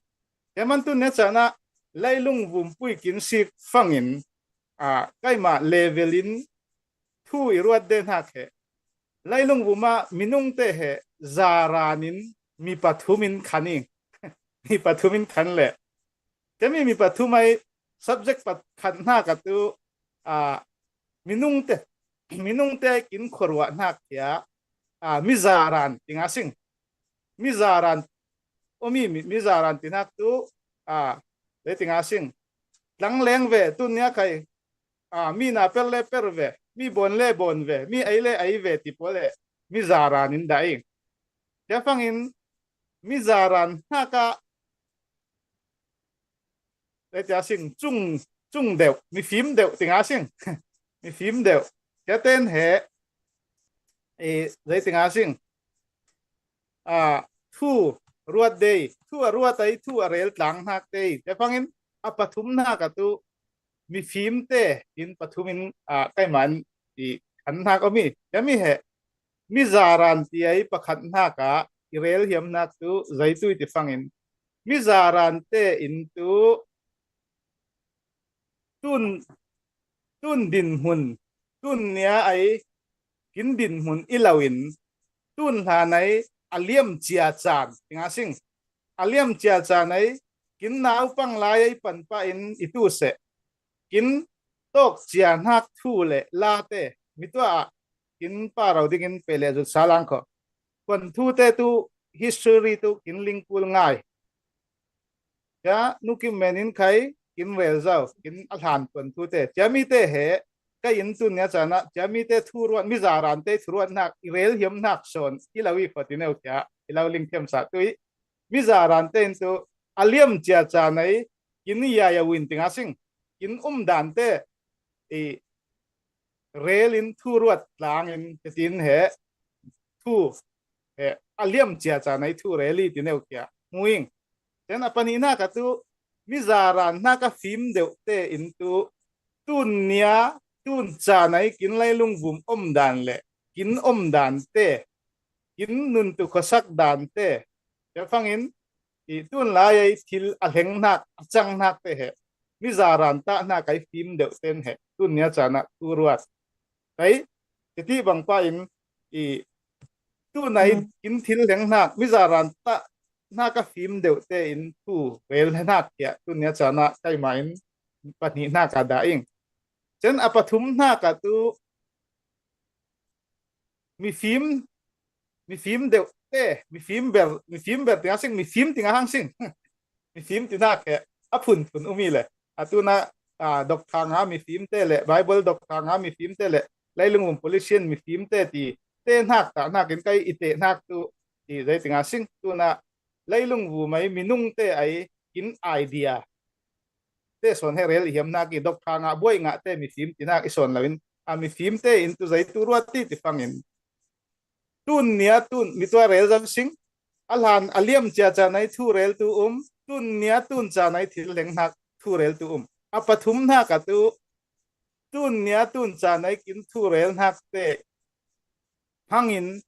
Cia man tun nia cana leilung vumpui kin sik fangin, a, kaimah level in thu i ruat de hnak he. Leilung vuma minungte he zaran in mi pathum in khan i, mi pathum in khan le. Cia mi mi pathum ai subject pakhat hnak a tu, a, minungte, minungte kin khuaruah hnak kia, a, mi zaran tinga sing. mi zaran, omi mi, mi zaran tinak tu, a, le tinga sing. Tlang leng ve, tun nia khai, a, mi na per le per ve, mi bon le bon ve, mi ai le ai ve ti pole, mi zaran in da ing. Tia fangin, mi zaran haka, le tia sing, chung, chung deuh, mi fim deuh tinga sing. Mi fim deuh. Tia ten he, e, le tinga sing. A, thu ruat dei, thu a ruat ai, thu a rel tlang hnak dei. Tia fangin, a pathum hnak a tu, mi fim te, in pathum in, a, kaiman, i, an hnak omi. Tia mi he, mi zaran ti ai pakhat hnak a, i rel hiam hnak tu, zai tu i ti fangin. Mi zaran te in tu, tun, tun din hmun, tun nia ai, kin din hmun i lo in, tun hlan ai, a liam cia can, tinga sing. A liam cia can ai, kin naupang lai ai panpa in i tu se. Kin tawk cia hnak thu le la te, mi tua ah, kin pa rau dingin pe le zut sa lang kho. Kuan thu te tu, history tu, kin ling kul ngai. Tia nukim men in khai, kin rel zau, kin a hlan kuan thu te. Tia mi te he, kai in tun nia cana, tia mi te thu ruat, mi zaran te thu ruat hnak, i rel hiam hnak son, i lo i fati neu kia, i lo ling thiam sa tu i. Mi zaran te in tu, a liam cia can ai, kin i ya ya win tinga sing, kin um dan te, i rel in thu ruat tlang in, te tin he, thu, he, a liam cia can ai thu rel i ti neu kia, muing. Ten a pani hnak a tu, mi zaran hnak a fim deuh te in tu, tun nia, tun can ai kin lai lungvum om dan le, kin om dan te, kin nun tu khosak dan te. Tia fangin, i tun lai ai thil a hleng hnak, a cang hnak te he. Mi zaran ta hnak ai fim deuh ten he. Tun nia cana tu ruat. Kai, titi bang pa in, i tun ai kin thil hleng hnak, mi zaran ta hnak a fim deuh te in tu rel hnak kia. Tun nia cana kai ma in pani hnak a da ing. Chen a pathum hnak a tu, mi fim, mi fim deuh te, mi fim ber, mi fim ber tinga sing, mi fim tinga hang sing. Mi fim ti hnak he, a phun phun umi le. A tuna, a, dok thanga mi fim te le, Bible dok thanga mi fim te le, lai lungvum politician mi fim te ti, te hnak ta hnak in kai i te hnak tu, ti zai tinga sing, tuna, lai lungvum ai, minung te ai, kin idea. Te son he rel i hiam hnak i dok thanga buai ngah te mi fim ti hnak i son lo in, a mi fim te in tu zai tu ruat ti ti fangin. Tun nia tun, mi tua rel zam sing, a hlan a liam cia can ai thu rel tu um, tun nia tun can ai thil hleng hnak thu rel tu um. A pathum hnak a tu, tun nia tun can ai kin thu rel hnak te hangin,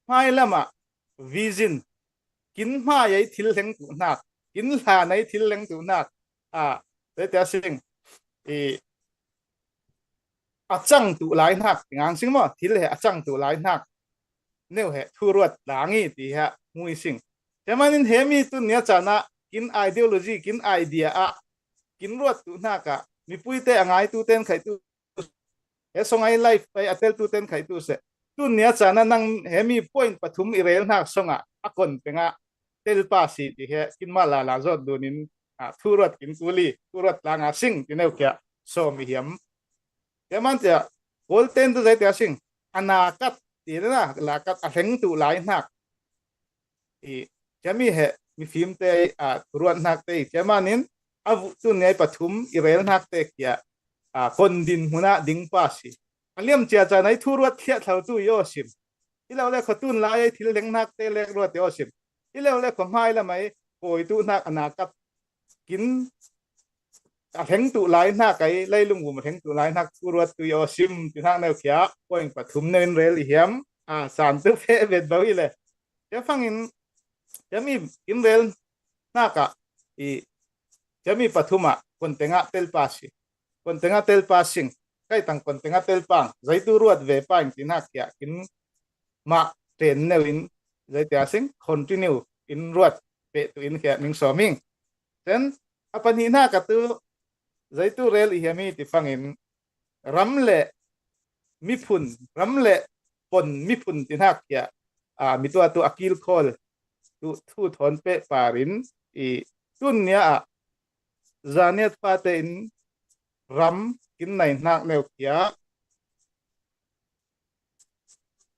hmai lamah vision, kin hmai ai thil hleng tu hnak, kin hlan ai thil hleng tu hnak, a, te tia sing, i, a cang tu lai hnak, tingang sing maw, thil he a cang tu lai hnak, neu he thu ruat tlang i ti he mui sing. Tia manin he mi tun nia cana, kin ideology, kin idea ah, kin ruat tu hnak ah, mipui te a ngai tu ten khai tu, he song ai life ai a tel tu ten khai tu se. Tun nia cana nang he mi point pathum i rel hnak song ah, a kon peng ah, tel pa si ti he, kin ma la la zot dun in, a, thu ruat kin kuli, thu ruat tlang a sing, ti neu kia, som i hiam. Tia man tia, Paul ten tu zai tia sing, a na kat, ti na, la kat a hleng tu lai hnak. I, tia mi he, mi fim te, a, thu ruat hnak te, tia manin, a vu tun nia pathum, i rel hnak te kia, a, kon din hmun ah ding pa si. A liam cia can ai thu ruat thiah thlau tu i aw sim. I lo le kho tun lai ai thil hleng hnak te lek ruat i aw sim. I lo le kho hmai lam ai koi tu hnak a na kat kin a hleng tu lai hnak ai, lai lungvum a hleng tu lai hnak thu ruat tu i aw sim, ti hnak neu kia, point pathum neu in rel i hiam, a, san tu fe vet bo i le. Tia fangin, tia mi in rel hnak ah, i, tia mi pathum ah, kon teng ah tel pa si. Kon teng ah tel pa sing, kai tang kon teng ah tel pang, zai tu ruat ve pa in ti hnak kia, kin mah ten neu in, zai tia sing, continue in ruat pe tu in kia, ning som ing. Ten, a pani hnak a tu, zai tu rel i hiam i ti fangin, ram le miphun, ram le pon miphun ti hnak kia, a, mi tua tu a kil khol, tu thu thawn peh parin i tun nia ah Zaniat pate in ram kin nai hnak neu khia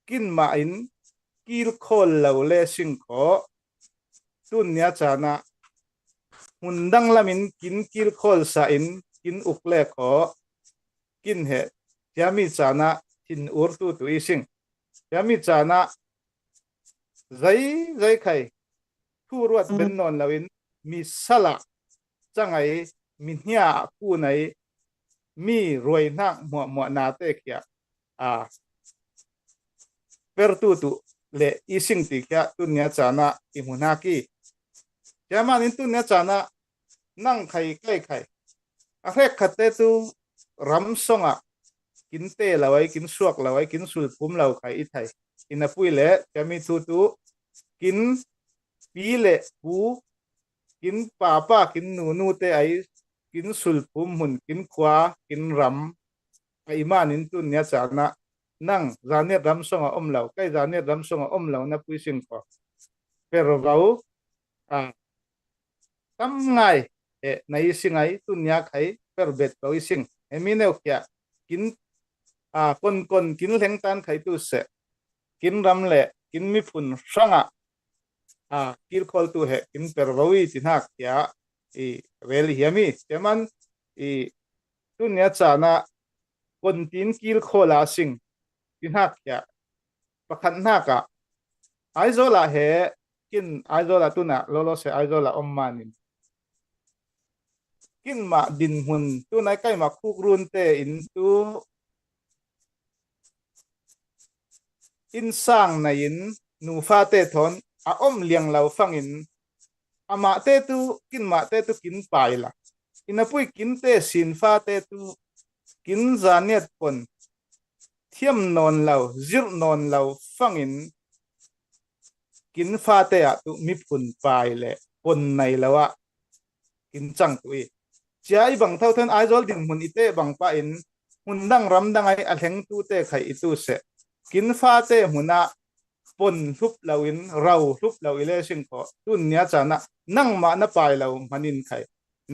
kin mah in kil khawl lo le sing khaw tun nia caan ah hmun dang lam in kin kil khawl sa in kin uk le khaw kin he tiami caan ah thin ur tu tu i sing. Tiami caan ah zei zei khai thu ruat ben nawn lo in mi sal ah cang ai, mi hnia ah kun ai, mi ruai hnak hmuahhmuah nate khia a pertu tu le i sing ti khia tun nia caan ah i hmu hnak i. Tiaman in tun nia caan ah nang khai kai khai a hrek khat te tu ram song ah kin te lo ai, kin suak lo ai, kin sulphum lo khai i thai. I na pui le tiami thu tu kin pi le pu, kin papa, kin nunu te ai, kin sulphum hmun, kin khua, kin ram a i man in tun nia caan ah nang Zaniat ram song ah om lo, kai Zaniat ram song ah om lo na pui sing khaw pervo a tam ngai e na i sing ai tun nia khai per bet ko i sing. He mi neu khia kin a kon kon kin hleng tan khai tu se kin ram le kin miphun hrang ah a kil khawl tu he kin pervo i ti hnak khia i rel i hiam i. Tiaman i tun nia caan ah kon tin kil khawl a sing ti hnak khia pakhat hnak ah Aizawl ah he kin Aizawl ah tun ah lolo se Aizawl ah om man in kin mah dinhmun tu nai kai mah khuk run te in tu innsang nai in nufa te thawn a om liang lo fang in amah te tu kin mah te tu kin pai la i na pui kin te sin fa te tu kin Zaniat pon thiam nawn lo, zirh nawn lo fang in kin fa te ah tu miphun pai le pon nai lo ah kin cang tu i. Cia i bang tho thawn Aizawl dinhmun i te bang pah in hmun dang ram dang ai a hleng tu te khai i tu se kin fa te hmun ah pon hlup lo in rau hlup lo i le sing khaw tun nia caan ah nangmah na pai lo hman in khai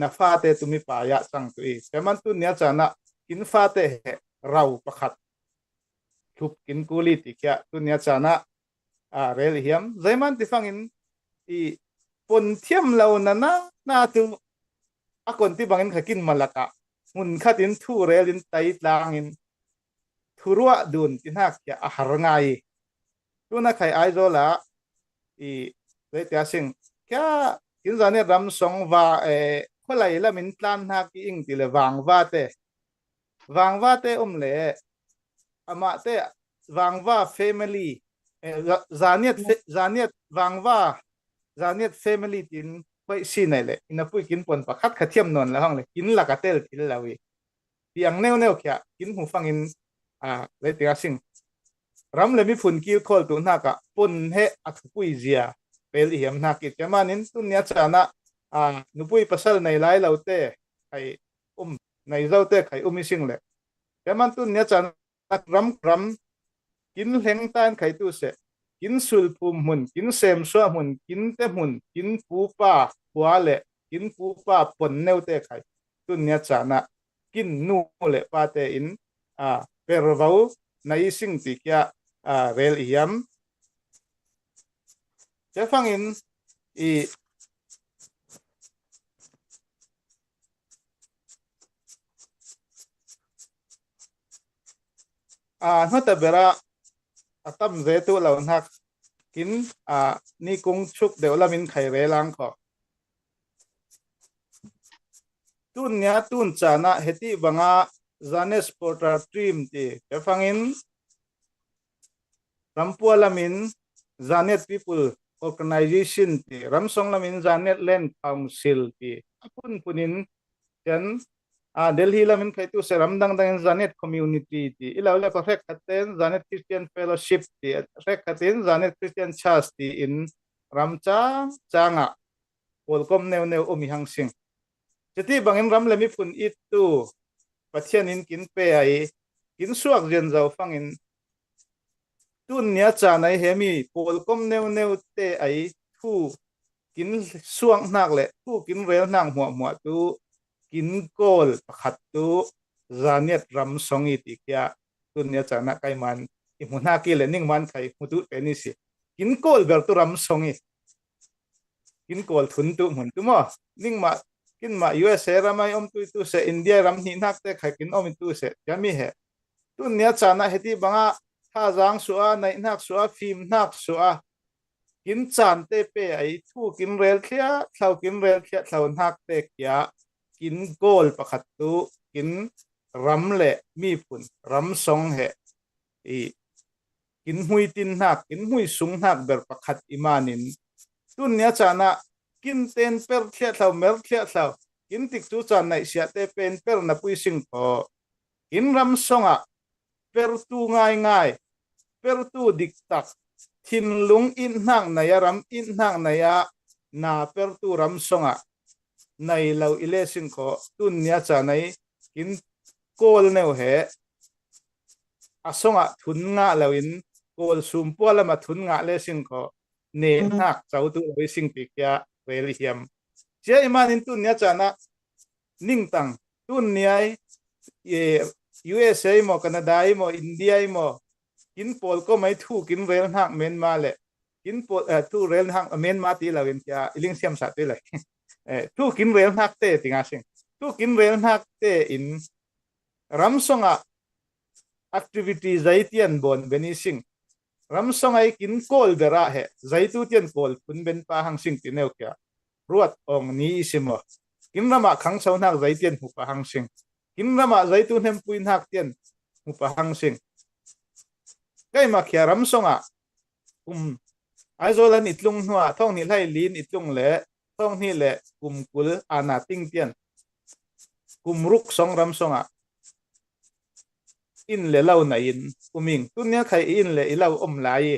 na fa te tu mi pai ah cang tu i. Tiaman tun nia caan ah kin fa te he rau pakhat hlup kin kul i ti khia tun nia caan ah a rel i hiam. Zeiman ti fang in i pon thiam lo na na na tu a kon ti bang in kha kin malak ah hmun khat in thu rel in tai tlang in thuruah dun ti hnak khia a har ngai i. Tun a khai Aizawl ah i zei tia sing khia kin Zaniat ram song va e khualai lam in tlan hnak i ing ti le vangva te vangva te um le amah te vangva family e Zaniat Zaniat vangva Zaniat family tin khuai si nai le i na pui kin pon pakhat kha thiam nawn lo hang le kin lak a tel thil lo i. Piang neu neu khia kin hmu fang in a lei ting a sing ram le miphun kil khawl tu hnak ah pon he a thupui zia pel i hiam hnak i. Tiaman in tun nia caan ah a nupui pasal nei lai lo te khai um, nei zo te khai um i sing le tiaman tun nia caan ah ram ram kin hleng tan khai tu se kin sulphum hmun, kin semsuah hmun, kin te hmun, kin pupa khua le kin pupa pon neu te khai tun nia caan ah kin nu le pa te in a pervo na i sing ti khia a rel i hiam. Cia fang in i a hnota ber ah a tam ve tu lo hnak kin a ni kung chuk deuh lam in khai rel ang kho. Tun nia tun caan ah heti bang ah Zaniat Supporter Team ti cia fang in rampua lam in Zaniat People Organization ti, ram song lam in Zaniat Land Council ti a phunphun in cia a Delhi lam in khai tu se ram dang dang in Zaniat Community ti i lo le kha hrek khat ten Zaniat Christian Fellowship ti, hrek khat in Zaniat Christian Church ti in ram cang cang ah pawlkom neu neu um i hang sing. Cia ti bang in ram le miphun it tu Pathian in kin pe ai kin suak zian zo fang in tun nia caan ai he mi pawlkom neu neu te ai thu kin suang hnak le thu kin rel hnak hmuahhmuah tu kin kawl pakhat tu Zaniat ram song i ti kia tun nia caan ah kaiman i hmu hnak i le ningman khai hmu tu te ni si. Kin kawl ber tu ram song i kin kawl thun tu hmun tu maw? Ningmah, kinmah U S A ram ai om tu i tu seh, India ram hnih hnak te khai kin om i tu seh, tiami he. Tun nia caan ah heti bangah thazang suah, naih hnak suah, fim hnak suah, kin caan te pe ai thu kin rel thliah thlau, kin rel thliah thlau hnak te kia kin kawl pakhat tu kin ram le miphun ram song he i kin hmui tin hnak, kin hmui sung hnak ber pakhat i manin tun nia caan ah kin ten per thliah thlau, mer thliah thlau, kin tik tu caan naih siah te pen per na pui sing kho. Kin ram song ah pertu ngaingai, pertu diktak, thinlung in hnak nei a, ram in hnak nei a, na pertu ram song ah nei lo i le sing kho. Tun nia caan ai kin kawl neu he a song ah thun ngah lo in kawl sumpua lam ah thun ngah le sing kho. Ne hnak co tu lo i sing ti kia rel i hiam. Cia i manin tun nia caan ah ningtang tun nia i, i U S A i maw, Canada i maw, India i maw, kin pawl ko mai thu kin rel hnak menma le kin pawl, eh, thu rel hnak menma ti lo in kia i ling siam sa ti lai. Eh, thu kin rel hnak te ti nga sing. Thu kin rel hnak te in ram song ah activity zei tian bawn ben i sing. Ram song ai kin kawl ber ah he zei tu tian kawl phun ben pa hang sing ti neu kia. Ruat ong ni i sim aw. Kin ram ah khang so hnak zei tian hmu pa hang sing. Kin ram ah zei tu hnem pui hnak tian hmu pa hang sing. Kaimak khia ram song ah kum Aizawl an i tlung hnuah thawng hnih hlei lin i tlung le thawng hnih le kum kul ana ting tian kum ruk song ram song ah inn le lo na in um ing. Tun nia khai i inn le i lo om lai i.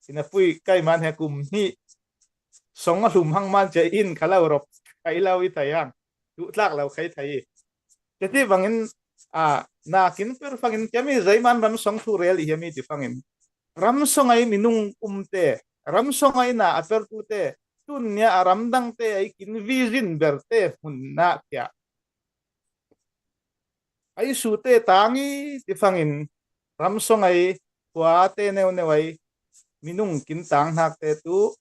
Ina pui kaiman he kum hnih song a hlum hang man cia inn kha lo rop khai lo i thai hang. Duh tlak lo khai thai i. Teti bangin, a, na kin per fangin, kemi zeiman ram song thu rel i hiam i ti fangin. Ram song ai minung um te, ram song ai na a per tu te, tun nia a ram dang te ai kin vision ber te hmun na kia. Ai su te tang i ti fangin, ram song ai khua te neu neu ai minung kin tang hnak te tu,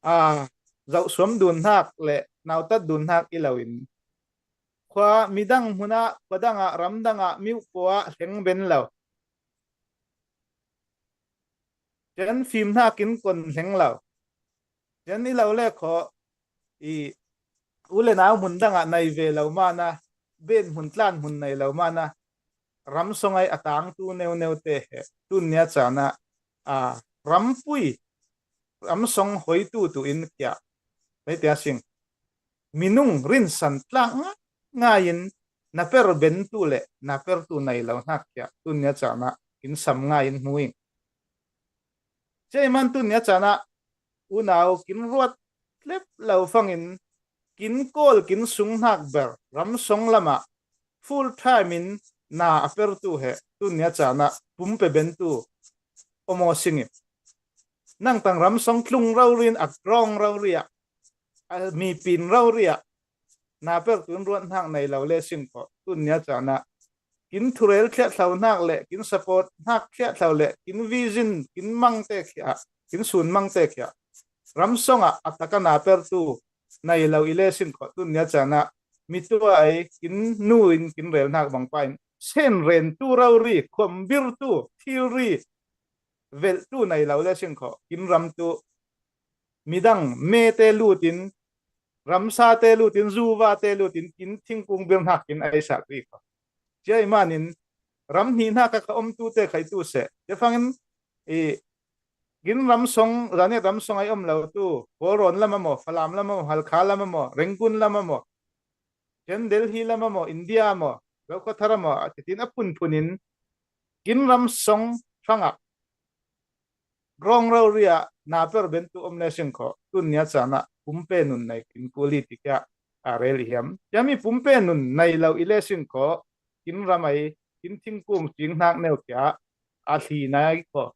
a, zoh suam dun hnak le nautat dun hnak i lo in. Khua midang hmun ah, khua dang ah, ram dang ah, miuh pua ah hleng ben lo. Cia fim hnak in kon hleng lo. Cia i lo le kho i u le nau hmun dang ah nei ve lo mana, ben hmun tlan hmun nei lo mana, ram song ai a tang tu neu neu te he tun nia caan ah, a, rampui, ram song hoi tu tu in kia. Hei tia sing. Minung rinsan tlak ngai, ngai in na per ben tu le na per tu nei lo hnak kia tun nia caan ah kin sam ngai in hmu ing. Cia i man tun nia caan ah unau kin ruat lep lo fangin kin kawl kin sung hnak ber ram song lam ah full time in na a per tu he tun nia caan ah pumpe ben tu om aw sing i. Nang tang ram song tlung rori in a grawng rori ah, a mipin rori ah na per tu in ruat hnak nei lo le sing kho tun nia caan ah kin thurel thliah thlau hnak le kin support hnak thliah thlau le kin vision kin mang te khia, kin sun mang te khia. Ram song ah a tak a na per tu nei lo i le sing kho tun nia caan ah mi tua ai kin nu in kin rel hnak bang pa in sen ren tu rori, khuam bir tu, thilri velh tu nei lo le sing kho kin ram tu midang me te lut in, ramsa te lut in, zuva te lut in kin thingkung bir hnak kin ai sak rih kho. Cia i manin ram hnih hnak a ka om tu te khai tu seh. Cia fangin i kin ram song, Zaniat ram song ai om lo tu, Kawlrawn lam a maw, Falam lam a maw, Halkha lam a maw, Rangoon lam a maw, ken Delhi lam a maw, India a maw, Zokhawthar a maw, a titin a phunphun in kin ram song hrang ah grawng rori ah na per ben tu om le sing kho tun nia caan ah pumpe nun nei kin kul i ti kia a rel i hiam. Cia mi pumpe nun nei lo i le sing kho kin ram ai kin thingkung cing hnak neu kia a hli nai kho.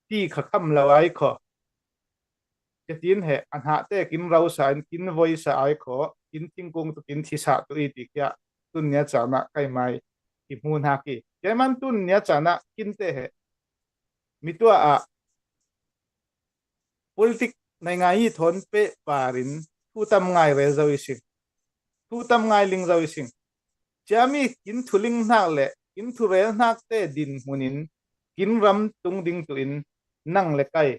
Ti kha kham lo ai kho. Ketin he a hnahte kin rosa in kin voisa ai kho kin thingkung tu kin thisa tu i ti kia tun nia chana kai mai i hmu hna ki. Keman tun nia chana kinte he mitua a politik nai ngai i thon pe parin thu tam ngai rel zo i sing. Thu tam ngai ling zo i sing. Ciami kin thu ling hnak le kin thu rel hnak te din hmunin kin ram tung ding tu in nang le kai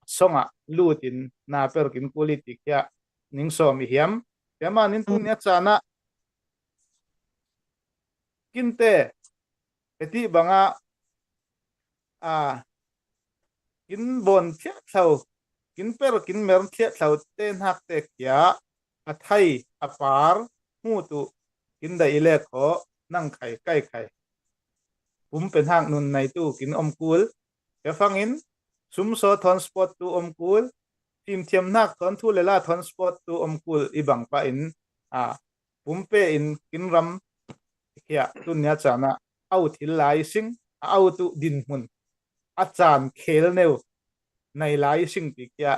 songa lutin na per kin kuli ti kia ning som i hiam. Keman in tun nia chana kinte heti banga a kin bon thiat thau kin per kin mer thiat thau te hnak te kia a thai a par hmu tu kin dai i le kho nang khai kai khai pumpe hnak nun nai tu kin om kul. Ke fangin sumso thon sport tu om kul, fimthiam hnak thon thu le la thon sport tu om kul i bang pa in a pumpe in kin ram kia tun nia chana au thil lai sing a au tu din hmun a chan khel neu nai lai sing ti kia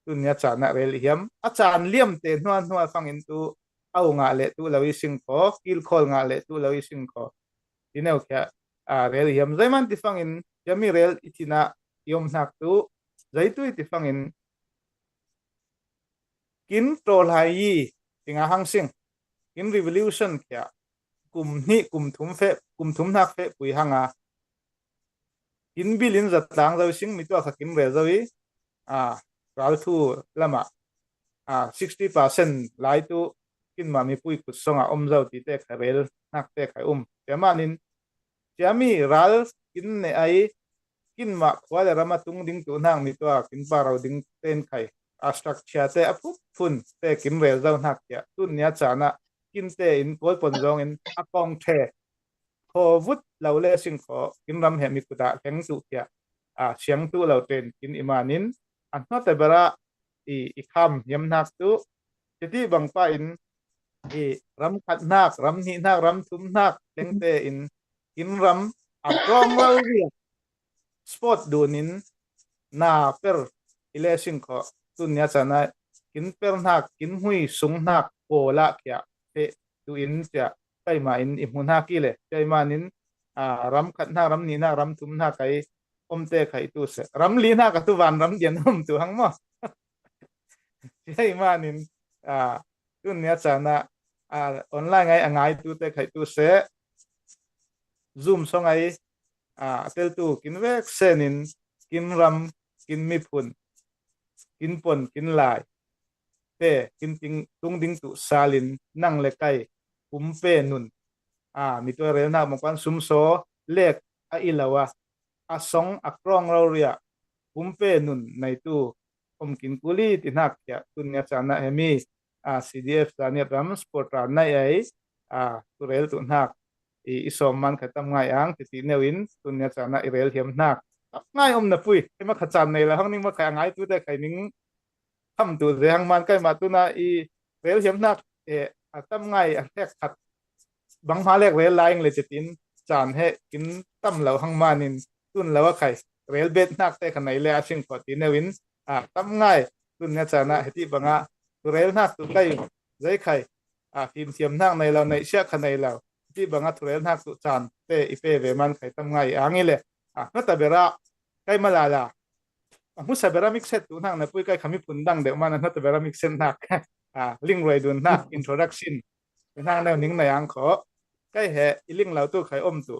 tun nia chana rel i hiam a chan liam te hnuan hnuan fangin tu au ngah le tu lo i sing kho kil khol ngah le tu lo i sing kho ti neu kia a rel i hiam zaiman ti fangin kia mi rel i thina i om hnak tu zaitu i ti fangin kin tawlhai i tinga hang sing kin revolution kia kum hnih kum thum fe kum thum hnak fe pui hanga kin bilin zatlang zo sing mitua kha kin rel zo i a ralthu lama a sixty percent lai tu kin ma mipui kut songa om zo ti te kha rel hnak te kha um. Keman in ciami ral kin ne ai kin mah khua le ram a tung ding tu hnak mi tua kin pa ro ding ten khai a structure te a phun phun te kin rel zo hnak kia tun nia chana kin te in pawl pon zong in a kong the kho vut lo le sing kho kin ram he mi kuta hleng tu kia a siang tu lo ten kin i man in a hnawt a bera i i kham hiam hnak tu titi bang pa in i ram khat hnak ram hnih hnak ram thum hnak tengte in kin ram a tlawng ralriat sport dunin na per i le sing kho tun nia chana kin per hnak kin hui sung hnak pawl ah kia te tu in cia kai ma in i hmu hnak i le kai man in a ram khat hnak ram hnih hnak ram thum hnak ai om te khai tu se ram li hnak a tu van ram dian om tu hang maw. Hei man in a tun nia chana a online ai a ngai tu te khai tu se Zoom song ai a tel tu kin vek sen in kin ram kin miphun kin pon kin lai te kin ting tung ding tu salin nang le kai pumpe nun a mitua rel hnak mong kan sumso lek a i lo a a song a krong ralriat pumpe nun nai tu om kin kuli ti hnak kia tun nia chana hemi a C D F Zaniat ram sport ra nai ai a tu rel tu hnak i i sawm man kha tam ngai ang titi neu in tun nia chana i rel hiam hnak tam ngai om na pui hema kha chan nei la hang ning ma khai a ngai tu te khai ning tham tu ze hang man kai ma tuna i rel hiam hnak e a tam ngai a hlek khat bang hma lek rel lai ang le cetin chan he kin tam lo hang man in tun lo a khai rel bet hnak te kha nei le a sing kho ti neu in a tam ngai tun nia chana heti banga tu rel hnak tu kai zei khai a fimthiam hnak nei lo nei siah kha nei lo heti banga tu rel hnak tu chan te i pe ve man khai tam ngai ang i le a hna ta bera kai ma la la a hmusa bera mixet tu hnak na pui kai khami phun dang deuh man a hna ta bera mixet hnak a ling ruai dun hnak introduction hnak neu ning na yang kho kai he i ling lo tu khai om tu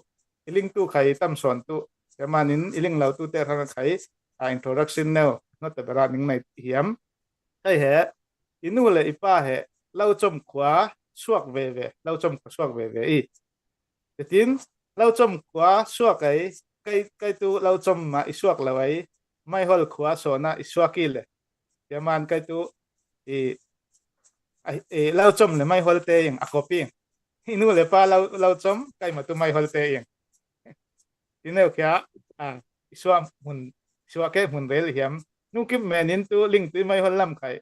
i ling tu khai tam son tu ke man in i ling lo tu te hang khai a introduction neu hna ta bera ning na hiam kai he i nu le i pa he lo com khua suak ve ve lo com khua suak ve ve i Ketin lo com khua suak ai kai kai tu lo com ma i suak lo ai maihol khua sona i suak i le tiaman kai tu i lo com le maihol te ing a kopi ing i nu le pa lo com kai ma tu maihol te ing ti neu kia a i suak hmun suak ke hmun rel hiam nu kip menin tu ling tu i maihol lam khai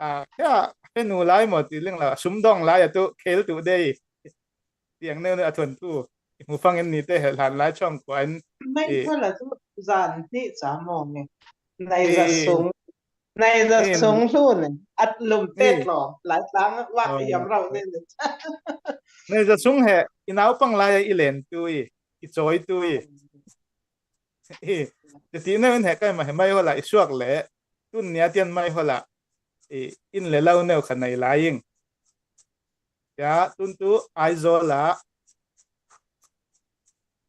a kia he nu lai mo ti ling la sum dong lai a tu khel tu dei tiang neu a thuan tu i hmu fangin ni te he hlan lai chong kua in mai i thol a tu zan hnih ca mawng e. Nai za i sung Nei za sung hlun at lum te tlo lai tlang wak yam rau ne ne. Nei za sung he i naupang lai i len tu i, i choi tu i. I ti neu in he kai ma he mai hola i suak le tun nia tian mai hola i in le lau neu kha nei lai ing. Ya tun tu Aizawl a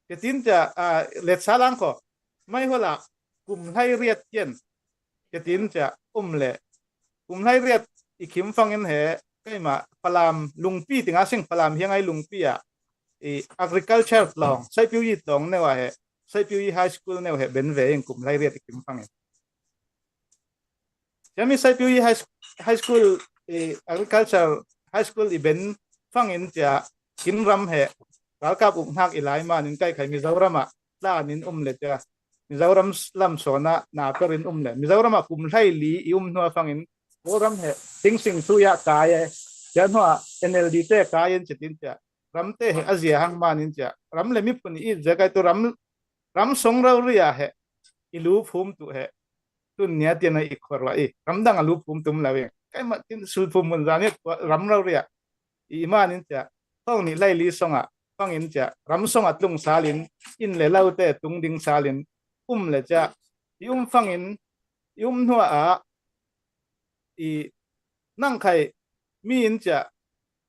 Ketin cia, a, let sa lang ko. Mai hola kum hlai riat kian. Ketin cia um le. Kum hlai riat i kim fangin he, kai ma Falam lungpi tinga sing Falam hiang ai lungpi a. I agriculture tlong, saipiu i tlong neu a he. Saipiu i high school neu he ben ve ing kum hlai riat i kim fangin. Cia mi saipiu i high, high school, i agriculture high school i ben fangin cia kin ram he ralkap uk hnak i lai man in kai khai Mizoram a tlan in um le cia Mizoram lam sona na per in um le Mizoram a kum hlai li i um hnua fangin Mizoram he tingsing thu ya kai e cia hnua N L D te kai in cetin cia ram te he a zia hang man in cia ram le miphun i it zia kai tu ram ram song rau ria he i lu phum tu he tun nia tian a i khor la i ram dang a lu phum tum la weng kai ma tin sul phum mun zan i ram rau ria i man in cia thong ni lai li song a fangin cia ram song a tlung salin in le lau te tung ding salin um le cia i um fangin i um hnua a i nang khai mi in cia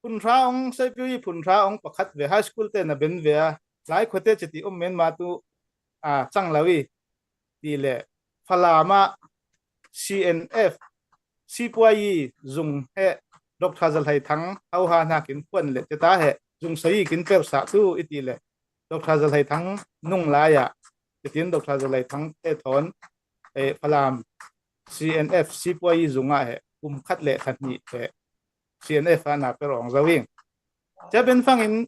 phun hra ong saipiu i phun hra ong pakhat ve high school te na ben ve a lai khote citi um men ma tu a chang lo i ti le Falam a C N F sipuai i zung he Doctor Zalhai Thang hau ha hnakin puan le teta he zung sai i kin per sa tu i ti le Doctor Zalhai Thang nung lai a titin Doctor Zalhai Thang te thon e Falam C N F sipuai i zung a he kum khat le khat ni he C N F a na per ong zo ing. Cia ben fangin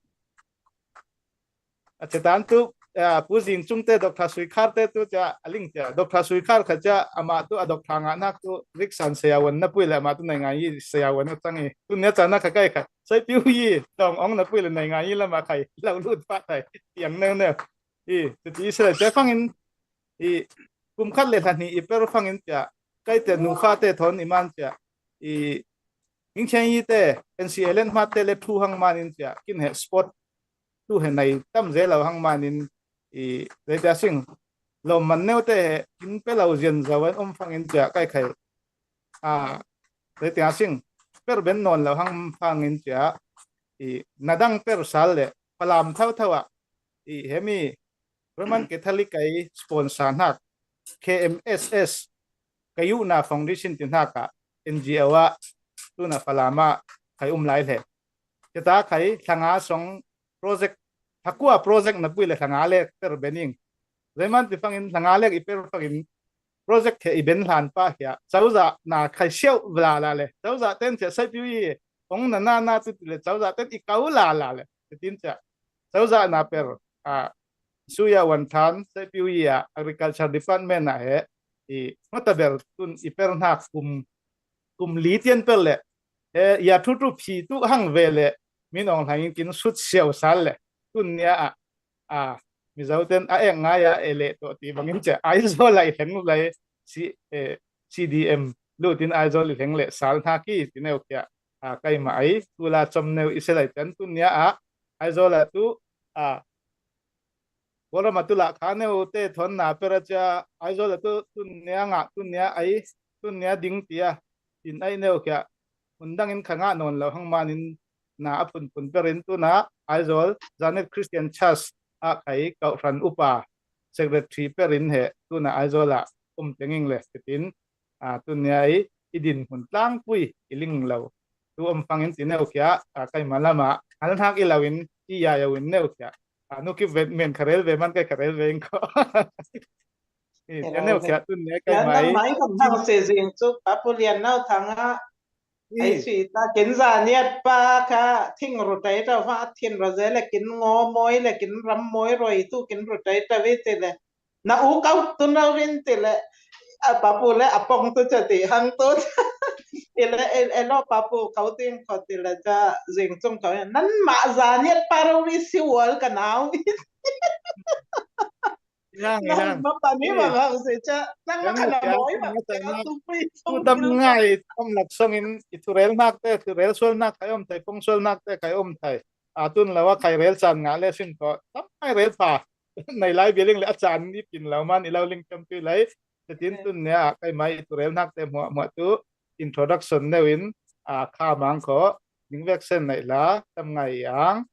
a cetan tu a pu zing chung te Doctor Suikhar te tu cia a ling cia Doctor Suikhar kha cia ama tu a Doctor nga nak tu Riksan Sayawan na pui le ama tu nai ngai i Sayawan na chang i tu nia cia na kha kai kha saipiu i tong ong na pui le nai ngai i lama khai lau lut pa thai tiang neu neu i tu ti se le cia fangin i kum khat le hlan hi i per fangin cia kai te nu fa te thon i man cia i Mingchen i te N C A len ma te le thu hang man in cia kin he sport tu he nai tam ze lo hang man in i Zaitia Sing lo man neu te he in pe lo zian zo an om fangin cia kai khai a Zaitia Sing per ben non lo hang fangin cia i nadang per sal le Falam thau thau a i hemi Roman Catholic ai sponsor hnak K M S S Kayuhna Foundation ti hnak a N G O a tuna Falam a khai um lai le. Kita khai hlanga song project hakua project na pui le hlanga le ter bening. Zeman ti fangin hlanga le i per fangin project he i ben hlan pa hia. Chauza na khai siau vla la le. Chauza ten cia saipiu i ong na na na tu ti le chauza ten i kau la la le. Tin cia chauza na per a suya wan than saipiu i a agriculture department a he i mataber tun i per hna kum kum li tian per le he ya thu tu phi tu hang ve le min ong hlangin kin sut siau sal le tun nia a a Mizo ten a ek ngai a e le to ti bangin che Aizawl lai hleng lai si e C D M lu tin Aizawl i hleng le sal hna ki ti neu kia a kai ma ai tu la chom neu i se lai ten tun nia a Aizawl a tu a Boram a tu la kha neu te thon na per a cia Aizawl a tu tun nia nga tun nia ai tun nia ding tia tin ai neu kia hun dangin kha nga non lo hang manin na a phun phun perin tuna Aizawl Zanet Christian Church a khai kau hran upa secretary perin he tuna Aizawl a um tenging le tin a tun nia i i din hun tlangpui i ling lo tu om fangin ti neu kia a kai ma lama al hnak i lo in i ya yo in neu kia a nu ki vet men kha rel ve man kai kha rel ve in ko i ti neu kia tun nia kai mai mai kan hau se zing chu papulian nau thanga ai sui ta kin za niat pa kha thing ru tai ta va thin ra ze le kin ngo moi le kin ram moi roi tu kin ru tai ta ve te le na u kau tu na rin ti le a papu le a pong tu cha ti hang tu ti le e lo papu kau ting ko ti le cha zing chung kau nan ma za niat pa ro ri si wal ka nau Nang, nang, nang mapani bang hau se cha, nang makana moi bang tu dam ngai, om lak song in i thurel nak te, thurel sual nak kai om thai, pong sual nak te kai om thai. A tun lawa kai rel chan nga le sin ko, tam kai rel pha. Nai lai bialing le a chan ni pin lau man i lau ling kam pi lai. Te tin tun nia kai mai i thurel nak te mua mua tu introduction neu in a kha mang ko ning vek sen nai la tam ngai ang.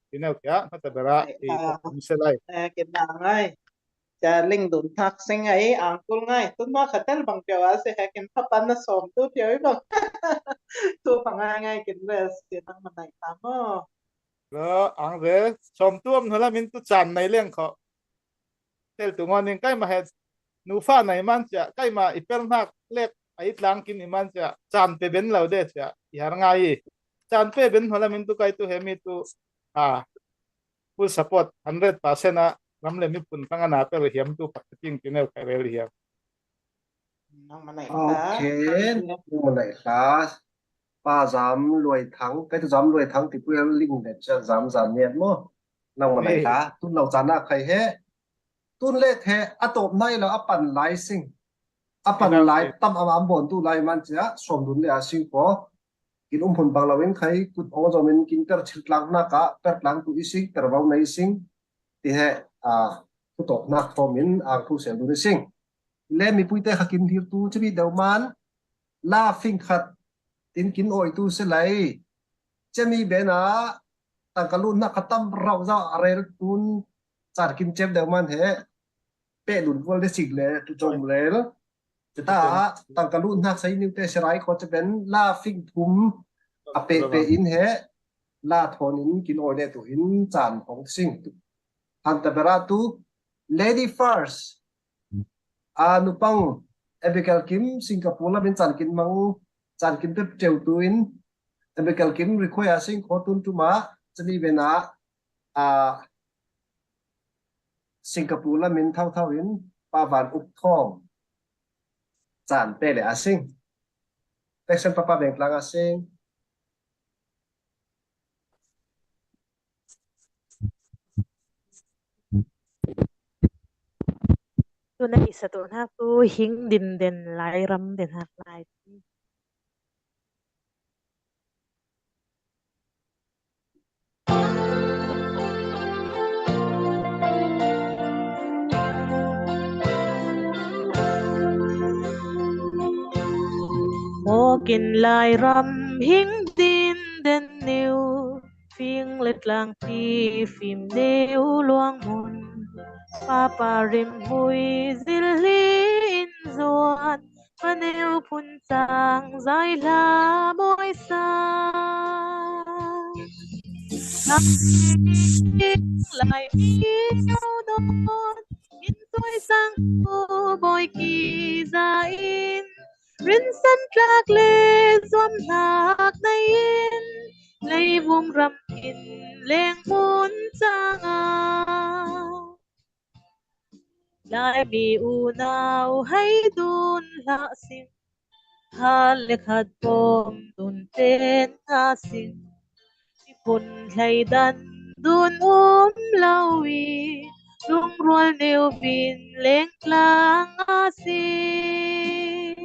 Ti neu kia hata bera i kum se lai. Kin na ngai. Cha ling dun thak sing ai ang kul ngai. Tun ma khatel bang pia wa se ha kin phapan na som tu pia wi bang. Tu pa ngai ngai kin res kin nang manai tamo. Lo ang ve som tu om nula min tu chan nai leng kho. Tel tu ngon ning kai ma het nu fa nai man cha kai ma i pel nak lek ai tlang kin i man cha chan pe ben lo de cha i har ngai i chan pe ben hola min tu kai tu he mi tu a full support hundred percent a ram le mi pun kang ana pe hiam tu pak ting ti neu kai rel hiam. Nang manai ta. Okay, nang manai ta. Pa Zam Luai Thang, kai tu Zam Luai Thang ti pu el ling de cha Zam Zam niat mo. Nang manai ta. Tun lo chana khai he. Tun le the a top nai lo a pan lai sing. A pan lai tam am am bon tu lai man cha som dun le a sing ko. Kin um phun bang lo in khai kut ong zom in kin per chil tlang na ka per tlang tu i sing per vau na i sing. Ti he a kut op nak thom in ang thu sel dun i sing. Le mi puite kha kin dir tu chimi deuh man la fing khat tin kin oi tu se lai. Chemi bena tangka lu nak khatam rau za a rel tun chan kin chem deuh man he. Pe lun kual de sik le tu chom rel. Chata tangka lu nak sai niu te serai ko che ben la fing thum a pe pe in he la thon in kin oi le tu in chan hong sing tu. Han ta bera tu lady first. A nupang Abigail Kim Singapore la min chan kin mang chan kin pep cheu tu in Abigail Kim request a sing kho tun tu ma chani bena a Singapore la min thau thau in pa van uk thong chan pe le a sing. Peksen papa beng tlang a sing. Tuna i sa tu nak tu hing din den lai ram den hak lai. Mokin lai ram hing din den niu fing le tlang ti fim neu luang mun. Papa rim hui zil li in zuan maneu phun chang zai la moi sa. Lai mi neu don in tuai sang tu boi ki za in rin san tlak le zuam nak nai in lei vum ram in leng mun chang a. Lai mi unau hai dun hlah sing. Khat le khat bawm dun ten nga sing. Phun hlei dan dun um lo i lungrual neu vin leng tlang a sing.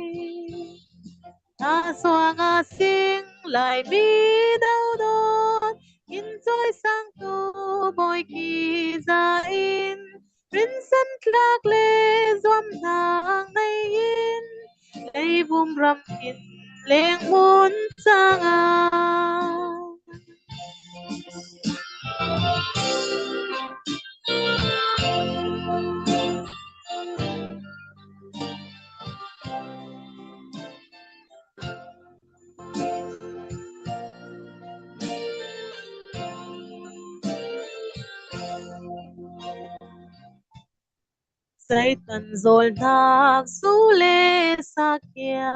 A suang a sing lai mi dau dawn in chawi sang tu bawi ki za in rin san tlak le zuam hna ang nei in leivum ram in leng mun chang a. Satan zawl hnak zu le sakia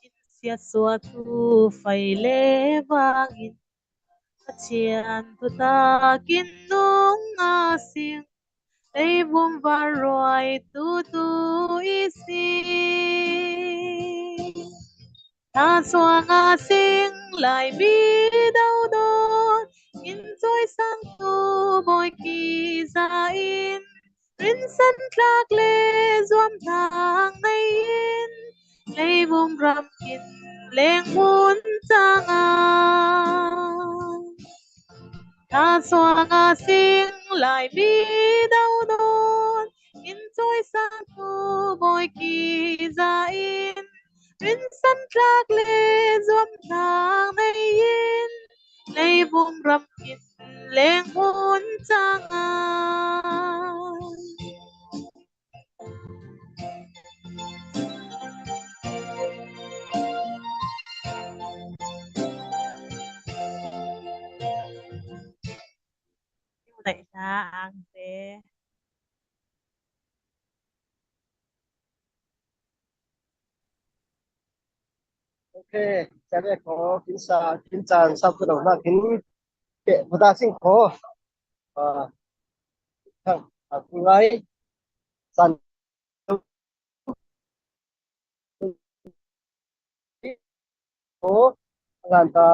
in siatsuahtu fai le vangin Pathian thutakin nung a sing leivum var ruai tutu i si. Hna suang a sing lai mi dau dawn in chawi sang tu bawi ki za in Rinsan tlak le zuam hnak nei in, leivum ram in leng hmun cang a. Tha suang a sing lai mi do nawn, in cawi sang tu bawi ki za in, rinsan tlak le zuam hnak nei in, leivum ram in leng hmun cang a. Neih hna ang te. Ok, sa ve ko, kin sa, kin caan sa tu lo na kin pe, buda sing ko. Ah, thang, ah, ngai, san, ko, ngan ta,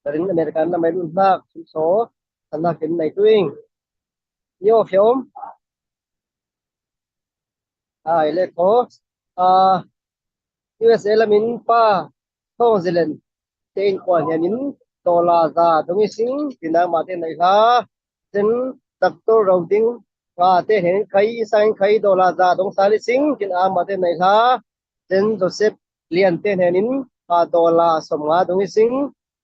rin American na mai lun hnak, so, san na kin nai tuing. Yo, fiom. Ai le ko, ah, U S A lamin pa, Thong Zilen, te in kuan hianin, dollar za dong i sing, tina ma te nai hla, ten, doctor Roding, nga te hianin khai, sang khai, dollar za dong sa li sing, kin a ma te nai hla, ten, Joseph Lian te hianin, a dollar som nga dong i sing,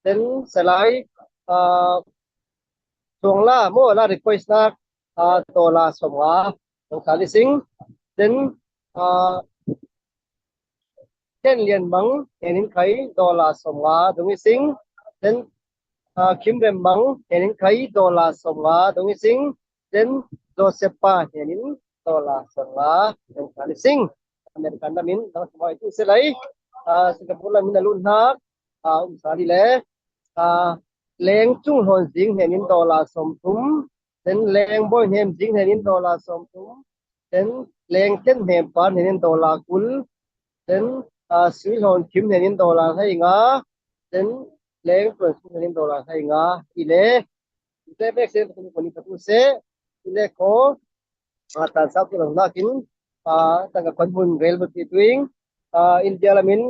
ten, Salai, a, Tuang la, mo la request nak, a, dollar som nga, dong sa li sing, ten, a, Ken Lian Mang, hianin khai dollar som nga dong i sing. Then, ah, Kim Rem Mang, hianin khai dollar som nga dong i sing. Then, Joseph Pa, hianin dollar som nga dong sa li sing. American lamin, dang sa mai tu se lai. Ah, Singapore lamin a lut hnak, ah, um sa li le. Ah, Leng Cung Hlawn Zing, hianin dollar som thum. Then Leng Bawi Hnem Zing, hianin dollar som thum. Then Leng Ken Hnem Par, hianin dollar kul. Then, ah, Sui Hlawn Kim, hianin dollar hlei nga. Then Leng Tuan Sum, hianin dollar hlei nga. I le, i te bek se, kum koni ka tu se, i le ko, ah, tan sau tu lang nakin, ah, tangka kwan hmun rel buk ti tuing, ah, India lamin,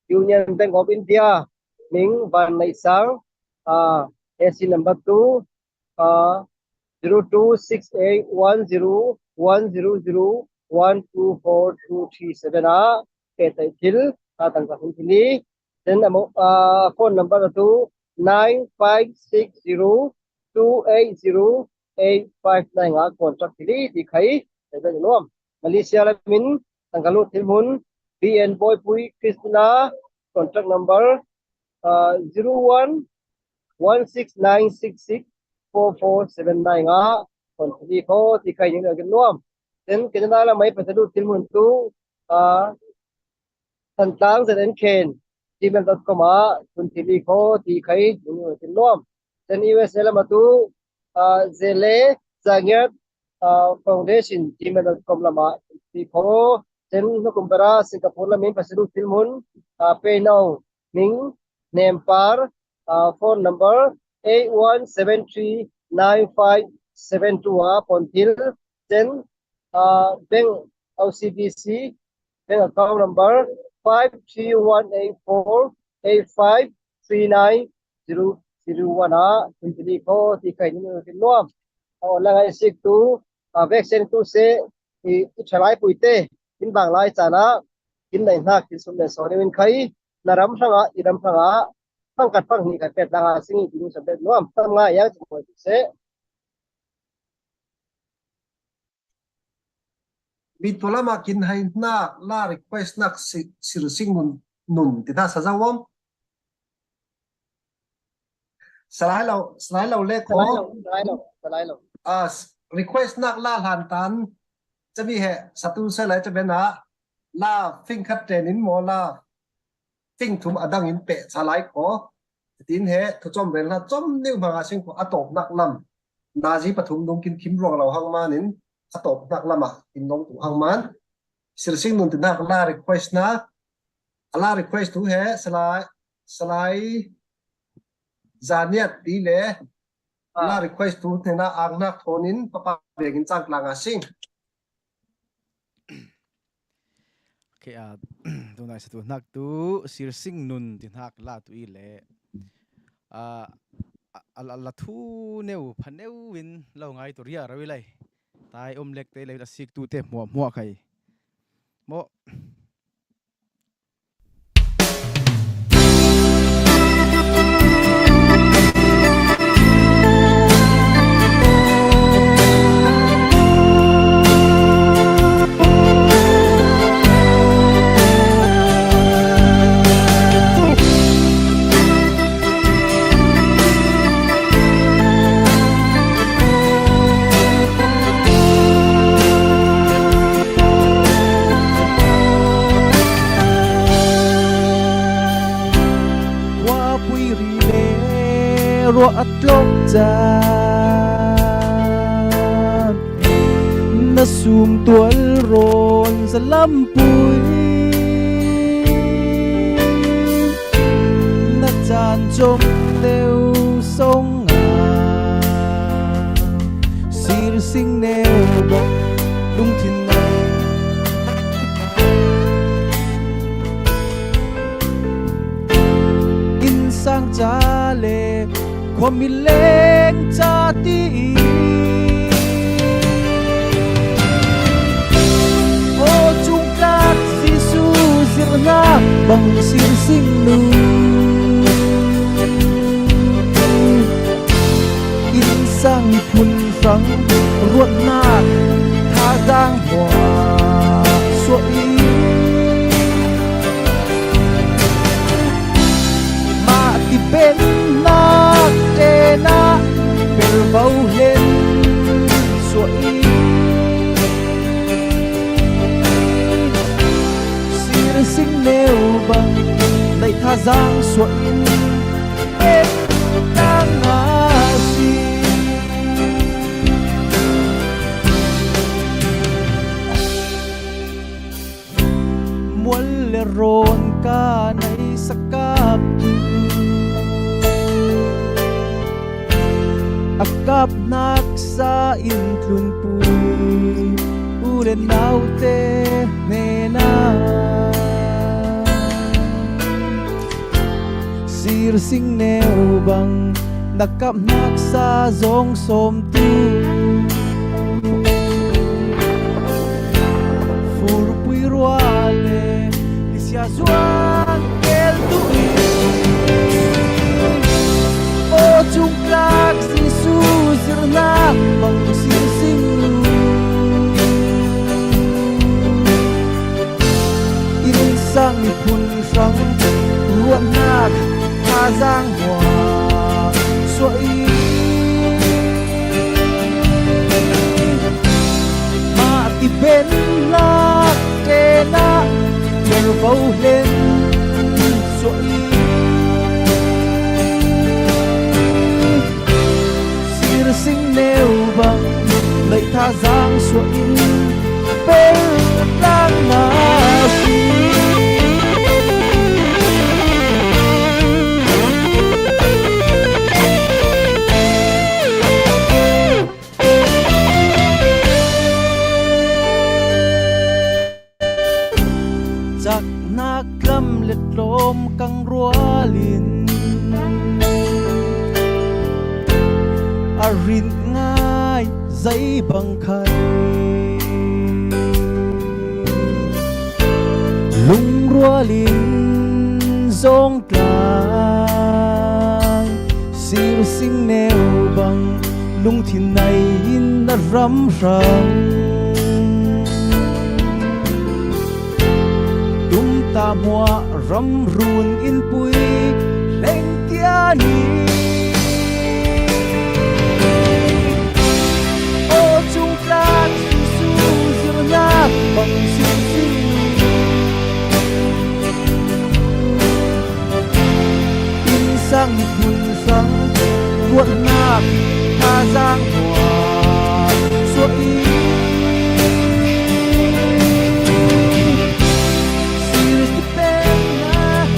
Union Bank of India, Ming Van Nai Sang, ah, A C number two, ah, zero two six eight one zero one zero zero one two four two three seven ah, pe tai thil, ah, tangka hmun thil ni. Then a mo-, ah, phone number a tu nine five six zero two eight zero eight five nine ah contact thil ni ti khai, tai nuam. Malaysia lamin tangka lut thil hmun, B N Bawipui Christina, contact number, ah, zero one one six nine six six four four seven nine ah, contact ni ko ti khai ning a nuam. Then Canada lamah i pasa lut thil hmun tu, ah, Thantlang Z N Khen, gmail dot com ah, tun thil i ko ti khai ning a nuam. Then U S A lamah tu, ah, Zele Zangiat, ah, foundation gmail dot com lamah ti ko. Then nukum bara Singapore lamin pasa lut thil hmun, ah, Pei Nau Ming Hnem Par, ah, phone number eight one seven three nine five seven two ah pon thil. Then, ah, bank O C B C, bank account number five three one eight four eight five three nine zero zero one ah tun thil i ko ti khai ning a nuam. Aw, la ngai sik tu, ah, vaccine tu se, i, i thalai pui te, in bang lai caan ah, in nai hnak, in sum le sawn in khai, na ram hrang ah, i ram hrang ah, hmang khat hmang hnih khat pet lang ah, sing i, in sum pet nuam, tam ngai yang, sum pet se. Bit tu lam ah kin hai hnak, la request nak si, si sing nun, nun, ti hna sa zau om. Salai lo, salai lo le ko. Salai lo, salai lo, salai lo. Ah, s-, request nak la hlan tan. Cami he, satu se lai ca ben ah. La fing khat ten in maw la fing thum a dang in peh salai ko. Tin he, thu com rel hna com ning hmang a sing ko a tawp nak lam. Nazi pathum dong kin khim ruang lo hang man in a tawp nak lam ah in dong tu hang man. Sir sing nun tin hak la request na. A la request tu he, salai, salai zaniat ti le, ah, la request tu hnena ang nak thonin papa vengin cang tlang a sing. Kei a tunai sa tu hnak tu Sirsing Nun ti hnak la tu i le a, a, a, a la thu neu pha neu in lo ngai tu ria ro i lai. Tai om lek te le a sik tu te hmuah hmuah khai. Mo. Khuapui ri le ruah a tlok can, na sum tual rawn zalampui, na caan com deuh song a Sirsing neu bang lungthin nai. Innsang ca le khuami leng ca ti i, aw cungtlak Jesu zirhnak bang Sirsing nu. Innsang phun hrang ruatnak thazaang hmuah suah i, mah tibennak tenah pervo hlen suah i, Sirsing neu bang naih thazaang suah in pek tlang a si. Mual le rawn ka naih sakap tu, a kapnak sa in tlunpui u le naute hnenah Sirsing neu bang na kapnak sa zong sawmtu. Furpui rua le lisia zuan kel tu i, aw cungtlak Jesu zirhnak bang Sirsing nu. Innsang phun hrang ruatnak thazaang hmuah suah i, mah tibennak tenah pervo hlen suah i, Sirsing neu bang naih thazaang suah in pel tlang a si. Caknak lam le tlawm kang rual in a rin ngai zei bang khai. Lungrual in zong tlang, Sirsing neu bang lungthin nai in na ram hrang. Tumtah hmuah ram run in pui leng tian hi. Aw cungtlak Jesu zirhnak bang Sirsing innsang phun sang ruatnak thazaang hmuah suah i, Sirsing pennak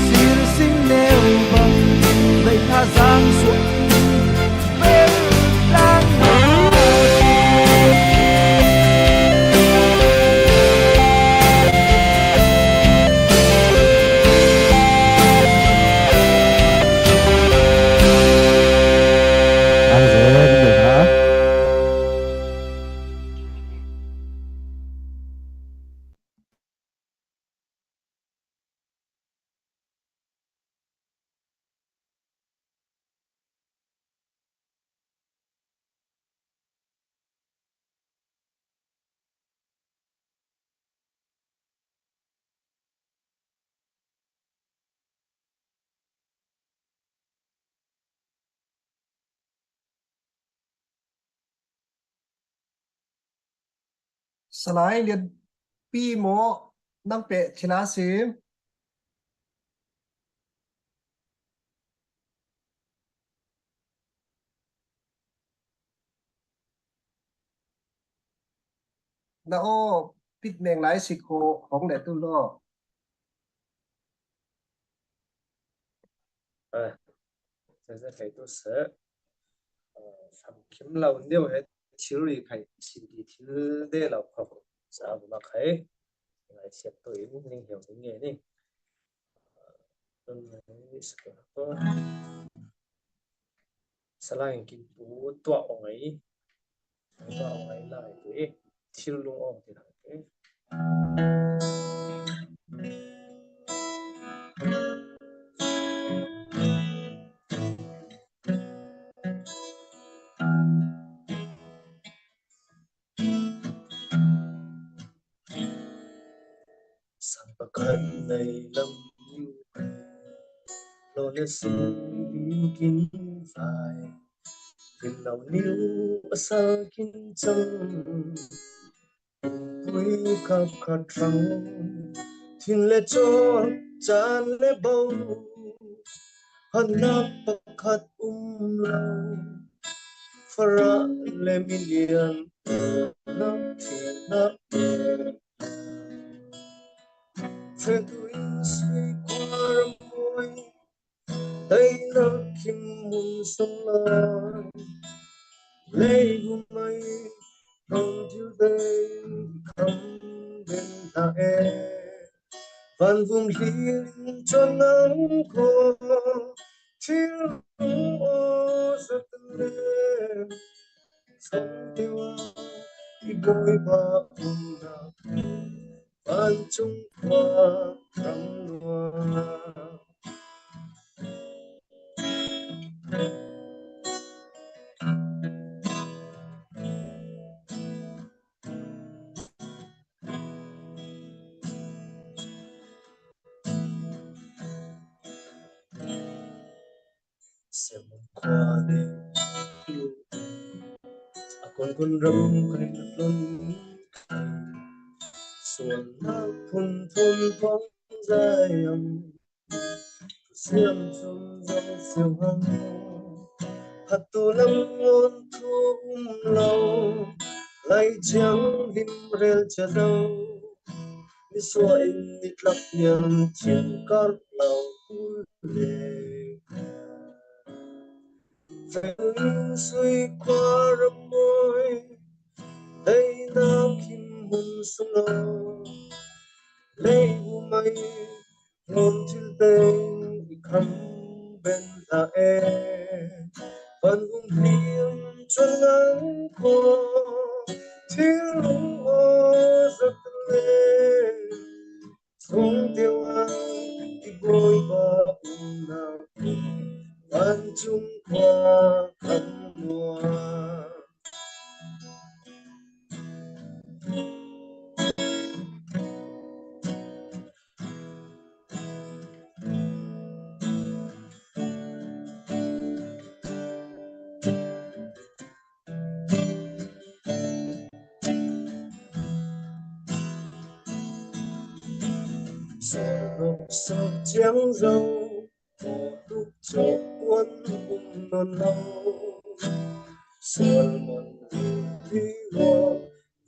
Sirsing neu bang naih thazaang suah Salai Lianpi maw, nang peh thila si. Na aw, pit meng lai si ko hong le tu lo. Aa, sa sa khai tu sa. Aa, sam kim lau neu he thil ri khai sin di thil de lau kho sa bu ma khai. Ngai siap tu in ning hiau ning nge ni. Aa, tun ngai sa ko. Salai Lianpi tua ong ai. Tua ong ai lai tu e. Thil lung ong ti lai tu e. Sang pakhat nei lam lo le si kin vai. Kin lo niu a sa kin chang. Pui kap khat rang. Thin le chon chan le bau. Hanak pakhat um lo. Farah le milian. Nak nak. Fetui sui kuar moi. Tainak kim mun sung lai. Lei bu mai. Kong thil dei kam den na e. Van vum hlin chon ngang ko. Thil o sa le. Song tiwa i boi ba um na. Van chung kwa ram nua. Sem khua ne. A kun kun ram kai na lun. Suan na phun phun phong zai ang. Siam chung zong siu hang. Hatu lam ngon thu um lo. Lai chiang lim rel cha zo. Mi sua in ni tlak niam thiam kar lo ku le. Ven sui khua ram moi. Tainak kim mun sung lo. Lei bu mai. Rom thil teng i kham ben ta e. Van um hliam chuan ngang ko. Thil lung o zat le. Chung teu a i boi ba um na. Van chung kwa kham nua. Sok sok chiang zo. Tuk chok kuan um non lo. Sol mon ri ri ro.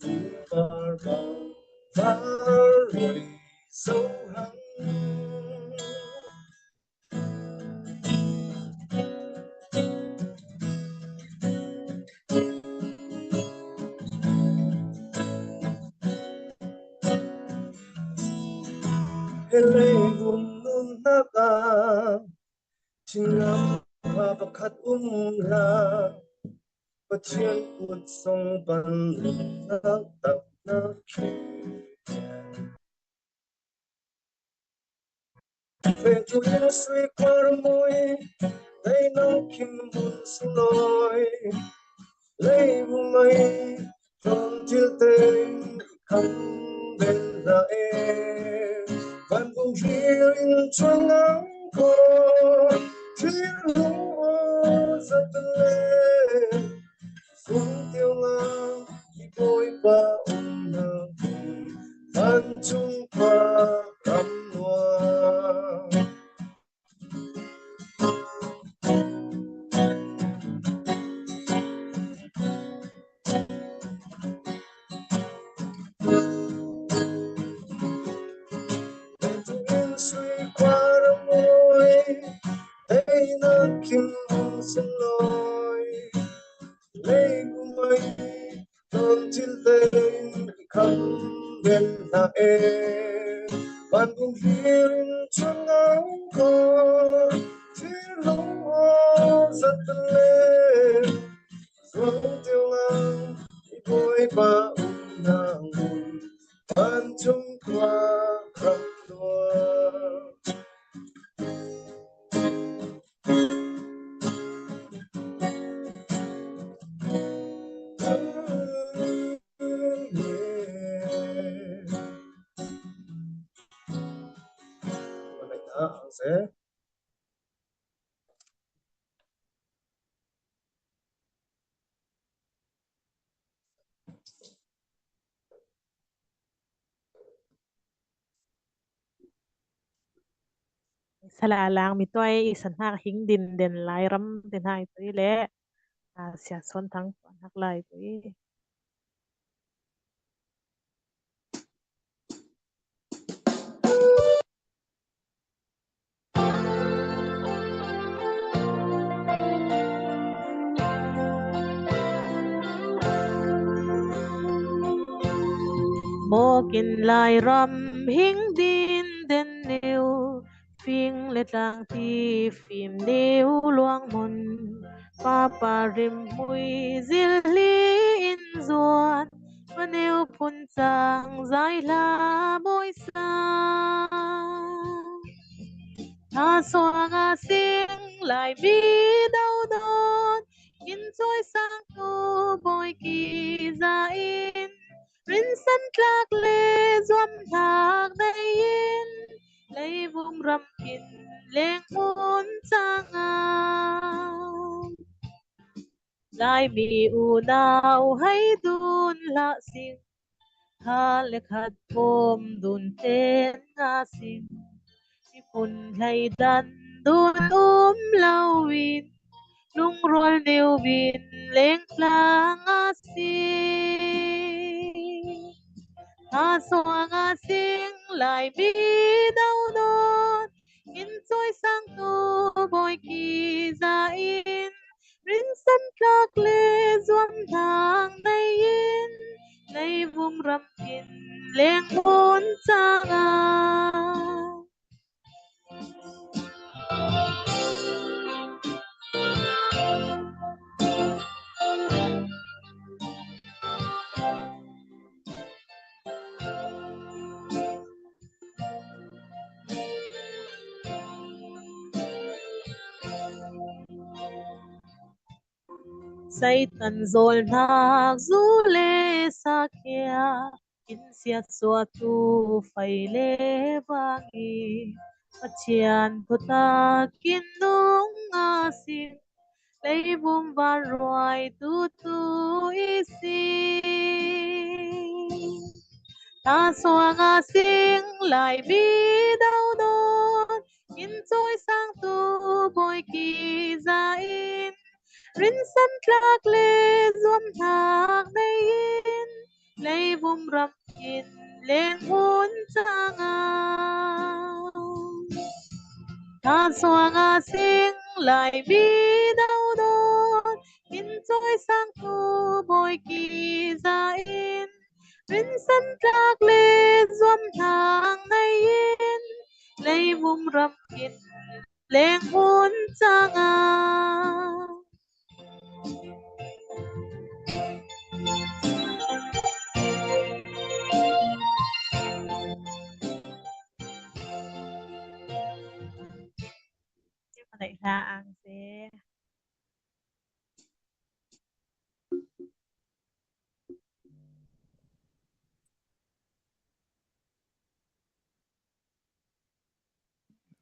Ri bar bang. Bar ri so hang. Helei vum nun nak a. Thingam pha pakhat um hla. Pathian kut song pan lungtak tak na khi. Ve tu ya sui kwar moi. Dei nang kim mun suloi. Lei bu mai. Tong thil teng kham ben la e. Van bung hlir in chuang ngang ko. Thil hu o zat le. Sung teu ngang i boi ba um na. Leivum a i tawng thil ten i kham den hna e. Van bung hlir in chuang ngai ko, thil lo aw zat le. Zuang tiu ngang i Bawipa umna ngun, van chung tua ram tua. Sala lang mi tuai i sanhak hing din den lai ram din hai tui le, a, sia son thang hak lai tui. Mawk in lai ram hing din den neu, fing le tlang ti fim neu luang mun, papa rim mui zil li in zuan, maneu phun cang zai hla bawi sa. Tha suang a sing lai mi dau dawn, in cuai sang tu bawi ki za in, rinsan tlak le zuam hnak nei in, leivum ram in leng mun cang a. Lai mi unau hai dun hlah sing, kha le khat pawm dun ten nga sing, miphun hlei dan dun um lo in, lungrual neu in leng tlang a si. Tha suang a sing lai mi dau dawn, in cuai sang tu bawi ki za in, rinsan tlak le zuam hnak nei in, leivum ram in leng mun cang a. Satan zawl hnak zu le sakhia, in siatsuahtu fai le vang i, Pathian thutak in nung a sim, leivum van ruai tutu i si. Tha suang a sing lai mi dau dawn, in cuai sang tu bawi ki za in, rinsan tlak le zuam hnak nei in, leivum ram in leng mun cang a. Tha suang a sing lai mi dau dawn, in cuai sang tu bawi ki za in, rinsan tlak le zuam hnak nei in, leivum ram in leng mun cang a. Neih hlah ang si.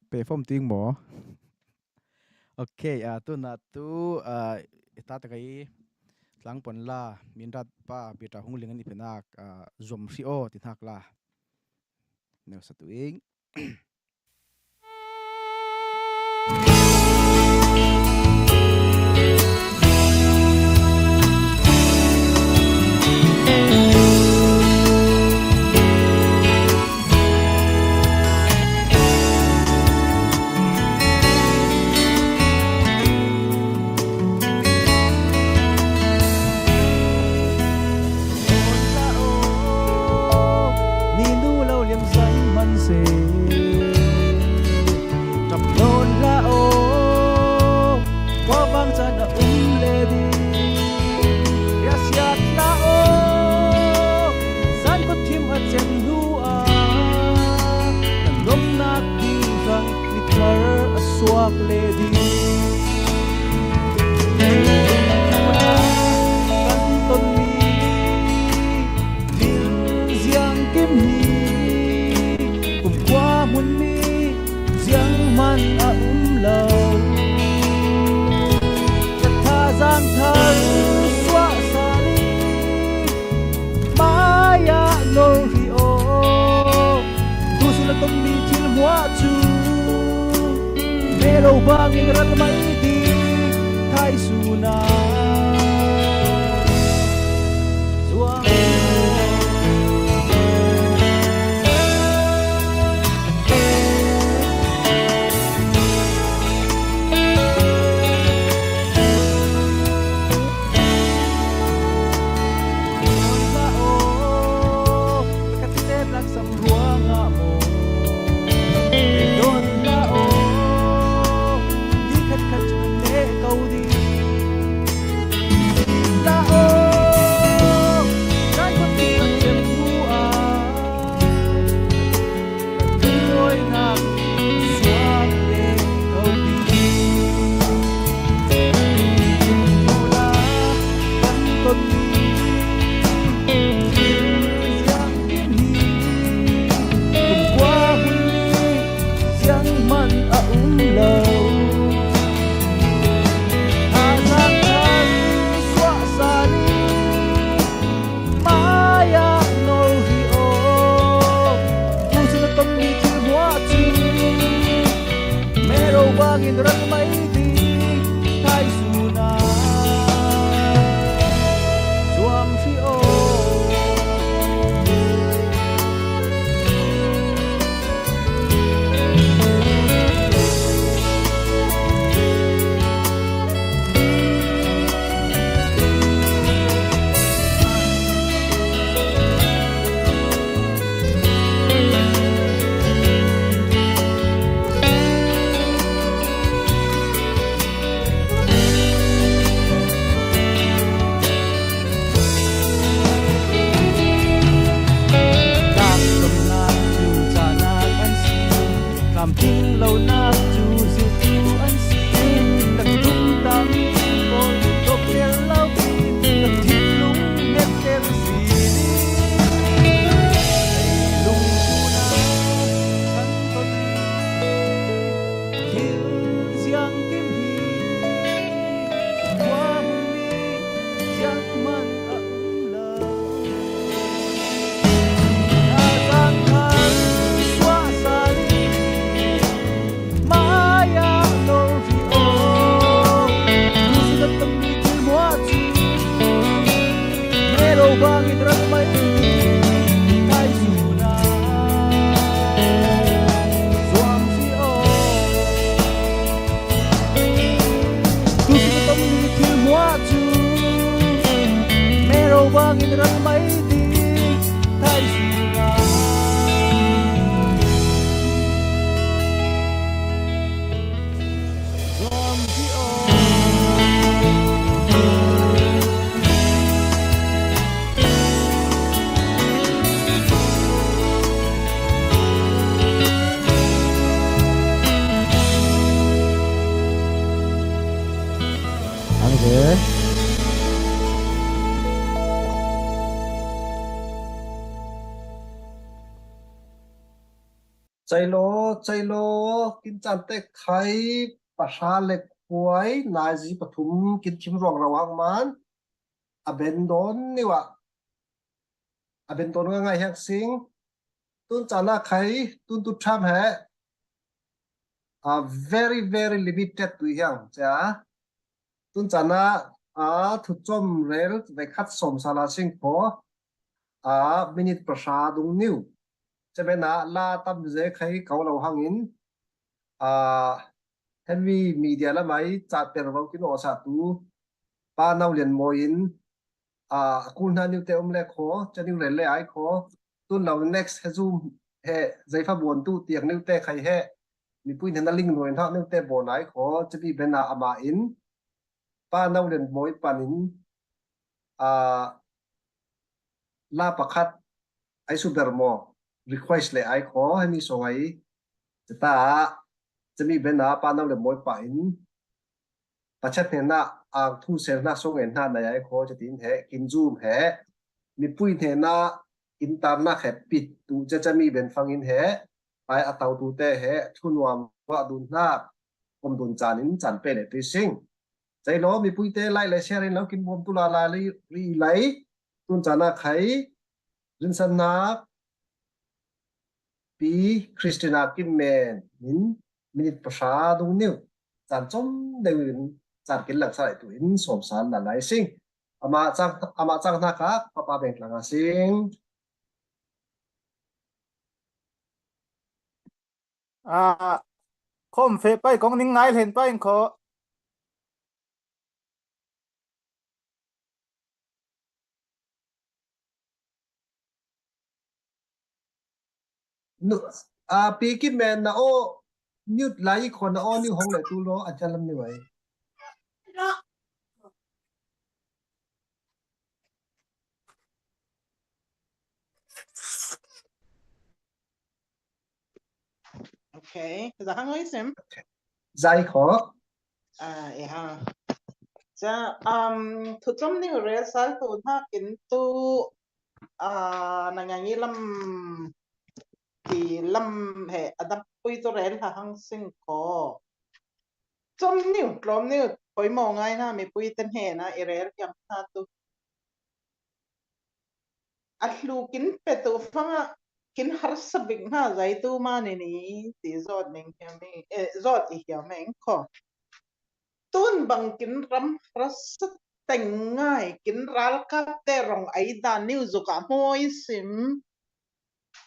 Pe fom ting maw? Ok, ah, tu na tu, ah, ta ta kai tlang pon la, min rat pa, bita hung ling an i penak, ah, zom si o, ti nak la. Neu sa tu ing. Tonmi thil hmuah cu mero bangin rat mai ding thaisun a zuang. Hla aw, ka ṭhitet laksam ruangah maw? Dawn hlah aw, ni khatkhat cu neh ko ding. Hla aw, kan hmang ding a thiam hnu ah, kan hruainak suak te ko ding. Hla kan tonmi thil ziang hi, kumkhua hun hi, zianghman a um lo. Thazaang thar suah sal i, mai-ah nol rih aw. Tusun a tonmi thil hmuah cu mero bangin rat mai ding thaisun a zuam rih aw. Tlak lawmhnak cu cahnak an si, tlamtling lonak cu zultu an si. Kan tumtahmi pawl dawh tel lo in, kan thinlung hnemter si ding. Leilung hmun ah kan tonmi thil ziang kim hi, khua hmun nih zianghman a um lo. Thazaang thar suah sal i, mai-ah nol rih aw. Tusun a tonmi thil hmuah cu mero bangin rat mai ding thaisun a zuam rih aw. Tusun a tonmi thil hmuah cu mero bangin rat mai ding thaisun a zuam rih aw. Ang ve. Cailo, cailo, kin caan te khai, pahra le khuai, nazi pathum, kin thim ruang rau hang man, a ben dawn niu ah, a ben dawn ngai ngai hiang sing, tun caan ah khai, tun tu tham he, a very, very limited tu hiang, cia. Tun caan ah, a, thucom rel, ve khat sawm sala sing kho, a, minute pahra dung niu. Cia ben ah, la tam ze khai kau lo hangin, a, hemi media lamai, ca per vau kin awsa tu, Pa Nau Lian Mawi in, a, a kul hna niu te um le kho, ca niu rel le ai kho, tun lo next he Zoom he zeifa buan tu tiang niu te khai he, mipui hnen a ling nuai hna niu te bawn ai kho, ca mi ben ah amah in, Pa Nau Lian Mawi pan in, a, la pakhat ai su ber maw, request le ai kho, hemi song ai, cata, ca mi ben ah Pa Nau Lian Mawi pa in, Pathian hnenah ang thu sel hna, song en hna, nai ai kho, catin he, kin zum he, mipui hnenah kin tarnak he pit tu, cacami ben fangin he, pai a tau tu te he, thunuam ruah dun hna, kom dun caan in caan pe le ti sing. Cailo, mipui te like le share in lo kin bawm tu la la ri lai, tun caan ah khai, rinsannak, Pi Christina Kimmen in minit pahra dung niu caan com deuh in caan kin langsa lai tu in sawmsa na lai sing. Ama cang, ama cang hna kha papa beng tlanga sing. A, khom fe pai kong ning ngai hlen pai kho. Nu, a, pi ki men na o, mute lai kho na o, ni hong le tu lo, a jalam ni wai. Okay, za hang oi sim. Zai kho. Ah, ya. Za, um, thu chom ni re sal tu na kin tu, ah, na ngangi lam ti lam he adam pui tu re la hang sing kho. Chom ni, tlom ni, poi mo ngai na mi pui ten he na i re kiam na tu. A hlu kin pe tu fanga kin harsa bik hna zai tu mah ni ni ti zawt ning hiam i, eh, zawt i hiam eng kho. Tun bang kin ram harsa teng ngai kin ralkap te rong ai dan niu zuk a hmoi sim.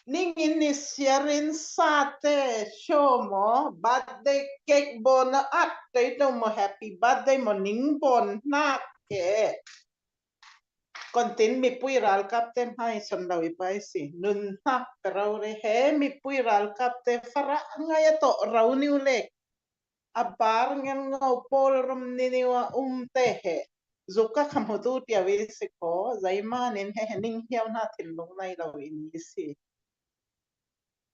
Ning in ni siarin sa te show mo, birthday cake bon a at te tu mo, happy birthday mo ning bon hnak ke. Kontin mipui ralkap te hmai son lo i pai si. Nun hnak pe rau re he mipui ralkap te fara ngai a to rau niu lek. A bar ngen ngau pawl rum ni niu a um te he. Zuka kham hu tu tia ve si ko, zai man in he he ning hiau hna thin lung nai lo in i si.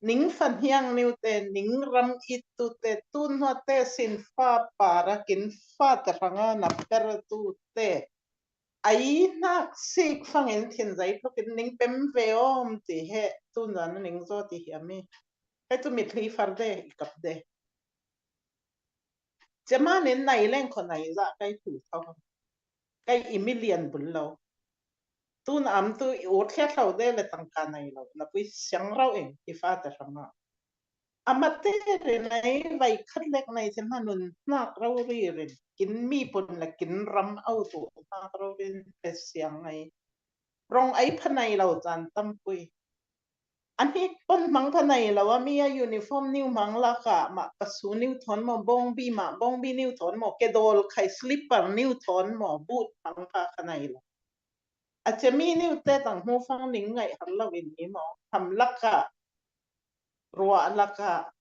Ning fan hiang niu te, ning ram it tu te, tun hua te sin fa para kin fa te hranga na per tu te. Ai hnak sik fangin thin zai thuk in ning pem ve om ti he tun zan ning zo ti hiam i. Kai tu mit hli far de, i kap de. Cemanin nai leng kho nai za kai tu thau. Kai i milian bul lo. Tun am tu i ut thliat hlau de le tangka nai lo. Na pui siang rau eng i fa te hranga. A mate rin ai vai khat lek nai chin ha nun hnak rau ri rin. Kin mi pun le kin ram au tu hnak rau rin pe siang ai. Rong ai pha nai lo caan tam pui. An hi pon hmang pha nai lo a mi a uniform niu hmang laka mah pasu niu thawn maw, bawngbi mah, bawngbi niu thawn maw, kedawl khai slipper niu thawn maw, boot hmang pha kha nai lo. A cemi niu te tang hmu fang ning ngaih har lo in ni maw, ham laka, ruah laka,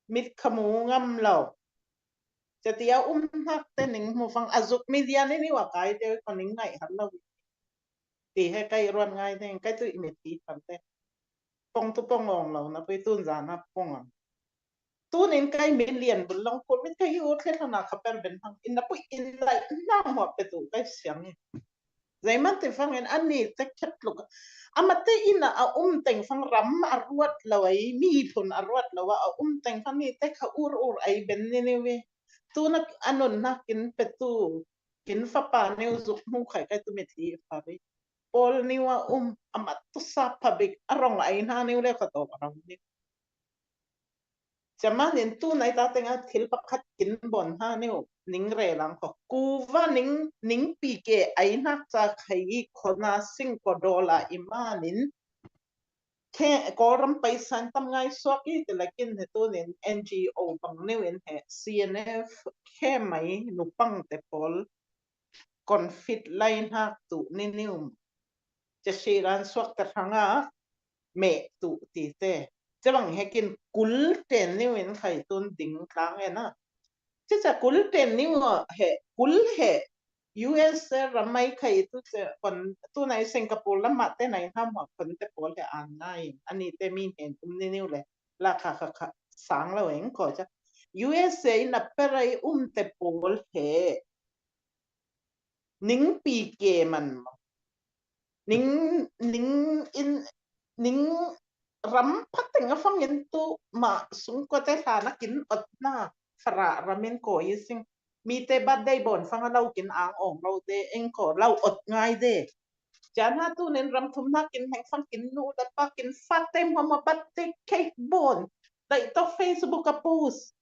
mit khamu ngam lo. Catia um hnak te ning hmu fang a zuk mi dia ni niu a kai te ko ning ngaih har lo. Ti he kai ruan ngai te, kai tu i mit ti fang te. Pong tu pong ong lo, na pui tun zan a pong ang. Tun in kai min lian bul long ko mit kai u tle thana kha per ben hang. In na pui in lai nang hua pe tu kai siang in. Zai man te fang in an ni te khet luk. A mate in a um teng fang ram a ruat lo ai, mi phun a ruat lo a, a um teng fang ni te kha ur ur ai ben ni ni ve. Tu na a nun na kin pe tu, kin fapa neu zuk hmu khai kai tu mit hi fari. Pawl niu a um, a mat tu sa pha bik, a rong ai hna niu le kha to a rong niu. Cemanin tu nai ta tenga thil pakhat kin bon hna niu, ning re lang ko. Kuva ning, ning pi ke ai hnak ca khai i khona sing ko dola i manin. Khe, Kawlram paisa in tam ngai suak i ti lakin he tunin N G O bang niu in he C N F khe mai nupang te pawl confit lai hnak tu ni niu. Cesiran suak te hranga meh tu ti te. Cebang hekin kul ten niu in khai tun ding tlang e na. Cica kul ten niu he, kul he U S A ram mai khai tu ce kon tu nai Singapore lam mah te nai hna muak kon te pawl he an ngai. Ani te mi hen um ni niu le la kha kha kha sang lo eng ko ca. U S A in a perai um te pawl he ning pi ke man maw? Ning, ning in, ning ram phateng a fangin tu mah sung ko te hlan a kin ot hna, fara ram in ko i sing. Mi te birthday bon fang a lo kin ang ong lo te, eng ko lo ot ngai de. Ciana tunin ram thumna kin heng fang kin nu le pa kin fate mama birthday cake bon. Dai to Facebook a post.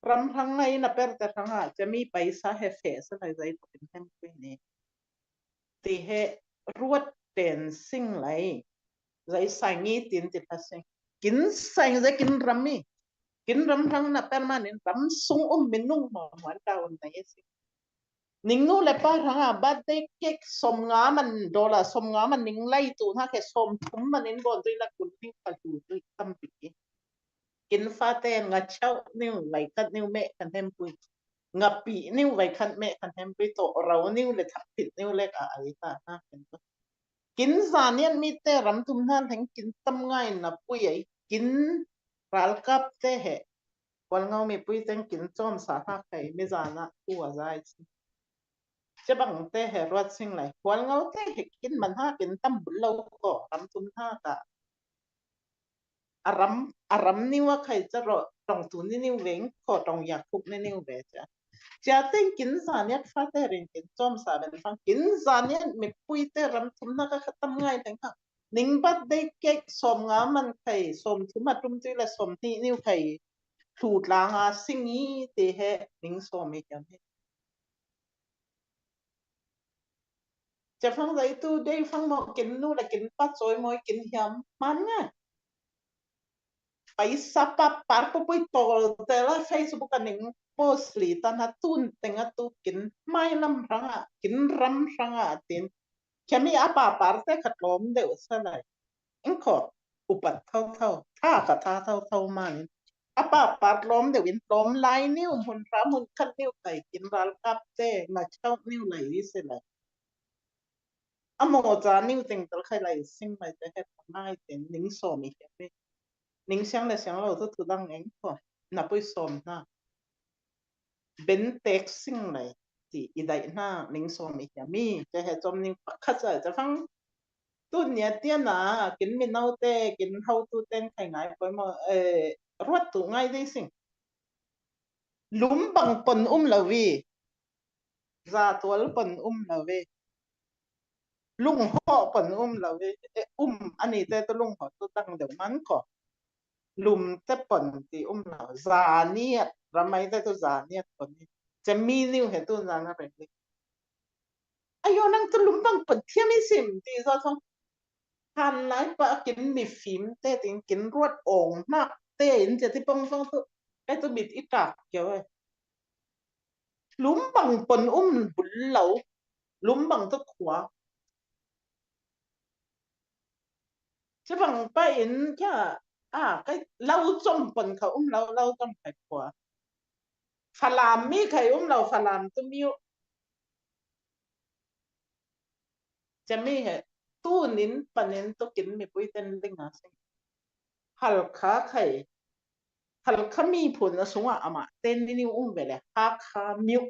Ram hrang ngai na per te hranga, ciami paisa he fe sa lai zai to kin heng pui ni. Ti he ruat ten sing lai. Zai sangi tin ti pha sing. Kin sang zai kin ram mi. Kin ram hrang na per manin ram sung um minung mo muan ta un na ye sing. Ning nu le pa hranga birthday cake som nga man dollar som nga man ning lai tu na ke som thum man in bon tui la kun ning pa tu tui tam pi ki. Kin fate nga chau niu lai kat niu me kan hem pui. Nga pi niu vai khan me kan hem pui to rau niu le thak pit niu le ka ai ta na ken to. Kin zanian mi te ram thumna leng kin tam ngai na pui ai kin ralkap te he. Kual ngau mi pui teng kin chom sa ha kai mi zana u a zai chi. Che bang te he ruat sing lai. Kual ngau te he kin man ha kin tam bul lo ko ram thumna ka. A ram, a ram niu a khai cha ro tong tu ni niu veng ko tong ya khup ni niu ve cha. Cha teng kin zaniat fate rin kin chom sa ben fang kin zaniat mi pui te ram thumna ka khatam ngai teng ka. Ning birthday cake som nga man khai, som thum a tum tui la som ni niu khai. Thu tlang a singi te he ning som i kiam he. Cha fang zai tu dei fang mo kin nu la kin pa choi mo kin hiam man ngai. Paisa pa par pu pui tol te la Facebook a ning post li ta na tun teng a tu kin mai lam hranga, kin ram hranga tin. Kemi a pa par te khat lom deu sa lai. Eng ko upat thau thau, tha ka tha thau thau manin. A pa par lom deu in lom lai niu mun ra mun khat niu kai kin ralkap te na chau niu lai i se lai. A mo cha niu ting tal khai lai sing mai te he ngai ten ning som i he. Ning siang le siang lo tu tu dang eng ko. Na pui som na. Ben tek sing lai ti i dai na ning som i he mi. Te he chom ning pakhat sa cha fang. Tu nia tia na kin mi nau te kin hau tu ten khai ngai poi mo, eh, ruat tu ngai dei sing. Lum bang pon um lo vi. Za tual pon um lo ve. Lung ho pon um lo ve. E, um ani te tu lung ho tu tang deu man ko. Lum te pon ti um lo. Za niat, ramai te tu za niat pon ni. Che mi niu he tu za na re ni. Ayo nang tu lum bang pon thiam i sim ti za thong. Han lai pa kin mi fim te tin kin ruat ong nak te in che ti pong pong tu. E tu bit i tak kio e. Lum bang pon um bul lo, lum bang tu khua. Che bang pa in kya, a, kai lau chom pon kha um lo, lau chom khai khua. Falam mi khai um lo, Falam tu mi u. Che mi he, tu nin panin tu kin mi pui ten ling a sing. Halkha khai, Halkha mi phun a sunga ama ten ni niu um ve le, Hakha miu.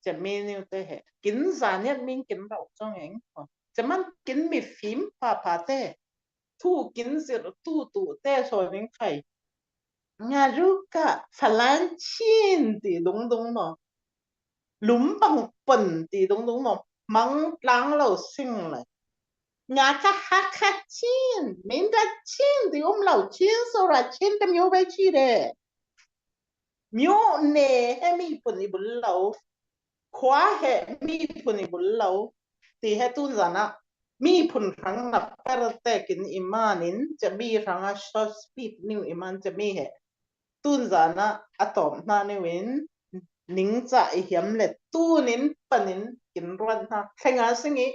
Che mi niu te he, kin zaniat min kin rau chong eng ko. Che man kin mi fim pa pa te, tu kin zir tu tu te so ning khai. Nga ru ka Falam chin ti dung dung mo. Lum bang pon ti dung dung mo. Mang tlang lo sing lai. Nga ka Hakha chin, Mindat chin ti um lo chin so ra chin tam yo bai chi de. Miu ne he mi phun i bul lo. Khua he mi phun i bul lo. Ti he tun zana. Mi phun hrang na per te kin i manin, che mi hrang a short speed niu i man che mi he. Tun zana a tom na niu in, ning cha i hiam le tunin panin kin ruan na. Thenga singi,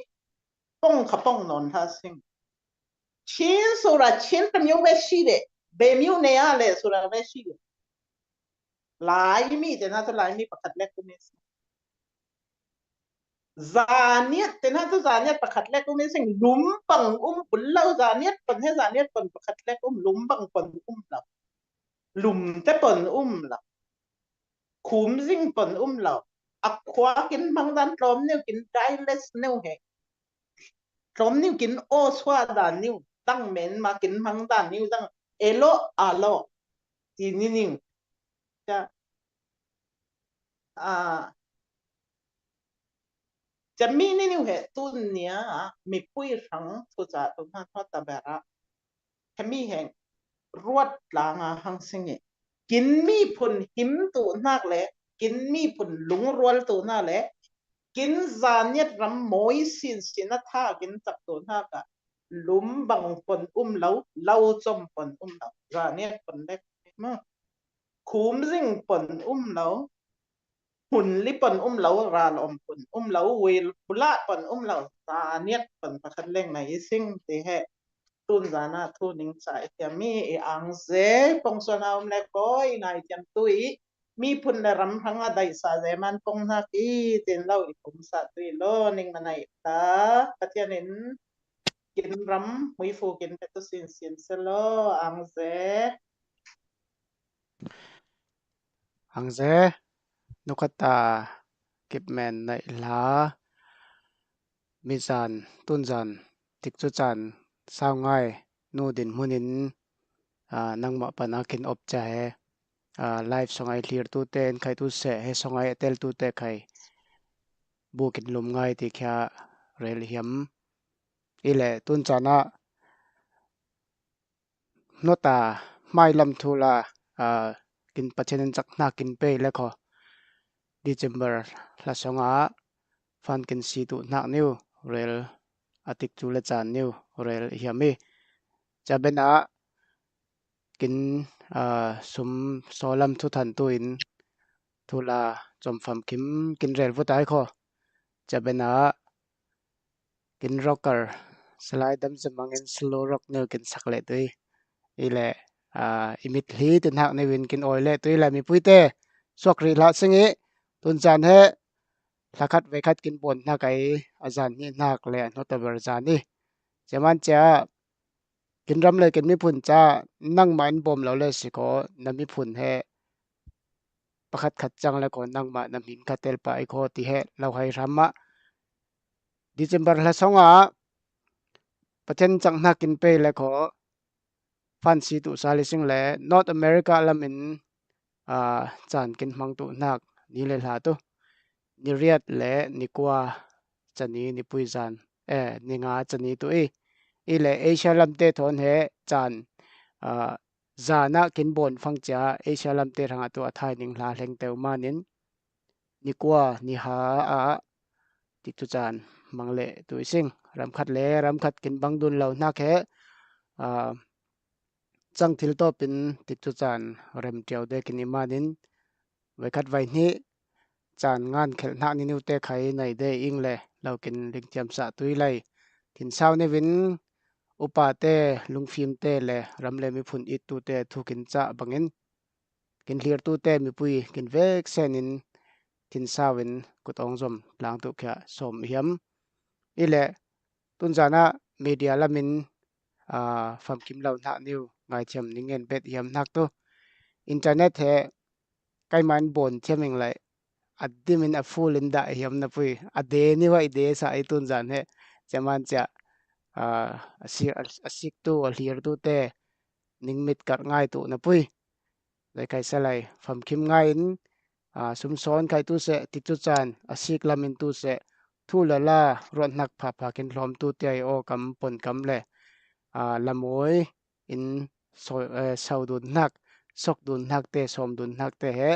pong kha pong non ha sing. Chin sura chin tam yo ve shi de. Be miu ne a le sura ve shi de. Lai mi te na tu lai mi pakhat lek um i sing. Zaniat te na tu zaniat pakhat lek um i sing. Lum bang um bul lo zaniat pon he zaniat pon pakhat lek um lum bang pon um lo. Lum te pon um lo. Khum zing pon um lo. A khua kin mang dan tlom niu kin dai les niu he. Tlom niu kin o sua dan niu. Dang men ma kin mang dan niu dang. Elo alo. Ti ni niu. Cha. A. Cami ni niu he tun nia mipui hrang thuca tu hna hnuat ta ber ah, hemi heng ruat tlanga hang singi, kin miphun him tu hnak le kin miphun lungrual tu hna le kin zaniat ram mawi sinsin a tha kin cak tu hna ka lum bang pon um lo, lo com pon um lo, zaniat pon le khum zing pon um lo, hmun li pon um lo, ral om pon um lo, uil pulah pon um lo, zaniat pon pakhat leng na i sing ti he tun zan ah thu ning ca i thiam i, i ang ze pong suan a um le ko i ngai thiam tu i, miphun le ram hrang a daih sa ze man pong hnak i tin lo i pum sa tu i lo ning man ai ta, Pathian in kin ram hmuifu kin pe tu sinsin se lo, ang ze. Ang ze, nukhat ta kip men na i hla, mizan, tunzan, tikcu caan sau ngai nu din hmun in, aa, nangmah pan a kin op cia he, aa, live song ai hlir tu te, in khai tu se, he song ai a tel tu te khai bu kin lum ngai ti khia rel hiam. I le tun caan ah hnota hmai lam thu la, aa, kin Pathian in cak hna kin pe le kho. December hla song ah fan kin si tu hnak niu rel a tikcu le caan niu rel hiam i. Ca ben ah kin, aa, sum sawlam thu than tu in thu la com famkim kin rel vut ai kho. Ca ben ah kin rocker, salai dam zamang in slow rock niu kin sak le tu i. I le, aa, i mit hli tu hnak niu in kin awi le tu i le mipui te suak rih hlah sing i, tun caan he hla khat vei khat kin bawm hnak ai, a zan hnih hnak le a hnota ber zan i. Cia man cia kin ram le kin miphun ca nangmah in bawm lo le si ko, na miphun he pakhat khat cang le ko, nangmah na hmin khat tel pah i ko ti he lo hai hram ah December hla song ah Pathian cak hnak kin pe le ko, fan si tu sa le sing le North America lam in, aa, caan kin hmang tu hnak ni le hla tu, ni riat le ni kua cani ni pui zan, eh, ni nga cani tu i. I le Asia lam te thawn he caan, aa, zan ah kin bawm fang cia Asia lam te hrang ah tu a thai ning hla hleng teu man in ni kua ni ha ah tikcu caan mang le tu i sing. Ram khat le ram khat kin bang dun lo hnak he, aa, cang thil tawp in tikcu caan rem ṭiau de kin i man in, vei khat vei hnih caan ngan khelh hnak ni niu te khai nei de ing le lo kin ling thiam sa tu i lei. Thin sau niu in upa te, lungfim te le ram le miphun it tu te thu kin cah bang in kin hlir tu te mipui kin vek sen in thin sau in kut awng zom tlang tu khia sawm hiam. I le tun zan ah media lam in, aa, famkim lo hnak niu ngai thiam ning ngen bet hiam hnak tu. Internet he kai man bawm thiam ing lai, a dim in a full in dah hiam na pui. A de niu ah i de sa i tun zan he. Cia man cia, aa, a sik, a, a sik tu, a hlir tu te ning mit kar ngai tu na pui. Lai kai sa lai, famkim ngai in, aa, sum sawn khai tu se, tikcu caan, a sik lam in tu se, thu le la, ruat hnak phapha kin hlawm tu te ai aw kam, pon kam le, aa, lam awi in so-, eh, sau dun hnak, sok dun hnak te, sawm dun hnak te he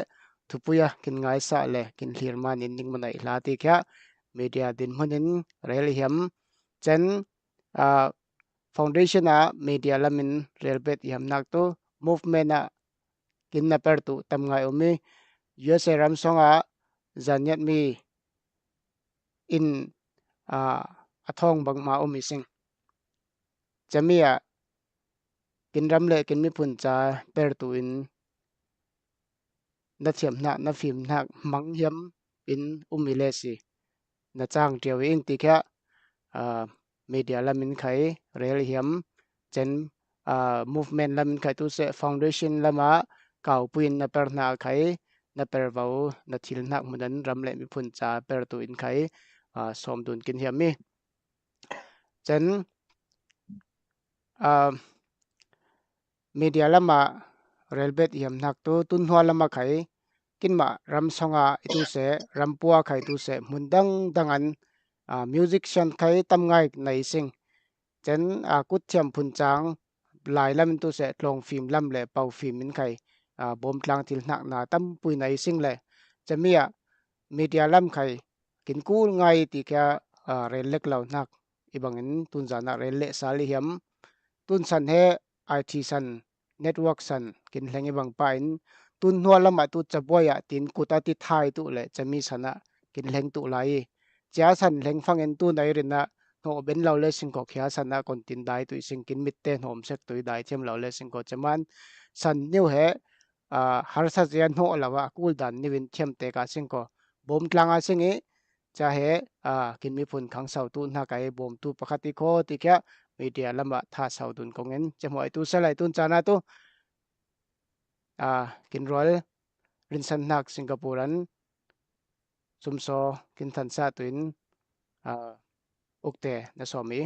thupui a kin ngai sa le kin hlir man in ning man ai hla ti khia media din hmun in rel hiam. Cen, aa, foundation ah media lam in rel bet hiam hnak tu, movement ah kin na per tu tam ngai um i, U S A ram song ah zaniat mi in, aa, a thawng bang ma um i sing. Cami ah kin ram le kin miphun ca per tu in na thiam hnak, na fim hnak mang hiam in um i le si. Na cang ṭiau i ing ti khia, aa, media lam in khai rel hiam, cen, aa, movement lam in khai tu se, foundation lam ah kaupui in na per hna khai, na per vo, na thil hnak hmun an ram le miphun ca per tu in khai, aa, sawm dun kin hiam i. Cen, aa, media lam ah rel bet hiam hnak tu, tun hnuai lam ah khai, kinmah ram song ah i tu se, ram pua khai tu se, hmun dang dang an a, musician khai tam ngai na i sing. Cen, a, kut thiam phun cang lai lam in tu se tlawng fim lam le pau fim in khai, a, bawm tlang thil hnakna tampui na i sing le. Cemi a media lam khai kin kul ngai ti kia, a, rel lek lo hnak i bangin tun zan a rel leh sal i hiam. Tun san he I T san, network san kin hleng i bang pa in tun hnual lam ah tu cabuai ah tin kut a ti thai tu le cemi san ah kin hleng tu lai i. Cia san hleng fangin tu nai rin ah hnawh ben lo le sing ko khia san ah kon tin dai tu i sing kin mit te hnawm sek tu i dai thiam lo le sing ko caman san niu he, a, harsa zia hnawh lo a kul dan niu in thiam te ka sing ko bawm tlang a sing i. Ca he, a, kin miphun khang sau tu hna kai bawm tu pakhat i kho ti kia media lam ah tha sau dun kong in cem huai tu sa lai tun cana tu, a, kin rual rinsan hnak Singapore an sumsaw kin than sa tu in, a, ukte na sawm i.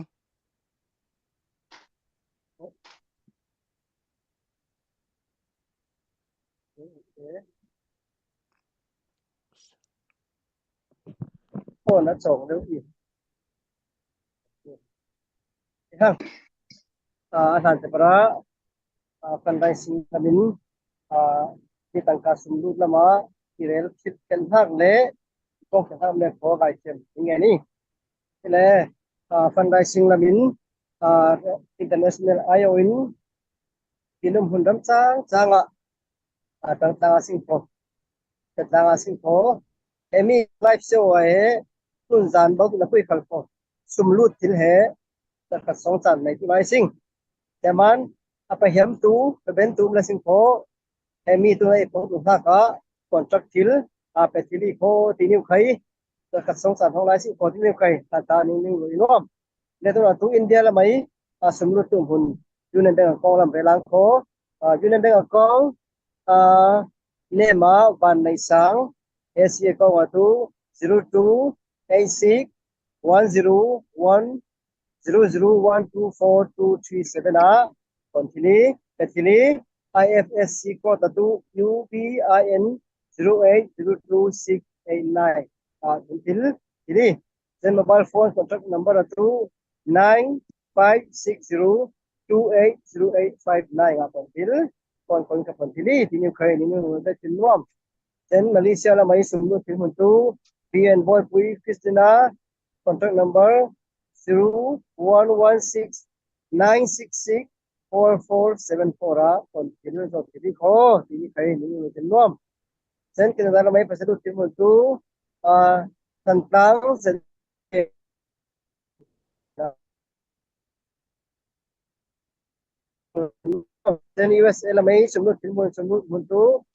Phone a cawng deuh i. Hang. A, a hlan te para, a, fundraising lamin, a, hi tangka sum lut lama i rel khit ken hnak le kong ken hnak le kho lai thiam i nge ni. Hi le, a, fundraising lamin, a, international I O in i lum hun ram cang cang ah, a, tang tang a sing kho. Tang tang a sing kho. Emi live show a he tun zan bau na pui khal kho. Sum lut thil he, ta khat song chan nei tu lai sing. Te man, a pa hiam tu, pa ben tu um la sing kho. Emi tu na i pawh tu hnak ah contract thil, a, pe thil i kho ti niu khai. Ka song san hong lai si ko ti niu khai ta ta ning ning lui nuam. Le tu na tu India lamai, a, sum lut tu hun Union Bank account lam relang ko, a, Union Bank account, a, nema van nei sang, A C account a tu zero two eight six one zero one zero zero one two four two three seven a kon thili, ka thili, I F S C code a tu U B I N zero eight zero two six eight nine a kon thil, thili. Then mobile phone contract number a tu nine five six zero two eight zero eight five nine a kon thil, kon kon ka kon thili, ti niu khai ni niu te thil nuam. Then Malaysia lamai sum lut thil hun tu P N Boy Pui Christina, contract number zero one one six nine six six four four seven four a kon thil lut thil kho ti ni khai ni ni thil nuam. Then Canada lamai pasal lut thil hun tu, a, Thantlang Zen Then U S A lamai sum lut thil mun sum lut mun tu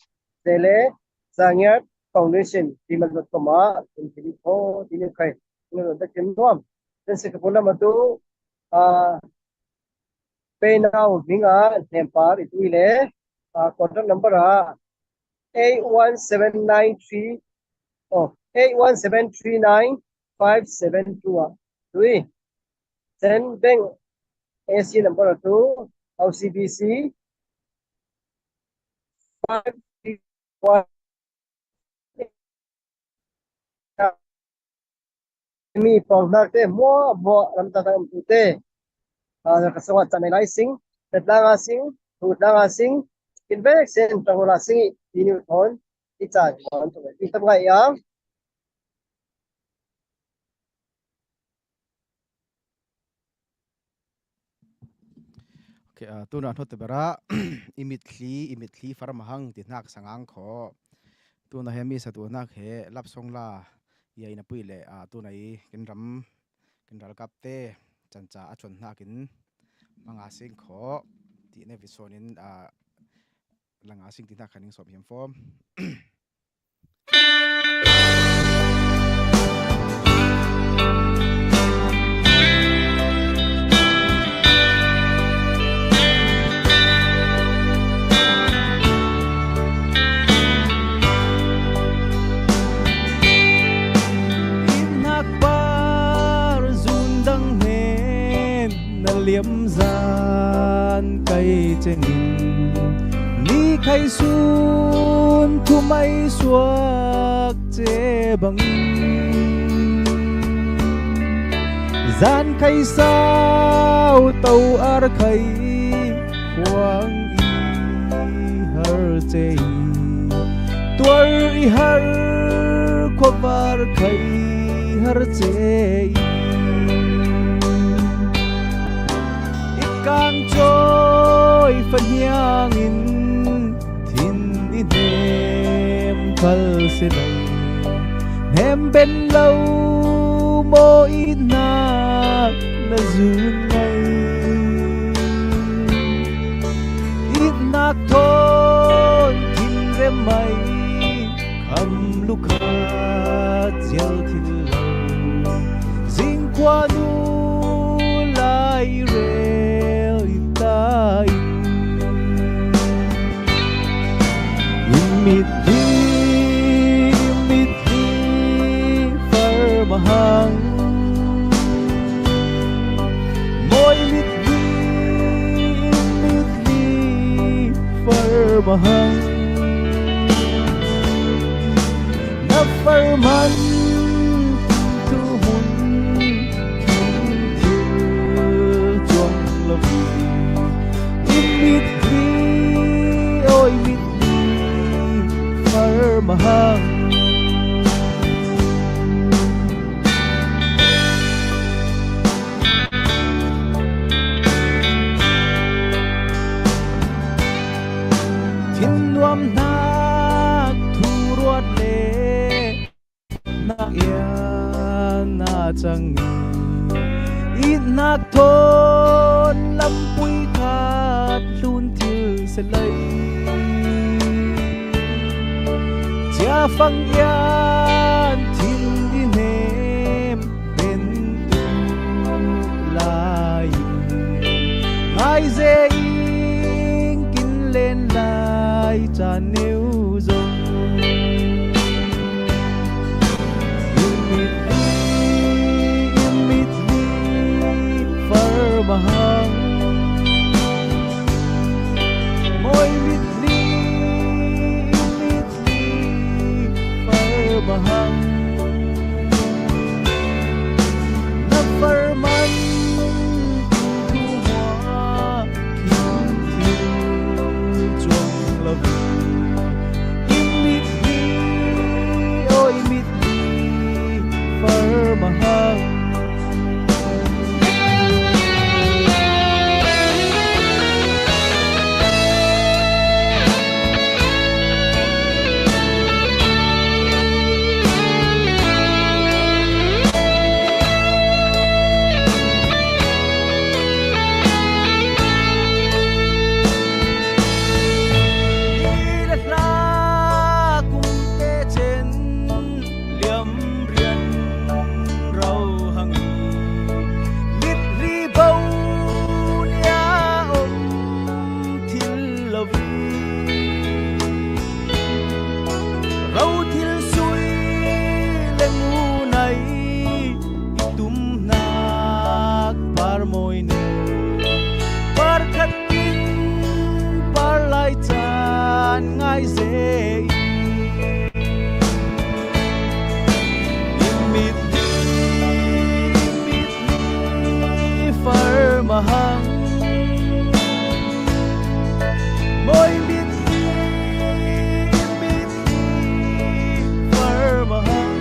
Zele Zangiat Foundation ti man dot com a thil thil kho ti ni khai ni dot thil nuam. Then Singapore lam a tu, a, Peinau hming a hnem par i tui le, a, contract number a eight one seven nine three, oh, eight one seven three nine five seven two a tui. Then bank A C number a tu O C B C five three one. Mi pawng hnak te hmuah hmuah lam tak tak um tu te, a, ka sawat chan lai sing, ka tlang a sing, tu tlang a sing, in vek sen tang la sing i ni thon i chan thon tu i tam ngai yang. Okay, a, tuna hnawt te bera i mitthli, i mitthli far mahang ti hnak sangang kho. Tuna he mi sa tu hnak he lap song la i ai na pui le, a, tuna i kin ram, kin ral kap te, chan cha a chon hnak in manga sing kho ti ne vi son in, a, langa sing ti hnak khan ing sawm hiam fawm. Inn hnak par zun dang hnen na liam zan kai cenin, ni khai sun thumai suak ce bangin Zan khai sau to ar khai khuang i har cei, tuar i har khuavar khai har cei. I kang coi faniangin thin i hnem khal si lo, hnem ben lo maw i nak na zun ngai. I nak thawn thin rem mai kham lukhat zial thil lo, zingkhuanu lai rel i ta in. I mit hi, i mit hi far mahang, maw i mit hi, i mit hi far mahang. Na far man tu hun, thil cuang lo. I mit hi, aw i mit hi far mahang. Thinnuamnak thu ruat le nak ian na cang i, i nak thawn lampui khat hlun thil se lai. Cia fang ian thil i hnem ben tu lai, ngai ze ing kin len lai ca neu zong. I mit hi, i mit hi far mahang, maw i mit hi, i mit hi far mahang. Na far man tu hua kim thil cuang lo. I mit hi, aw i mit hi far mahang. Ni le hla kum te cen liam rian rau hang i, mit ri bo nia om thil lo i, ro thil sui le ngunai i tumnak par mawi neu, par khat in par lai can ngai ze i. I mit hi, i mit hi far mahang, maw i mit hi, i mit hi far mahang.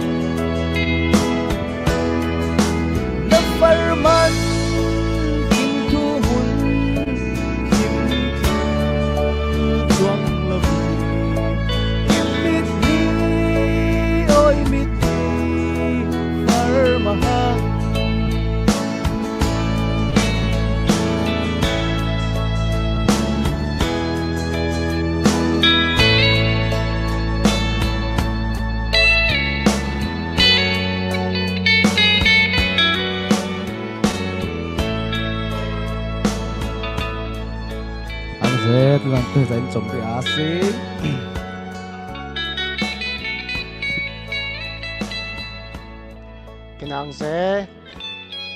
Na far man kim tu hun, kim thil cuang lo. I mit hi, aw i mit hi far mahang. Ang zet lang te zain chom ti a si. Kinang se,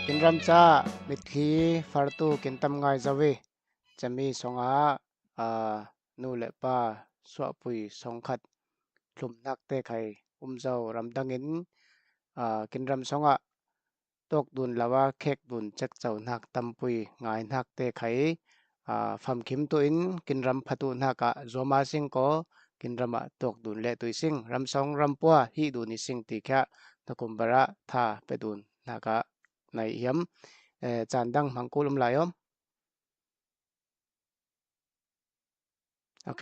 kin ram ca, mit hi fartu kin tam ngai zawi. Cami songah, aa, nu le pa suahpui songkhat hlumnak te khai um zo ramdangin, aa, kin ram songah tawk dun lo a khek dun cek co hnak tampui ngai hnak te khai, aa, famkhim tu in kin ram phatu hnak ah zuama sing ko, kin ram ah tawk dun le tui sing, ram song ram pua hi dun i sing ti kha na kum bar ah tha pe dun hnak ah nai hiam, eh, caan dang hmang kul um lai om. Ok.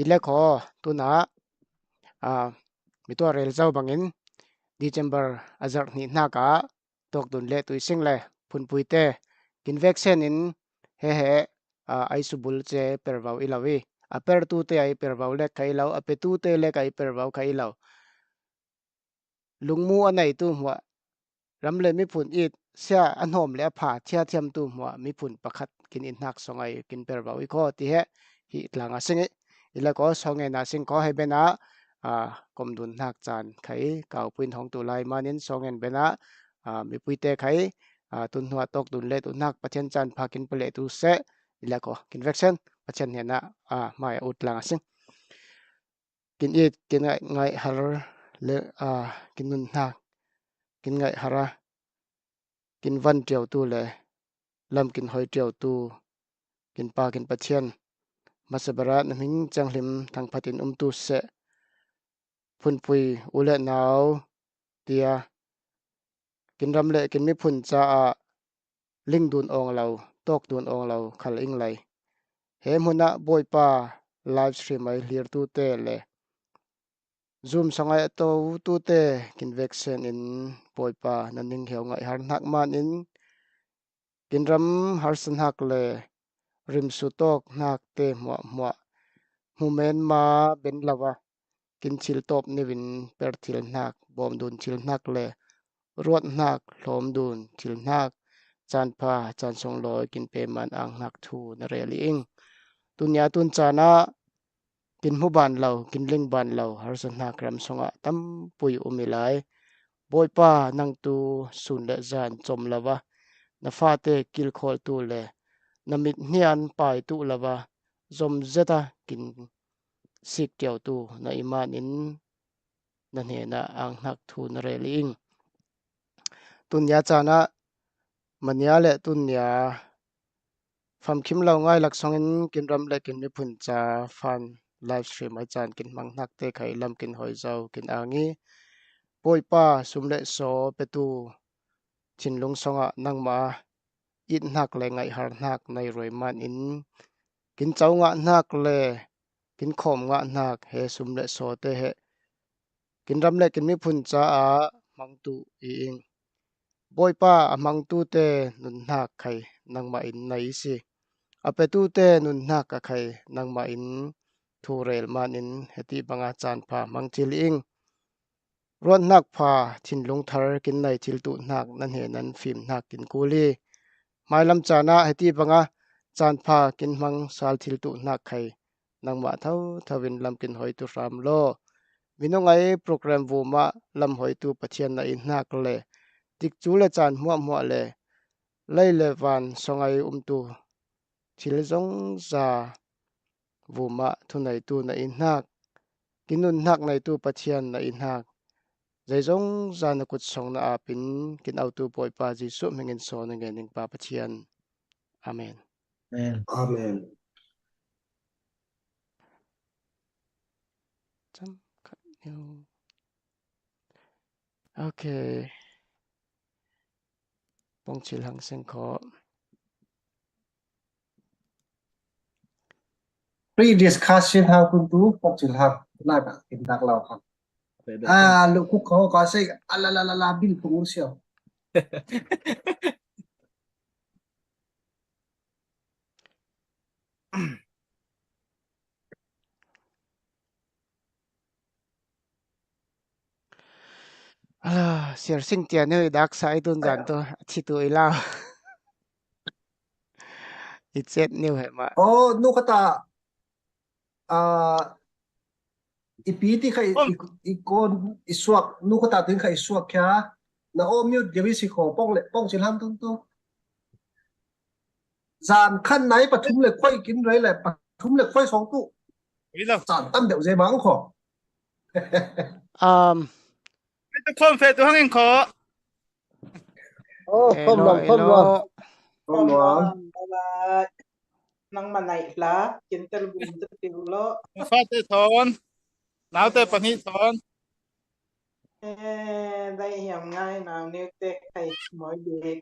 I le kho, tuna, ah, mi tua rel zau bangin December a zarh hnih hnak ah tawk dun le tui sing le phunpui te kin vek sen in he he, ah, ai subul ce per vau i lo i, a per tu te ai per vau lek kha i lo, a pe tu te lek ai per vau kha i lo. Lungmu a neitu hmuah ram le miphun it sia a hnawm le a pha thiathiamtu hmuah miphun pakhat kin in hnak song ai kin per vau i kho ti he hi tlang a sing i. I le ko song en a sing ko he ben ah, ah, kom dun hnak caan khai kau puin hong tu lai manin song en ben ah, ah, mipui te khai, ah, tun hnuah tawk dun le tu hnak Pathian caan pha kin pale tu seh. I le ko kin vek sen Pathian hnen ah, ah, mai a ut tlang a sing. Kin it, kin ngaih, ngaih har le, aa, kin nun hnak, kin ngaih har a, kin van ṭiau tu le lam kin hoi ṭiau tu, kin Pa, kin Pathian, hmasa ber ah na hming cianghlim thangphat in um tu seh. Phunpui u le nau tia kin ram le kin miphun caah ling dun awng lo, tawk dun awng lo khal ing lai. He hmun ah Bawipa live stream ai hlir tu te le Zoom song ai a to tu te kin vek sen in Bawipa na ning hiau ngaih har hnak man in kin ram harsa hnak le rimsu tawk hnak te hmuahhmuah hmu men ma ben lo a, kin thil tawp neu in per thil hnak, bawm dun thil hnak le ruat hnak, hlawm dun thil hnak, caan pha, caan sunglawi kin pe man ang hnak thu na rel i ing. Tunia tun caan ah kin hmu ban lo, kin ling ban lo harsa hnak ram sungah tampui um i lai. Bawipa, nang tu sun le zan com lo a, na fate kilkhawl tu le na mit hnian pai tu lo a, zom zet a kin sik ṭiau tu na i man in na hnenah ang hnak thu na rel i ing. Tunia caan ah mania le tunia famkhim lo ngai laksawng in kin ram le kin miphun ca fan live stream ai caan kin hmang hnak te khai lam kin hoi zo kin ang i, Bawipa, sum le saw petu thinlung songah nangmah it hnak le ngaihhar hnak nei ruai man in kin co ngah hnak le kin khawm ngah hnak he sum le saw te he kin ram le kin miphun caah hmang tuh i ing. Bawipa, a hmangtu te nun hnak khai nangmah in nei i si. A petu te nun hnak a khai nangmah in thu rel man in heti banga caan pha hmang thil i ing. Ruat hnak pha thinlung thar kin nei thil tuh hnak na hnen nan fim hnak kin kul i, hmailam caan ah heti banga caan pha kin hmang sal thil tuh hnak khai nangmah thotho in lam kin hoitu hram law. Minung ai program vum ah lam hoitu Pathian na i hnak le tikcu le caan hmuahhmuah le lei le van song ai umtu thil zongza vum ah thuneitu na i hnak, kin nun hnak neitu Pathian na i hnak, zeizongza na kut song na apin kin autu Bawipa Jesuh hmingin saw na ngen ning Pa Pathian. Amen. Amen. Amen. Cam khat neu. Okay. Pongchil hang seng kho. Pre-discussion hang kun tu pongchil hang. Nai ba kin dak lau hang. Ah, lu kuk kho ka sei, ala la la la, bil pung siau. Ala, siar sing tia neu i dak sa i tun zan tu, a thi tu i lau. I chet neu he ma. Oh, nu kata, ah, i pi ti kha i, i, i kon i suak, nu kata tin kha i suak kya, na o mute dia wi si kho, pong le, pong si lam tun tu. Zan khan nai pathum le khoi kin rei le pathum le khoi song tu. Ui lo. Zan tam deuh zei bang kho. Um, fe tu khom fe tu hangin kho. Oh, hello, hello. Bye bye. Nangma naih hla, kin tel gum te tiu lo. Fate thon, naute pahnih thon. Eh, dai hiam ngai nau niu te khai moi dek.